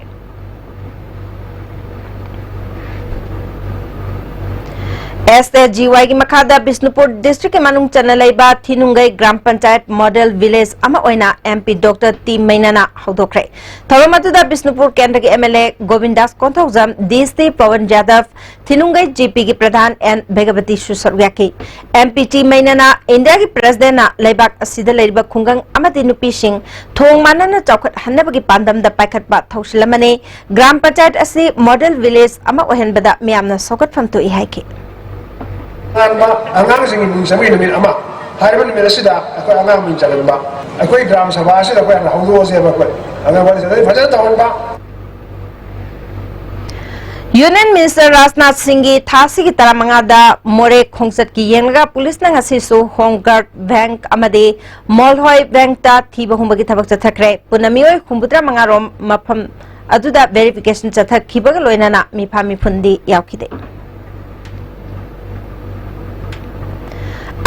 ꯑꯦꯁ ꯑꯦ ꯖꯤ ꯋꯥꯏꯒꯤ ꯃꯈꯥꯗ ꯕꯤꯁꯅꯨꯄꯨꯔ ꯗꯤꯁꯇ꯭ꯔꯤꯛꯀꯤ ꯃꯅꯨꯡ ꯆꯟꯅ ꯂꯩꯕ ꯊꯤꯅꯨꯡꯒꯩ ꯒ꯭ꯔꯥꯝ ꯄꯟꯆꯥꯌꯠ ꯃꯣꯗꯦꯜ ꯚꯤꯂꯦꯖ ꯑꯃ ꯑꯣꯏꯅ ꯑꯦꯝ ꯄꯤ ꯗꯣꯛꯇꯔ ꯇꯤ ꯃꯩꯅꯥꯅ ꯍꯧꯗꯣꯛꯈ꯭ꯔꯦ꯫ ꯊꯧꯔꯝ ꯑꯗꯨꯗ ꯕꯤꯁꯅꯨꯄꯨꯔ ꯀꯦꯟꯗ꯭ꯔꯒꯤ ꯑꯦꯝ ꯑꯦꯜ ꯑꯦ ꯒꯣꯕꯤꯟꯗꯥꯁ ꯀꯣꯟꯊꯧꯖꯝ, ꯗꯤ ꯁꯤ ꯄꯋꯟ ꯌꯥꯗꯕ, ꯊꯤꯅꯨꯡꯒꯩ ꯖꯤ ꯄꯤꯒꯤ ꯄ꯭ꯔꯙꯥꯟ ꯑꯦꯟ ꯚꯒꯕꯇꯤꯁꯨ ꯁꯔꯨꯛ ꯌꯥꯈꯤ꯫ ꯑꯦꯝ ꯄꯤ ꯇꯤ ꯃꯩꯅꯥꯅ ꯏꯟꯗꯤꯌꯥꯒꯤ ꯄ꯭ꯔꯦꯁꯤꯗꯦꯟꯠꯅ ꯂꯩꯕꯥꯛ ꯑꯁꯤꯗ ꯂꯩꯔꯤꯕ ꯈꯨꯡꯒꯪ ꯑꯃꯗꯤ ꯅꯨꯄꯤꯁꯤꯡ ꯊꯣꯡ ꯃꯥꯟꯅꯅ ꯆꯥꯎꯈꯠꯍꯟꯅꯕꯒꯤ ꯄꯥꯟꯗꯝꯗ ꯄꯥꯏꯈꯠꯄ ꯊꯧꯁꯤꯜ ꯑꯃꯅꯤ꯫ ꯒ꯭ꯔꯥꯝ ꯄꯟꯆꯥꯌꯠ ꯑꯁꯤ ꯃꯣꯗꯦꯜ ꯚꯤꯂꯦꯖ ꯑꯃ ꯑꯣꯏꯍꯟꯕꯗ ꯃꯤꯌꯥꯝꯅ ꯁꯧꯒꯠꯐꯝ ꯊꯣꯛꯏ ꯍꯥꯏꯈꯤ꯫ ꯑꯍꯥꯟꯕ ꯑꯉꯥꯡꯁꯤꯡꯒꯤ ꯃꯤꯡ ꯆꯟꯕꯒꯤ ꯅꯨꯃꯤꯠ ꯑꯃ, ꯍꯥꯏꯔꯤꯕ ꯅꯨꯃꯤꯠ ꯑꯁꯤꯗ ꯑꯩꯈꯣꯏ ꯑꯉꯥꯡ ꯃꯤꯡ ꯆꯜꯍꯟꯕ, ꯑꯩꯈꯣꯏ ꯒ꯭ꯔꯥꯝ ꯁꯚꯥ ꯑꯁꯤꯗ ꯑꯩꯈꯣꯏ ꯍꯥꯟꯅ ꯍꯧꯗꯣꯛꯑꯁꯦꯕ꯫ ꯑꯩꯈꯣꯏ ꯑꯉꯥꯡ ꯋꯥꯔꯤ ꯁꯥꯟꯅꯕ ꯐꯖꯅ ꯇꯧꯍꯟꯕ꯫ ꯌꯨꯅꯤꯌꯟ ꯃꯤꯅꯤꯁꯇꯔ ꯔꯥꯖꯅꯥꯊ ꯁꯤꯡꯒꯤ ꯊꯥ ꯑꯁꯤꯒꯤ ꯇꯔꯥꯃꯉꯥꯗ ꯃꯣꯔꯦ ꯈꯣꯡꯆꯠꯀꯤ ꯌꯦꯡꯂꯒ ꯄꯨꯂꯤꯁꯅ ꯉꯁꯤꯁꯨ ꯍꯣꯝ ꯒꯥꯔꯗ, ꯕꯦꯡꯛ ꯑꯃꯗꯤ ꯃꯣꯜꯍꯣꯏ ꯕꯦꯡꯛꯇ ꯊꯤꯕ ꯍꯨꯝꯕꯒꯤ ꯊꯕꯛ ꯆꯠꯊꯈ꯭ꯔꯦ꯫ ꯄꯨꯟꯅ ꯃꯤꯑꯣꯏ ꯍꯨꯝꯐꯨꯇꯔꯥ ꯃꯉꯥ ꯔꯣꯝ ꯃꯐꯝ ꯑꯗꯨꯗ ꯚꯦꯔꯤꯐꯤꯀꯦꯁꯟ ꯆꯠꯊꯈꯤꯕꯒ ꯂꯣꯏꯅꯅ ꯃꯤꯐꯥ ꯃꯤꯐꯨꯟꯗꯤ ꯌꯥꯎꯈꯤꯗꯦ꯫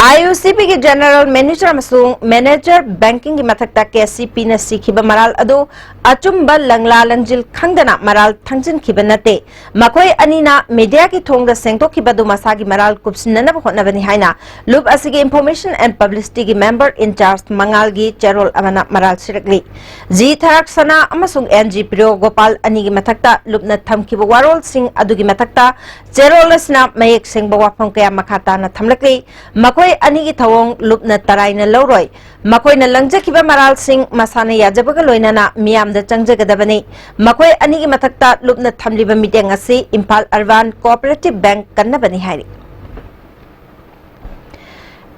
ꯑꯥꯏ ꯌꯨ ꯁꯤ ꯕꯤꯒꯤ ꯖꯦꯅꯔꯦꯜ ꯃꯦꯅꯦꯖꯔ ꯑꯃꯁꯨꯡ ꯃꯦꯅꯦꯖꯔ ꯕꯦꯡꯀꯤꯡꯒꯤ ꯃꯊꯛꯇ ꯀꯦ ꯁꯤ ꯄꯤꯅ ꯁꯤꯈꯤꯕ ꯃꯔꯥꯜ ꯑꯗꯨ ꯑꯆꯨꯝꯕ ꯂꯪꯂꯥ ꯂꯪꯖꯤꯜ ꯈꯪꯗꯅ ꯃꯔꯥꯜ ꯊꯪꯖꯤꯟꯈꯤꯕ ꯅꯠꯇꯦ꯫ ꯃꯈꯣꯏ ꯑꯅꯤꯅ ꯃꯤꯗꯤꯌꯥꯒꯤ ꯊꯣꯡꯗ ꯁꯦꯡꯗꯣꯛꯈꯤꯕ ꯑꯗꯨ ꯃꯁꯥꯒꯤ ꯃꯔꯥꯜ ꯀꯨꯞꯁꯤꯟꯅꯅꯕ ꯍꯣꯠꯅꯕꯅꯤ ꯍꯥꯏꯅ ꯂꯨꯞ ꯑꯁꯤꯒꯤ ꯏꯟꯐꯣꯔꯃꯦꯁꯟ ꯑꯦꯟ ꯄꯕ꯭ꯂꯤꯁꯤꯇꯤꯒꯤ ꯃꯦꯝꯕꯔ ꯏꯟꯆꯥꯔꯖ ꯃꯉꯥꯜꯒꯤ ꯆꯦꯔꯣꯜ ꯑꯃꯅ ꯃꯔꯥꯜ ꯁꯤꯔꯛꯂꯤ꯫ ꯖꯤ ꯊꯔꯥꯛꯁꯅꯥ ꯑꯃꯁꯨꯡ ꯑꯦꯟ ꯖꯤ ꯄ꯭ꯔꯤꯌꯣ ꯒꯣꯄꯥꯜ ꯑꯅꯤꯒꯤ ꯃꯊꯛꯇ ꯂꯨꯞꯅ ꯊꯝꯈꯤꯕ ꯋꯥꯔꯣꯜꯁꯤꯡ ꯑꯗꯨꯒꯤ ꯃꯊꯛꯇ ꯆꯦꯔꯣꯜ ꯑꯁꯤꯅ ꯃꯌꯦꯛ ꯁꯦꯡꯕ ꯋꯥꯐꯝ ꯀꯌꯥ ꯃꯈꯥ ꯇꯥꯅ ꯊꯝꯂꯛꯂꯤ꯫ ꯃꯈꯣꯏ ꯑꯅꯤꯒꯤ ꯊꯧꯑꯣꯡ ꯂꯨꯞꯅ ꯇꯔꯥꯏꯅ ꯂꯧꯔꯣꯏ꯫ ꯃꯈꯣꯏꯅ ꯂꯪꯖꯈꯤꯕ ꯃꯔꯥꯜꯁꯤꯡ ꯃꯁꯥꯅ ꯌꯥꯖꯕꯒ ꯂꯣꯏꯅꯅ ꯃꯤꯌꯥꯝꯗ ꯆꯪꯖꯒꯗꯕꯅꯤ꯫ ꯃꯈꯣꯏ ꯑꯅꯤꯒꯤ ꯃꯊꯛꯇ ꯂꯨꯞꯅ ꯊꯝꯂꯤꯕ ꯃꯤꯠꯌꯦꯡ ꯑꯁꯤ ꯏꯝꯐꯥꯜ ꯑꯔꯕꯥꯟ ꯀꯣꯑꯣꯄꯔꯦꯇꯤꯚ ꯕꯦꯡꯛ ꯀꯟꯅꯕꯅꯤ ꯍꯥꯏꯔꯤ꯫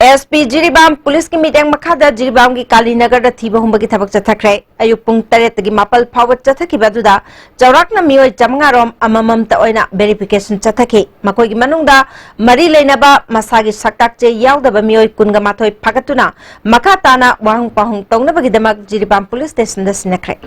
ꯑꯦꯁ ꯄꯤ ꯖꯤꯔꯤꯕꯥꯝ ꯄꯨꯂꯤꯁꯀꯤ ꯃꯤꯠꯌꯦꯡ ꯃꯈꯥꯗ ꯖꯤꯔꯤꯕꯥꯝꯒꯤ ꯀꯥꯂꯤꯅꯒꯔꯗ ꯊꯤꯕ ꯍꯨꯝꯕꯒꯤ ꯊꯕꯛ ꯆꯠꯊꯈ꯭ꯔꯦ꯫ ꯑꯌꯨꯛ ꯄꯨꯡ ꯇꯔꯦꯠꯇꯒꯤ ꯃꯥꯄꯜ ꯐꯥꯎꯕ ꯆꯠꯊꯈꯤꯕ ꯑꯗꯨꯗ ꯆꯥꯎꯔꯥꯛꯅ ꯃꯤꯑꯣꯏ ꯆꯥꯃꯉꯥ ꯔꯣꯝ ꯑꯃꯃꯝꯇ ꯑꯣꯏꯅ ꯚꯦꯔꯤꯐꯤꯀꯦꯁꯟ ꯆꯠꯊꯈꯤ꯫ ꯃꯈꯣꯏꯒꯤ ꯃꯅꯨꯡꯗ ꯃꯔꯤ ꯂꯩꯅꯕ ꯃꯁꯥꯒꯤ ꯁꯛꯇꯥꯛ ꯆꯦ ꯌꯥꯎꯗꯕ ꯃꯤꯑꯣꯏ ꯀꯨꯟꯒ ꯃꯥꯊꯣꯏ ꯐꯥꯒꯠꯇꯨꯅ ꯃꯈꯥ ꯇꯥꯅ ꯋꯥꯍꯪ ꯄꯥꯎꯍꯪ ꯇꯧꯅꯕꯒꯤꯗꯃꯛ ꯖꯤꯔꯤꯕꯥꯝ ꯄꯨꯂꯤꯁ ꯁ꯭ꯇꯦꯁꯟꯗ ꯁꯤꯟꯅꯈ꯭ꯔꯦ꯫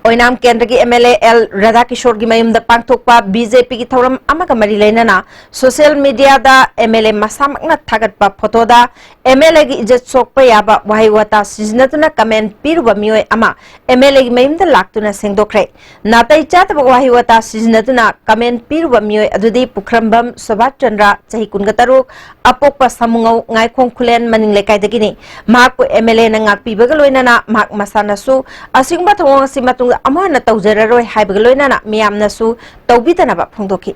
ꯑꯣꯏꯅꯥꯝ ꯀꯦꯟꯗ꯭ꯔꯒꯤ ꯑꯦꯝ ꯑꯦꯜ ꯑꯦ ꯑꯦꯜ ꯔꯥꯙꯥꯀꯤꯁꯣꯔꯒꯤ ꯃꯌꯨꯝꯗ ꯄꯥꯡꯊꯣꯛꯄ ꯕꯤ ꯖꯦ ꯄꯤꯒꯤ ꯊꯧꯔꯝ ꯑꯃꯒ ꯃꯔꯤ ꯂꯩꯅꯅ ꯁꯣꯁꯤꯌꯦꯜ ꯃꯤꯗꯤꯌꯥꯗ ꯑꯦꯝ ꯑꯦꯜ ꯑꯦ ꯃꯁꯥꯃꯛꯅ ꯊꯥꯒꯠꯄ ꯐꯣꯇꯣꯗ ꯑꯦꯝ ꯑꯦꯜ ꯑꯦꯒꯤ ꯏꯖꯠ ꯁꯣꯛꯄ ꯌꯥꯕ ꯋꯥꯍꯩ ꯋꯥꯇꯥ ꯁꯤꯖꯤꯟꯅꯗꯨꯅ ꯀꯃꯦꯟ ꯄꯤꯔꯨꯕ ꯃꯤꯑꯣꯏ ꯑꯃ ꯑꯦꯝ ꯑꯦꯜ ꯑꯦꯒꯤ ꯃꯌꯨꯝꯗ ꯂꯥꯛꯇꯨꯅ ꯁꯦꯡꯗꯣꯛꯈ꯭ꯔꯦ꯫ ꯅꯥꯇꯩ ꯆꯥꯗꯕ ꯋꯥꯍꯩ ꯋꯥꯇꯥ ꯁꯤꯖꯤꯟꯅꯗꯨꯅ ꯀꯃꯦꯟ ꯄꯤꯔꯨꯕ ꯃꯤꯑꯣꯏ ꯑꯗꯨꯗꯤ ꯄꯨꯈ꯭ꯔꯝꯕꯝ ꯁꯨꯚꯥꯁ ꯆꯟꯗ꯭ꯔ, ꯆꯍꯤ ꯀꯨꯟꯒ ꯇꯔꯨꯛ, ꯑꯄꯣꯛꯄ ꯁꯥꯃꯨꯉꯧ, ꯉꯥꯏꯈꯣꯡ ꯈꯨꯂꯦꯟ ꯃꯅꯤꯡ ꯂꯩꯀꯥꯏꯗꯒꯤꯅꯤ꯫ ꯃꯍꯥꯛꯄꯨ ꯑꯦꯝ ꯑꯦꯜ ꯑꯦꯅ ꯉꯥꯛꯄꯤꯕꯒ ꯂꯣꯏꯅꯅ ꯃꯍꯥꯛ ꯃꯁꯥꯅꯁꯨ ꯑꯁꯤꯒꯨꯝꯕ ꯊꯧꯑꯣꯡ ꯑꯁꯤ ꯃꯇꯨꯡꯗ ꯑꯃꯨꯛ ꯍꯟꯅ ꯇꯧꯖꯔꯔꯣꯏ ꯍꯥꯏꯕꯒ ꯂꯣꯏꯅꯅ ꯃꯤꯌꯥꯝꯅꯁꯨ ꯇꯧꯕꯤꯗꯅꯕ ꯐꯣꯡꯗꯣꯛꯈꯤ꯫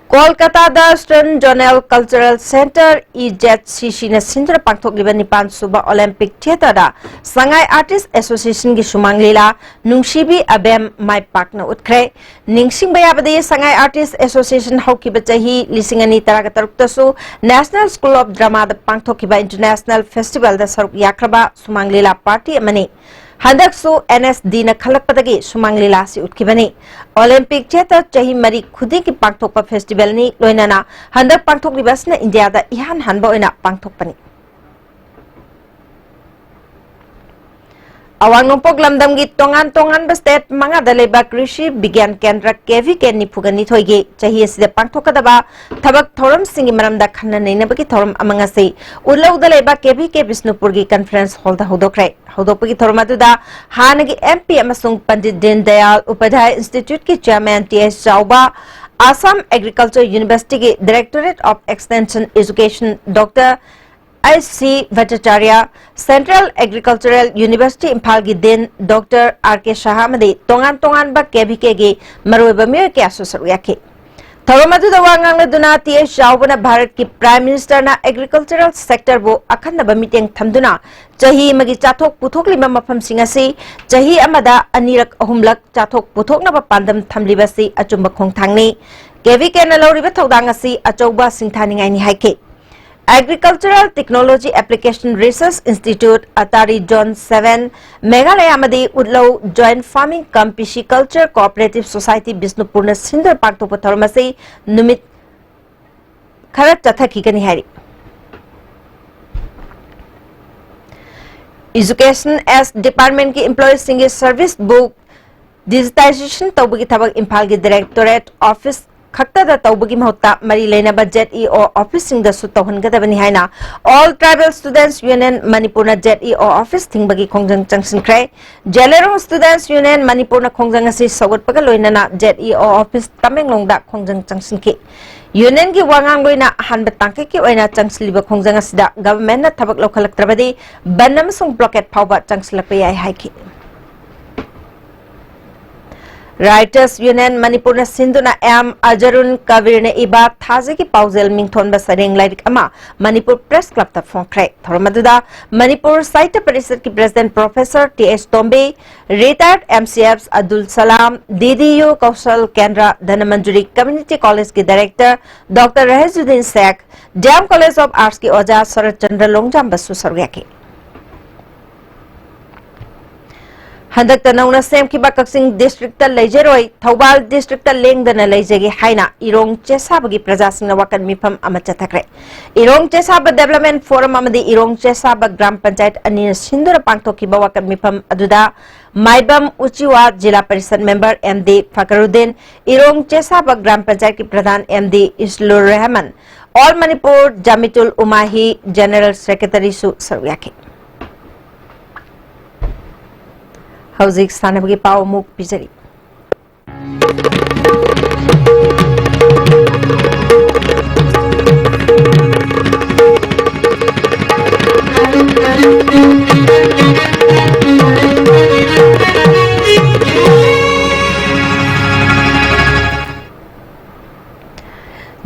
ꯀꯣꯜꯀꯇꯥꯗ Eastern Zonal Cultural Centre, E Z ꯁꯤ ꯁꯤꯅ ꯁꯤꯟꯗꯨꯅ ꯄꯥꯡꯊꯣꯛꯂꯤꯕ ꯅꯤꯄꯥꯟ ꯁꯨꯕ Olympic Theatre ꯗ ꯁꯉꯥꯏ Artist Association ꯒꯤ ꯁꯨꯃꯥꯡ ꯂꯤꯂꯥ ꯅꯨꯡꯁꯤꯕꯤ ꯑꯕꯦꯝ ꯃꯥꯏ ꯄꯥꯛꯅ ꯎꯠꯈ꯭ꯔꯦ꯫ ꯅꯤꯡꯁꯤꯡꯕ ꯌꯥꯕꯗꯤ, ꯁꯉꯥꯏ Artist Association ꯍꯧꯈꯤꯕ ꯆꯍꯤ ꯂꯤꯁꯤꯡ ꯑꯅꯤ ꯇꯔꯥꯒ ꯇꯔꯨꯛꯇꯁꯨ National School of Drama ꯗ ꯄꯥꯡꯊꯣꯛꯈꯤꯕ International Festival ꯗ ꯁꯔꯨꯛ ꯌꯥꯈ꯭ꯔꯕ ꯁꯨꯃꯥꯡ ꯂꯤꯂꯥ party ꯑꯃꯅꯤ꯫ ꯍꯟꯗꯛꯁꯨ ꯑꯦꯟ ꯑꯦꯁ ꯗꯤꯅ ꯈꯜꯂꯛꯄꯗꯒꯤ ꯁꯨꯃꯥꯡ ꯂꯤꯂꯥ ꯑꯁꯤ ꯎꯠꯈꯤꯕꯅꯤ꯫ Olympic Theatre ꯆꯍꯤ ꯃꯔꯤ ꯈꯨꯗꯤꯡꯒꯤ ꯄꯥꯡꯊꯣꯛꯄ festival ꯅꯤ, ꯂꯣꯏꯅꯅ ꯍꯟꯗꯛ ꯄꯥꯡꯊꯣꯛꯂꯤꯕ ꯑꯁꯤꯅ ꯏꯟꯗꯤꯌꯥꯗ ꯏꯍꯥꯟ ꯍꯥꯟꯕ ꯑꯣꯏꯅ ꯄꯥꯡꯊꯣꯛꯄꯅꯤ꯫ ꯑꯋꯥꯡ ꯅꯣꯡꯄꯣꯛ ꯂꯝꯗꯝꯒꯤ ꯇꯣꯉꯥꯟ ꯇꯣꯉꯥꯟꯕ state ꯃꯉꯥꯗ ꯂꯩꯕ ꯀ꯭ꯔꯤꯁꯤ ꯕꯤꯒ꯭ꯌꯥꯟ ꯀꯦꯟꯗ꯭ꯔ, ꯀꯦ ꯚꯤ ꯀꯦ ꯅꯤꯐꯨꯒ ꯅꯤꯊꯣꯏꯒꯤ ꯆꯍꯤ ꯑꯁꯤꯗ ꯄꯥꯡꯊꯣꯛꯀꯗꯕ ꯊꯕꯛ ꯊꯧꯔꯝꯁꯤꯡꯒꯤ ꯃꯔꯝꯗ ꯈꯟꯅ ꯅꯩꯅꯕꯒꯤ ꯊꯧꯔꯝ ꯑꯃ ꯉꯁꯤ ꯎꯠꯂꯧꯗ ꯂꯩꯕ ꯀꯦ ꯚꯤ ꯀꯦ ꯕꯤꯁꯅꯨꯄꯨꯔꯒꯤ conference hall ꯗ ꯍꯧꯗꯣꯛꯈ꯭ꯔꯦ꯫ ꯍꯧꯗꯣꯛꯄꯒꯤ ꯊꯧꯔꯝ ꯑꯗꯨꯗ ꯍꯥꯟꯅꯒꯤ ꯑꯦꯝ ꯄꯤ ꯑꯃꯁꯨꯡ ꯄꯟꯗꯤꯠ ꯗꯤꯟ ꯗꯌꯥꯜ ꯎꯄꯥꯙ꯭ꯌꯥꯌ Institute ꯀꯤ chairman ꯇꯤ ꯑꯩꯆ ꯆꯥꯎꯕ, Assam Agriculture University ꯒꯤ Directorate of Extension Education Doctor H C Bhattacharya, Central Agricultural University ꯏꯝꯐꯥꯜꯒꯤ Dean Doctor R K Saha ꯑꯃꯗꯤ ꯇꯣꯉꯥꯟ ꯇꯣꯉꯥꯟꯕ ꯀꯦ ꯚꯤ ꯀꯦ ꯒꯤ ꯃꯔꯨꯑꯣꯏꯕ ꯃꯤꯑꯣꯏ ꯀꯌꯥꯁꯨ ꯁꯔꯨꯛ ꯌꯥꯈꯤ꯫ ꯊꯧꯔꯝ ꯑꯗꯨꯗ ꯋꯥ ꯉꯥꯡꯂꯗꯨꯅ ꯇꯤ ꯑꯩꯆ ꯆꯥꯎꯕꯅ ꯚꯥꯔꯠꯀꯤ Prime Minister ꯅ agricultural sector ꯕꯨ ꯑꯈꯟꯅꯕ ꯃꯤꯠꯌꯦꯡ ꯊꯝꯗꯨꯅ ꯆꯍꯤ ꯑꯃꯒꯤ ꯆꯥꯊꯣꯛ ꯄꯨꯊꯣꯛꯂꯤꯕ ꯃꯐꯝꯁꯤꯡ ꯑꯁꯤ ꯆꯍꯤ ꯑꯃꯗ ꯑꯅꯤꯔꯛ ꯑꯍꯨꯝꯂꯛ ꯆꯥꯊꯣꯛ ꯄꯨꯊꯣꯛꯅꯕ ꯄꯥꯟꯗꯝ ꯊꯝꯂꯤꯕꯁꯤ ꯑꯆꯨꯝꯕ ꯈꯣꯡꯊꯥꯡꯅꯤ꯫ ꯀꯦ ꯚꯤ ꯀꯦ ꯅ ꯂꯧꯔꯤꯕ ꯊꯧꯗꯥꯡ ꯑꯁꯤ ꯑꯆꯧꯕ ꯁꯤꯡꯊꯥꯅꯤꯡꯉꯥꯏꯅꯤ ꯍꯥꯏꯈꯤ꯫ Agricultural Technology Application Research Institute, ꯑꯇꯥꯔꯤ Zone seven, Meghalaya ꯑꯃꯗꯤ ꯎꯠꯂꯧ Joint Farming cum Pisciculture Cooperative Society ꯕꯤꯁꯅꯨꯄꯨꯔꯅ ꯁꯤꯟꯗꯨꯅ ꯄꯥꯡꯊꯣꯛꯄ ꯊꯧꯔꯝ ꯑꯁꯤ ꯅꯨꯃꯤꯠ ꯈꯔ ꯆꯠꯊꯈꯤꯒꯅꯤ ꯍꯥꯏꯔꯤ꯫ Education as Department ꯀꯤ employees ꯁꯤꯡꯒꯤ service book digitization ꯇꯧꯕꯒꯤ ꯊꯕꯛ ꯏꯝꯐꯥꯜꯒꯤ Directorate Office ꯈꯛꯇꯗ ꯇꯧꯕꯒꯤ ꯃꯍꯨꯠꯇ ꯃꯔꯤ ꯂꯩꯅꯕ Z E O office ꯁꯤꯡꯗꯁꯨ ꯇꯧꯍꯟꯒꯗꯕꯅꯤ ꯍꯥꯏꯅ All Tribal Students Union ꯃꯅꯤꯄꯨꯔꯅ Z E O office ꯊꯤꯡꯕꯒꯤ ꯈꯣꯡꯖꯪ ꯆꯪꯁꯤꯟꯈ꯭ꯔꯦ꯫ ꯖꯦꯂꯦꯔꯣꯡ Students Union ꯃꯅꯤꯄꯨꯔꯅ ꯈꯣꯡꯖꯪ ꯑꯁꯤ ꯁꯧꯒꯠꯄꯒ ꯂꯣꯏꯅꯅ Z E O office ꯇꯃꯦꯡꯂꯣꯡꯗ ꯈꯣꯡꯖꯪ ꯆꯪꯁꯤꯟꯈꯤ꯫ Union ꯒꯤ ꯋꯥꯉꯥꯡꯂꯣꯏꯅ ꯑꯍꯥꯟꯕ ꯇꯥꯡꯀꯛꯀꯤ ꯑꯣꯏꯅ ꯆꯪꯁꯤꯜꯂꯤꯕ ꯈꯣꯡꯖꯪ ꯑꯁꯤꯗ government ꯅ ꯊꯕꯛ ꯂꯧꯈꯠꯂꯛꯇ꯭ꯔꯕꯗꯤ ꯕꯟ ꯑꯃꯁꯨꯡ blockade ꯐꯥꯎꯕ ꯆꯪꯁꯤꯜꯂꯛꯄ ꯌꯥꯏ ꯍꯥꯏꯈꯤ꯫ Writers Union ꯃꯅꯤꯄꯨꯔꯅ ꯁꯤꯟꯗꯨꯅ ꯑꯦꯝ ꯑꯖꯔꯨꯟ ꯀꯕꯤꯔꯅ ꯏꯕ ꯊꯥꯖꯒꯤ ꯄꯥꯎꯖꯦꯜ ꯃꯤꯡꯊꯣꯟꯕ ꯁꯩꯔꯦꯡ ꯂꯥꯏꯔꯤꯛ ꯑꯃ ꯃꯅꯤꯄꯨꯔ Press Club ꯇ ꯐꯣꯡꯈ꯭ꯔꯦ꯫ ꯊꯧꯔꯝ ꯑꯗꯨꯗ ꯃꯅꯤꯄꯨꯔ ꯁꯥꯍꯤꯇ꯭ꯌ ꯄꯔꯤꯁꯠꯀꯤ President Professor T H ꯇꯣꯝꯕꯤ, retired M C F ꯑꯗꯨꯜ ꯁꯂꯥꯝ, D D U ꯀꯧꯁꯜ ꯀꯦꯟꯗ꯭ꯔ ꯙꯅꯃꯟꯖꯨꯔꯤ Community College ꯀꯤ Director Doctor ꯔꯍꯤꯖꯨꯗꯤꯟ Sheikh, D M College of Arts ꯀꯤ ꯑꯣꯖꯥ ꯁꯔꯠ ꯆꯟꯗ꯭ꯔ ꯂꯣꯡꯖꯥꯝꯕꯁꯨ ꯁꯔꯨꯛ ꯌꯥꯈꯤ꯫ ꯍꯟꯗꯛꯇ ꯅꯧꯅ ꯁꯦꯝꯈꯤꯕ ꯀꯛꯆꯤꯡ district ꯇ ꯂꯩꯖꯔꯣꯏ, ꯊꯧꯕꯥꯜ district ꯇ ꯂꯦꯡꯗꯅ ꯂꯩꯖꯒꯦ ꯍꯥꯏꯅ ꯏꯔꯣꯡ ꯆꯦꯁꯥꯕꯒꯤ ꯄ꯭ꯔꯖꯥꯁꯤꯡꯅ ꯋꯥꯀꯠ ꯃꯤꯐꯝ ꯑꯃ ꯆꯠꯊꯈ꯭ꯔꯦ꯫ ꯏꯔꯣꯡ ꯆꯦꯁꯥꯕ Development Forum ꯑꯃꯗꯤ ꯏꯔꯣꯡ ꯆꯦꯁꯥꯕ ꯒ꯭ꯔꯥꯝ ꯄꯟꯆꯥꯌꯠ ꯑꯅꯤꯅ ꯁꯤꯟꯗꯨꯅ ꯄꯥꯡꯊꯣꯛꯈꯤꯕ ꯋꯥꯀꯠ ꯃꯤꯐꯝ ꯑꯗꯨꯗ Maibam Uchiwa zila parishad member M D Fakruddin, Irong Chesaba gram ꯄꯟꯆꯥꯌꯠꯀꯤ pradhan M D ꯏꯁꯂꯨꯔ ꯔꯦꯍꯃꯟ, All Manipur Jamitul Umahi General Secretary ꯁꯨ ꯁꯔꯨꯛ ꯌꯥꯈꯤ꯫ ꯍꯧꯖꯤꯛ ꯁꯥꯟꯅꯕꯒꯤ ꯄꯥꯎ ꯑꯃꯨꯛ ꯄꯤꯖꯔꯤ꯫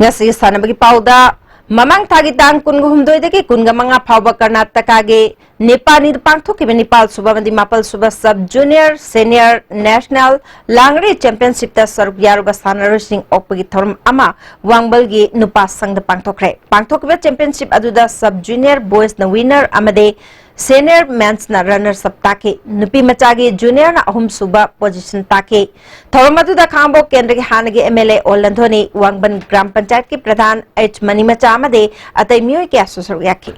ꯉꯁꯤꯒꯤ ꯁꯥꯟꯅꯕꯒꯤ ꯄꯥꯎꯗ, ꯃꯃꯥꯡ ꯊꯥꯒꯤ ꯇꯥꯡ ꯀꯨꯟꯒ ꯍꯨꯝꯗꯣꯏꯗꯒꯤ ꯀꯨꯟꯒ ꯃꯉꯥ ꯐꯥꯎꯕ ꯀꯔꯅꯥꯇꯀꯥꯒꯤ ꯅꯤꯄꯥꯅꯤꯗ ꯄꯥꯡꯊꯣꯛꯈꯤꯕ ꯅꯤꯄꯥꯜ ꯁꯨꯕ ꯑꯃꯗꯤ ꯃꯥꯄꯜ ꯁꯨꯕ Sub Junior Senior National ꯂꯥꯡꯔꯤ Championship ꯇ ꯁꯔꯨꯛ ꯌꯥꯔꯨꯕ ꯁꯥꯟꯅꯔꯣꯏꯁꯤꯡ ꯑꯣꯛꯄꯒꯤ ꯊꯧꯔꯝ ꯑꯃ ꯋꯥꯡꯕꯜꯒꯤ ꯅꯨꯄꯥ ꯁꯪꯗ ꯄꯥꯡꯊꯣꯛꯈ꯭ꯔꯦ꯫ ꯄꯥꯡꯊꯣꯛꯈꯤꯕ championship ꯑꯗꯨꯗ Sub Junior Boys ꯅ winner ꯑꯃꯗꯤ Senior Men's ꯅ runners up ꯇꯥꯈꯤ꯫ ꯅꯨꯄꯤ ꯃꯆꯥꯒꯤ junior ꯅ ꯑꯍꯨꯝꯁꯨꯕ position ꯇꯥꯈꯤ꯫ ꯊꯧꯔꯝ ꯑꯗꯨꯗ ꯈꯥꯉꯕꯣꯛ ꯀꯦꯟꯗ꯭ꯔꯒꯤ ꯍꯥꯟꯅꯒꯤ M L A ꯑꯣ ꯂꯟꯊꯣꯅꯤ, ꯋꯥꯡꯕꯟ ꯒ꯭ꯔꯥꯝ ꯄꯟꯆꯥꯌꯠꯀꯤ ꯄ꯭ꯔꯙꯥꯟ H ꯃꯅꯤꯃꯆꯥ ꯑꯃꯗꯤ ꯑꯇꯩ ꯃꯤꯑꯣꯏ ꯀꯌꯥꯁꯨ ꯁꯔꯨꯛ ꯌꯥꯈꯤ꯫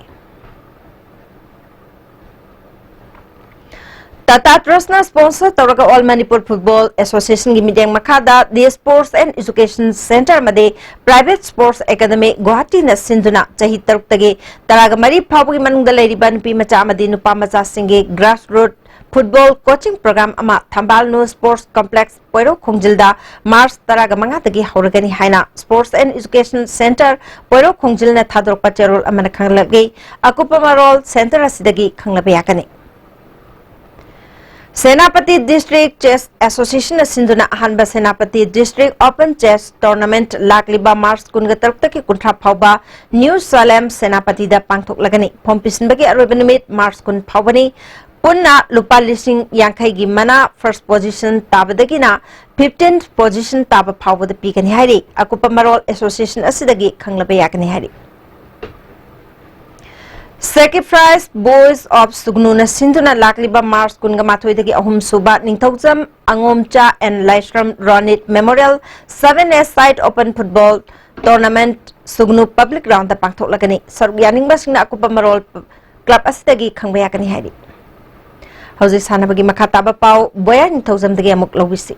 Tata Trustꯅ sponsor ꯇꯧꯔꯒ All Manipur Football Associationꯒꯤ ꯃꯤꯠꯌꯦꯡ ꯃꯈꯥꯗ The Sports and Education Centre ꯑꯃꯗꯤ Private Sports Academy ꯒꯨꯋꯥꯍꯥꯇꯤꯅ ꯁꯤꯟꯗꯨꯅ ꯆꯍꯤ ꯇꯔꯨꯛꯇꯒꯤ ꯇꯔꯥꯒ ꯃꯔꯤ ꯐꯥꯎꯕꯒꯤ ꯃꯅꯨꯡꯗ ꯂꯩꯔꯤꯕ ꯅꯨꯄꯤ ꯃꯆꯥ ꯑꯃꯗꯤ ꯅꯨꯄꯥ ꯃꯆꯥꯁꯤꯡꯒꯤ grassroot football coaching program ꯑꯃ ꯊꯝꯕꯥꯜ New Sports Complex ꯄꯣꯏꯔꯧ ꯈꯣꯡꯖꯤꯜꯗ March ꯇꯔꯥꯒ ꯃꯉꯥꯗꯒꯤ ꯍꯧꯔꯒꯅꯤ ꯍꯥꯏꯅ Sports and Education Centre ꯄꯣꯏꯔꯧ ꯈꯣꯡꯖꯤꯜꯅ ꯊꯥꯗꯣꯔꯛꯄ ꯆꯦꯔꯣꯜ ꯑꯃꯅ ꯈꯪꯍꯜꯂꯛꯂꯤ꯫ ꯑꯀꯨꯞꯄ ꯃꯔꯣꯜ centre ꯑꯁꯤꯗꯒꯤ ꯈꯪꯂꯕ ꯌꯥꯒꯅꯤ꯫ ꯁꯦꯅꯥꯄꯇꯤ District Chess Associationꯅ ꯁꯤꯟꯗꯨꯅ ꯑꯍꯥꯟꯕ Senapati District Open Chess Tournament ꯂꯥꯛꯂꯤꯕ March ꯀꯨꯟꯒ ꯇꯔꯨꯛꯇꯒꯤ ꯀꯨꯟꯊ꯭ꯔꯥ ꯐꯥꯎꯕ New Salem ꯁꯦꯅꯥꯄꯇꯤꯗ ꯄꯥꯡꯊꯣꯛꯂꯒꯅꯤ꯫ ꯐꯣꯝ ꯄꯤꯁꯤꯟꯕꯒꯤ ꯑꯔꯣꯏꯕ ꯅꯨꯃꯤꯠ March ꯀꯨꯟ ꯐꯥꯎꯕꯅꯤ꯫ ꯄꯨꯟꯅ ꯂꯨꯄꯥ ꯂꯤꯁꯤꯡ ꯌꯥꯡꯈꯩꯒꯤ ꯃꯅꯥ first position ꯇꯥꯕꯗꯒꯤꯅ fifteenth position ꯇꯥꯕ ꯐꯥꯎꯕꯗ ꯄꯤꯒꯅꯤ ꯍꯥꯏꯔꯤ꯫ ꯑꯀꯨꯞꯄ ꯃꯔꯣꯜ association ꯑꯁꯤꯗꯒꯤ ꯈꯪꯂꯕ ꯌꯥꯒꯅꯤ ꯍꯥꯏꯔꯤ꯫ Sacrifice Boys of ꯁꯨꯒꯅꯨꯅ ꯁꯤꯟꯗꯨꯅ ꯂꯥꯛꯂꯤꯕ March ꯀꯨꯟꯒ ꯃꯥꯊꯣꯏꯗꯒꯤ ꯑꯍꯨꯝ ꯁꯨꯕ ꯅꯤꯡꯊꯧꯖꯝ ꯑꯉꯣꯝꯆꯥ and Laishram Ronit Memorial seven A Side Open Football Tournament ꯁꯨꯒꯅꯨ Public Groundꯗ ꯄꯥꯡꯊꯣꯛꯂꯒꯅꯤ꯫ ꯁꯔꯨꯛ ꯌꯥꯅꯤꯡꯕꯁꯤꯡꯅ ꯑꯀꯨꯞꯄ ꯃꯔꯣꯜ club ꯑꯁꯤꯗꯒꯤ ꯈꯪꯕ ꯌꯥꯒꯅꯤ ꯍꯥꯏꯔꯤ꯫ ꯍꯧꯖꯤꯛ ꯁꯥꯟꯅꯕꯒꯤ ꯃꯈꯥ ꯇꯥꯕ ꯄꯥꯎ ꯕꯣꯌꯥ ꯅꯤꯡꯊꯧꯖꯝꯗꯒꯤ ꯑꯃꯨꯛ ꯂꯧꯕꯤꯁꯤ꯫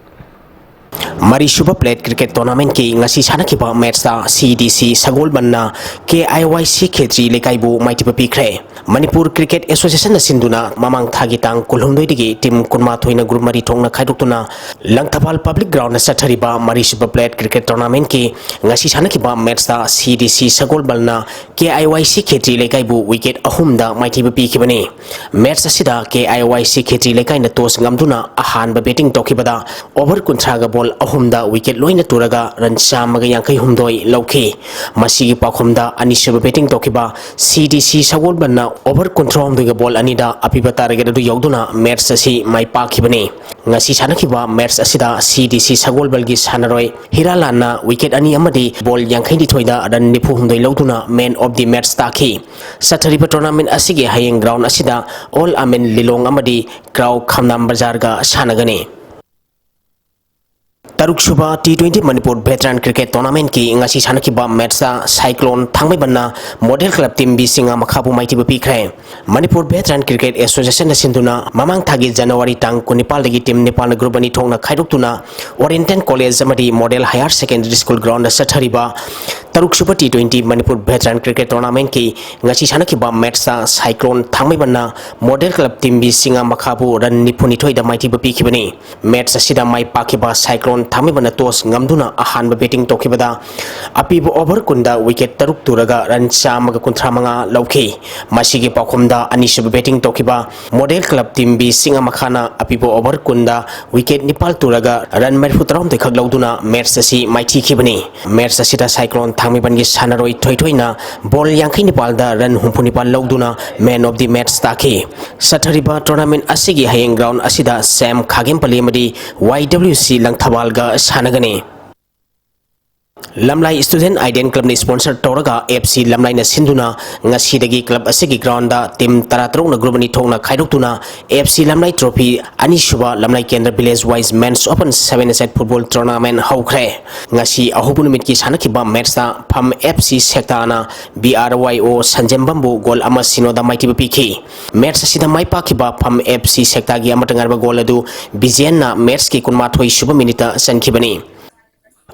ꯃꯔꯤꯁꯨꯕ Plate Cricket Tournamentꯀꯤ ꯉꯁꯤ ꯁꯥꯟꯅꯈꯤꯕ matchꯇ CDC ꯁꯒꯣꯜꯕꯟꯅ KIYC ꯈꯦꯇ꯭ꯔꯤ ꯂꯩꯀꯥꯏꯕꯨ ꯃꯥꯏꯊꯤꯕ ꯄꯤꯈ꯭ꯔꯦ꯫ ꯃꯅꯤꯄꯨꯔ Cricket Associationꯅ ꯁꯤꯟꯗꯨꯅ ꯃꯃꯥꯡ ꯊꯥꯒꯤ ꯇꯥꯡ ꯀꯨꯟꯍꯨꯝꯗꯣꯏꯗꯒꯤ team ꯀꯨꯟꯃꯥꯊꯣꯏꯅ group ꯃꯔꯤ ꯊꯣꯛꯅ ꯈꯥꯏꯗꯣꯛꯇꯨꯅ ꯂꯪꯊꯕꯥꯜ Public Groundꯗ ꯆꯠꯊꯔꯤꯕ ꯃꯔꯤꯁꯨꯕ Plate Cricket Tournamentꯀꯤ ꯉꯁꯤ ꯁꯥꯟꯅꯈꯤꯕ matchꯇ CDC ꯁꯒꯣꯜꯕꯜꯅ KIYC ꯈꯦꯇ꯭ꯔꯤ ꯂꯩꯀꯥꯏꯕꯨ wicket ꯑꯍꯨꯝꯗ ꯃꯥꯏꯊꯤꯕ ꯄꯤꯈꯤꯕꯅꯤ꯫ Match ꯑꯁꯤꯗ KIYC ꯈꯦꯇ꯭ꯔꯤ ꯂꯩꯀꯥꯏꯅ toss ꯉꯝꯗꯨꯅ ꯑꯍꯥꯟꯕ batting ꯇꯧꯈꯤꯕꯗ over ꯀꯨꯟꯊ꯭ꯔꯥꯒ ball ꯑꯍꯨꯝꯗ wicket ꯂꯣꯏꯅ ꯇꯨꯔꯒ run ꯆꯥꯝꯃꯒ ꯌꯥꯡꯈꯩ ꯍꯨꯝꯗꯣꯏ ꯂꯧꯈꯤ꯫ ꯃꯁꯤꯒꯤ ꯄꯥꯎꯈꯨꯝꯗ ꯑꯅꯤꯁꯨꯕ batting ꯇꯧꯈꯤꯕ CDC ꯁꯒꯣꯜꯕꯟꯅ over ꯀꯨꯟꯊ꯭ꯔꯥꯍꯨꯝꯗꯣꯏꯒ ball ꯑꯅꯤꯗ ꯑꯄꯤꯕ target ꯑꯗꯨ ꯌꯧꯗꯨꯅ match ꯑꯁꯤ ꯃꯥꯏ ꯄꯥꯛꯈꯤꯕꯅꯤ꯫ ꯉꯁꯤ ꯁꯥꯟꯅꯈꯤꯕ match ꯑꯁꯤꯗ CDC ꯁꯒꯣꯜꯕꯜꯒꯤ ꯁꯥꯟꯅꯔꯣꯏ ꯍꯤꯔꯥꯂꯥꯜꯅ wicket ꯑꯅꯤ ꯑꯃꯗꯤ ball ꯌꯥꯡꯈꯩꯅꯤꯊꯣꯏꯗ run ꯅꯤꯐꯨ ꯍꯨꯝꯗꯣꯏ ꯂꯧꯗꯨꯅ man of the match ꯇꯥꯈꯤ꯫ ꯆꯠꯊꯔꯤꯕ tournament ꯑꯁꯤꯒꯤ ꯍꯌꯦꯡ ground ꯑꯁꯤꯗ Al Amin ꯂꯤꯂꯣꯡ ꯑꯃꯗꯤ ꯀ꯭ꯔꯥꯎ ꯈꯝꯅꯥꯝ ꯕꯖꯥꯔꯒ ꯁꯥꯟꯅꯒꯅꯤ꯫ ꯇꯔꯨꯛꯁꯨꯕ T twenty Manipur Veteran Cricket Tournamentꯀꯤ ꯉꯁꯤ ꯁꯥꯟꯅꯈꯤꯕ ꯃꯦꯠꯁꯇ Cyclone ꯊꯥꯡꯃꯩꯕꯟꯅ Model Club Team B ꯁꯤꯡꯉꯥ ꯃꯈꯥꯕꯨ ꯃꯥꯏꯊꯤꯕ ꯄꯤꯈ꯭ꯔꯦ꯫ Manipur Veteran Cricket Associationꯅ ꯁꯤꯟꯗꯨꯅ ꯃꯃꯥꯡ ꯊꯥꯒꯤ ꯖꯅꯋꯥꯔꯤ ꯇꯥꯡ ꯀꯨꯟꯅꯤꯄꯥꯜꯗꯒꯤ team ꯅꯤꯄꯥꯜꯅ group ꯑꯅꯤ ꯊꯣꯛꯅ ꯈꯥꯏꯗꯣꯛꯇꯨꯅ Oriental College ꯑꯃꯗꯤ Model Higher Secondary School groundꯗ ꯆꯠꯊꯔꯤꯕ ꯇꯔꯨꯛꯁꯨꯕ T twenty Manipur Veteran Cricket Tournamentꯀꯤ ꯉꯁꯤ ꯁꯥꯟꯅꯈꯤꯕ ꯃꯦꯠꯁꯇ Cyclone ꯊꯥꯡꯃꯩꯕꯟꯅ Model Club Team B ꯁꯤꯡꯉꯥ ꯃꯈꯥꯕꯨ run ꯅꯤꯐꯨꯅꯤꯊꯣꯏꯗ ꯃꯥꯏꯊꯤꯕ ꯄꯤꯈꯤꯕꯅꯤ꯫ ꯃꯦꯠꯁ ꯑꯁꯤꯗ ꯃꯥꯏ ꯄꯥꯛꯈꯤꯕ Cyclone ꯊꯥꯡꯃꯩꯕꯟꯅ toss ꯉꯝꯗꯨꯅ ꯑꯍꯥꯟꯕ batting ꯇꯧꯈꯤꯕꯗ ꯑꯄꯤꯕ over ꯀꯨꯟꯗ wicket ꯇꯔꯨꯛ ꯇꯨꯔꯒ run ꯆꯥꯝꯃꯒ ꯀꯨꯟꯊ꯭ꯔꯥ ꯃꯉꯥ ꯂꯧꯈꯤ꯫ ꯃꯁꯤꯒꯤ ꯄꯥꯎꯈꯨꯝꯗ ꯑꯅꯤꯁꯨꯕ batting ꯇꯧꯈꯤꯕ Model Club Team B ꯁꯤꯡꯉꯥ ꯃꯈꯥꯅ ꯑꯄꯤꯕ over ꯀꯨꯟꯗ wicket ꯅꯤꯄꯥꯜ ꯇꯨꯔꯒ run ꯃꯔꯤꯐꯨ ꯇꯔꯥꯍꯨꯝꯗꯣꯏ ꯈꯛ ꯂꯧꯗꯨꯅ ꯃꯦꯠꯁ ꯑꯁꯤ ꯃꯥꯏꯊꯤꯈꯤꯕꯅꯤ꯫ ꯃꯦꯠꯁ ꯑꯁꯤꯗ Cyclone ꯊꯥꯡꯃꯩꯕꯟꯒꯤ ꯁꯥꯟꯅꯔꯣꯏ ꯊꯣꯏꯊꯣꯏꯅ ball ꯌꯥꯡꯈꯩ ꯅꯤꯄꯥꯜꯗ run ꯍꯨꯝꯐꯨ ꯅꯤꯄꯥꯜ ꯂꯧꯗꯨꯅ man of the match ꯇꯥꯈꯤ꯫ ꯆꯠꯊꯔꯤꯕ tournament ꯑꯁꯤꯒꯤ ꯍꯌꯦꯡ ground ꯑꯁꯤꯗ ꯁꯦꯝ ꯈꯥꯒꯦꯝꯄꯜꯂꯤ ꯑꯃꯗꯤ Y W C ꯂꯪꯊꯕꯥꯜꯒ ꯁꯥꯟꯅꯒꯅꯤ꯫ ꯂꯝꯂꯥꯏ Student Ideal Clubꯅ sponsor ꯇꯧꯔꯒ F C ꯂꯝꯂꯥꯏꯅ ꯁꯤꯟꯗꯨꯅ ꯉꯁꯤꯗꯒꯤ club ꯑꯁꯤꯒꯤ groundꯗ team ꯇꯔꯥꯇꯔꯨꯛꯅ group ꯑꯅꯤ ꯊꯣꯛꯅ ꯈꯥꯏꯗꯣꯛꯇꯨꯅ F C ꯂꯝꯂꯥꯏ trophy ꯑꯅꯤꯁꯨꯕ ꯂꯝꯂꯥꯏ ꯀꯦꯟꯗ꯭ꯔ village wise men's open seven-a-side football tournament ꯍꯧꯈ꯭ꯔꯦ꯫ ꯉꯁꯤ ꯑꯍꯧꯕ ꯅꯨꯃꯤꯠꯀꯤ ꯁꯥꯟꯅꯈꯤꯕ ꯃꯦꯠꯁꯇ ꯐꯝ F C ꯁꯦꯛꯇꯥꯅ B R Y O ꯁꯟꯖꯦꯝꯕꯝꯕꯨ goal ꯑꯃ ꯁꯤꯅꯣꯗ ꯃꯥꯏꯊꯤꯕ ꯄꯤꯈꯤ꯫ ꯃꯦꯠꯁ ꯑꯁꯤꯗ ꯃꯥꯏ ꯄꯥꯛꯈꯤꯕ ꯐꯝ F C ꯁꯦꯛꯇꯥꯒꯤ ꯑꯃꯠꯇ ꯉꯥꯏꯔꯕ goal ꯑꯗꯨ ꯕꯤꯖꯦꯟꯅ ꯃꯦꯠꯁꯀꯤ ꯀꯨꯟꯃꯥꯊꯣꯏ ꯁꯨꯕ ꯃꯤꯅꯤꯠꯇ ꯆꯟꯈꯤꯕꯅꯤ꯫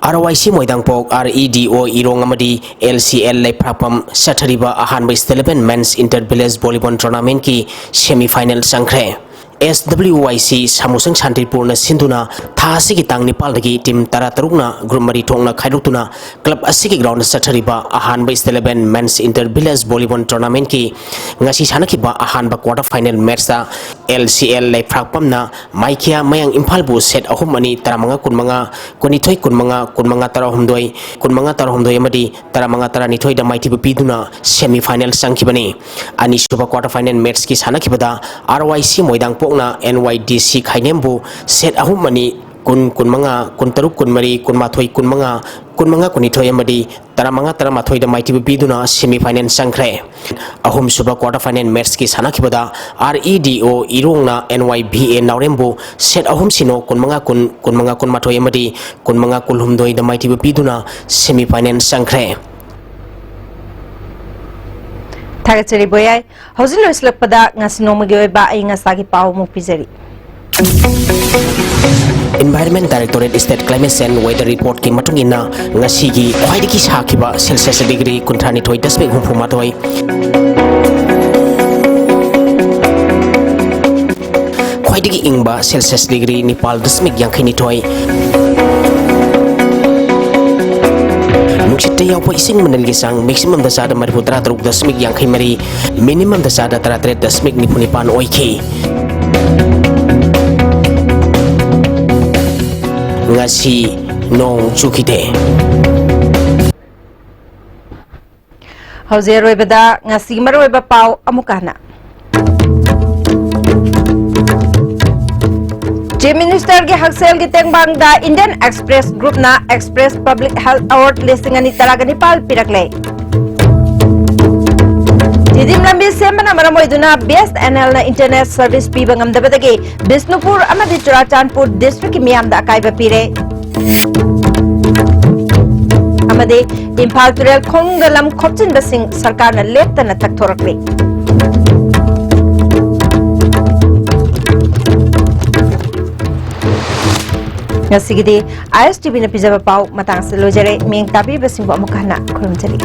R Y C ꯃꯣꯏꯗꯥꯡꯄꯣꯛ, R E D O ꯏꯔꯣꯡ ꯑꯃꯗꯤ L C L ꯂꯩꯐ꯭ꯔꯥꯛꯄꯝ ꯆꯠꯊꯔꯤꯕ ꯑꯍꯥꯟꯕ State Eleven Men's Inter Village Volleyball Tournamentꯀꯤ semi final ꯆꯪꯈ꯭ꯔꯦ꯫ S W Y C ꯁꯥꯃꯨꯁꯪ ꯁꯥꯟꯇꯤꯄꯨꯔꯅ ꯁꯤꯟꯗꯨꯅ ꯊꯥ ꯑꯁꯤꯒꯤ ꯇꯥꯡ ꯅꯤꯄꯥꯜꯗꯒꯤ team ꯇꯔꯥꯇꯔꯨꯛꯅ group ꯃꯔꯤ ꯊꯣꯛꯅ ꯈꯥꯏꯗꯣꯛꯇꯨꯅ club ꯑꯁꯤꯒꯤ groundꯗ ꯆꯠꯊꯔꯤꯕ ꯑꯍꯥꯟꯕ State Eleven Men's Inter Village Volleyball Tournamentꯀꯤ ꯉꯁꯤ ꯁꯥꯟꯅꯈꯤꯕ ꯑꯍꯥꯟꯕ quarter final matchꯇ L C L ꯂꯩꯐ꯭ꯔꯥꯛꯄꯝꯅ ꯃꯥꯏꯈꯤꯌꯥ ꯃꯌꯥꯡ ꯏꯝꯐꯥꯜꯕꯨ set ꯑꯍꯨꯝ ꯑꯅꯤ, ꯇꯔꯥꯃꯉꯥ ꯀꯨꯟꯃꯉꯥ, ꯀꯨꯟꯅꯤꯊꯣꯏ ꯀꯨꯟꯃꯉꯥ, ꯀꯨꯟꯃꯉꯥ ꯇꯔꯥꯍꯨꯝꯗꯣꯏ, ꯀꯨꯟꯃꯉꯥ ꯇꯔꯥꯍꯨꯝꯗꯣꯏ ꯑꯃꯗꯤ ꯇꯔꯥꯃꯉꯥ ꯇꯔꯥꯅꯤꯊꯣꯏꯗ ꯃꯥꯏꯊꯤꯕ ꯄꯤꯗꯨꯅ semi final ꯆꯪꯈꯤꯕꯅꯤ꯫ ꯑꯅꯤꯁꯨꯕ quarter final matchꯀꯤ ꯁꯥꯟꯅꯈꯤꯕꯗ R Y C ꯃꯣꯏꯗꯥꯡꯄꯣꯛꯅ N Y D C ꯈꯥꯏꯅꯦꯝꯕꯨ set ꯑꯍꯨꯝ ꯑꯅꯤ, ꯀꯨꯟ, ꯀꯨꯟꯃꯉꯥ, ꯀꯨꯟꯇꯔꯨꯛ, ꯀꯨꯟꯃꯔꯤ, ꯀꯨꯟꯃꯥꯊꯣꯏ, ꯀꯨꯟꯃꯉꯥ, ꯀꯨꯟꯃꯉꯥ, ꯀꯨꯟꯅꯤꯊꯣꯏ ꯑꯃꯗꯤ ꯇꯔꯥꯃꯉꯥ, ꯇꯔꯥꯃꯥꯊꯣꯏꯗ ꯃꯥꯏꯊꯤꯕ ꯄꯤꯗꯨꯅ semi final ꯆꯪꯈ꯭ꯔꯦ꯫ ꯑꯍꯨꯝꯁꯨꯕ quarter final matchꯀꯤ ꯁꯥꯟꯅꯈꯤꯕꯗ REDO ꯏꯔꯣꯡꯅ NYVA ꯅꯥꯎꯔꯦꯝꯕꯨ set ꯑꯍꯨꯝ ꯁꯤꯅꯣ, ꯀꯨꯟꯃꯉꯥ ꯀꯨꯟ, ꯀꯨꯟꯃꯉꯥ ꯀꯨꯟꯃꯥꯊꯣꯏ ꯑꯃꯗꯤ ꯀꯨꯟꯃꯉꯥ ꯀꯨꯟꯍꯨꯝꯗꯣꯏꯗ ꯃꯥꯏꯊꯤꯕ ꯄꯤꯗꯨꯅ semi final ꯆꯪꯈ꯭ꯔꯦ꯫ ꯊꯥꯒꯠꯆꯔꯤ ꯕꯣꯌꯥꯏ꯫ ꯍꯧꯖꯤꯛ ꯂꯣꯏꯁꯤꯜꯂꯛꯄꯗ ꯉꯁꯤ ꯅꯣꯡꯃꯒꯤ ꯑꯣꯏꯕ ꯑꯏꯪ ꯑꯁꯥꯒꯤ ꯄꯥꯎ ꯑꯃꯨꯛ ꯄꯤꯖꯔꯤ꯫ Environment Directorate State Climate Change Weather Reportꯀꯤ ꯃꯇꯨꯡ ꯏꯟꯅ, ꯉꯁꯤꯒꯤ ꯈ꯭ꯋꯥꯏꯗꯒꯤ ꯁꯥꯈꯤꯕ Celsius degree ꯀꯨꯟꯊ꯭ꯔꯥꯅꯤꯊꯣꯏ ꯗꯁꯃꯤꯛ ꯍꯨꯝꯐꯨ ꯃꯥꯊꯣꯏ, ꯈ꯭ꯋꯥꯏꯗꯒꯤ ꯏꯪꯕ Celsius degree ꯅꯤꯄꯥꯜ ꯗꯁꯃꯤꯛ ꯌꯥꯡꯈꯩꯅꯤꯊꯣꯏ, ꯅꯨꯡꯁꯤꯠꯇ ꯌꯥꯎꯕ ꯏꯁꯤꯡ ꯃꯅꯤꯜꯒꯤ ꯆꯥꯡ maximumꯗ ꯆꯥꯗ ꯃꯔꯤꯐꯨ ꯇꯔꯥ ꯇꯔꯨꯛ ꯗꯁꯃꯤꯛ ꯌꯥꯡꯈꯩ ꯃꯔꯤ, minimumꯗ ꯆꯥꯗ ꯇꯔꯥ ꯇꯔꯦꯠ ꯗꯁꯃꯤꯛ ꯅꯤꯐꯨ ꯅꯤꯄꯥꯟ ꯑꯣꯏꯈꯤ꯫ ꯉꯁꯤ ꯅꯣꯡ ꯆꯨꯈꯤꯗꯦ꯫ ꯍꯧꯖꯤꯛ ꯑꯔꯣꯏꯕꯗ ꯉꯁꯤꯒꯤ ꯃꯔꯨꯑꯣꯏꯕ ꯄꯥꯎ ꯑꯃꯨꯛꯀ ꯍꯟꯅ꯫ Chief Ministerꯒꯤ ꯍꯛꯁꯦꯜꯒꯤ ꯇꯦꯡꯕꯥꯡꯗ Indian Express Groupꯅ Express Public Health Award ꯂꯤꯁꯤꯡ ꯑꯅꯤ ꯇꯔꯥꯒ ꯅꯤꯄꯥꯜ ꯄꯤꯔꯛꯂꯦ꯫ ꯇꯤꯗꯤꯝ ꯂꯝꯕꯤ ꯁꯦꯝꯕꯅ ꯃꯔꯝ ꯑꯣꯏꯗꯨꯅ BSNLꯅ internet service ꯄꯤꯕ ꯉꯝꯗꯕꯗꯒꯤ ꯕꯤꯁꯅꯨꯄꯨꯔ ꯑꯃꯗꯤ ꯆꯨꯔꯥꯆꯥꯟꯄꯨꯔ districtꯀꯤ ꯃꯤꯌꯥꯝꯗ ꯑꯀꯥꯏꯕ ꯄꯤꯔꯦ꯫ ꯑꯃꯗꯤ ꯏꯝꯐꯥꯜ ꯇꯨꯔꯦꯜ ꯈꯣꯡꯅꯨꯡꯗ ꯂꯝ ꯈꯣꯞꯆꯤꯟꯕꯁꯤꯡ ꯁꯔꯀꯥꯔꯅ ꯂꯦꯞꯇꯅ ꯇꯛꯊꯣꯔꯛꯂꯤ꯫ ꯉꯁꯤꯒꯤꯗꯤ ISTVꯅ ꯄꯤꯖꯕ ꯄꯥꯎ ꯃꯇꯥꯡꯁꯤꯗ ꯂꯣꯏꯖꯔꯦ꯫ ꯃꯤꯠꯌꯦꯡ ꯇꯥꯕꯤꯕꯁꯤꯡꯕꯨ ꯑꯃꯨꯛ ꯍꯟꯅ ꯈꯨꯔꯨꯝꯖꯔꯤ꯫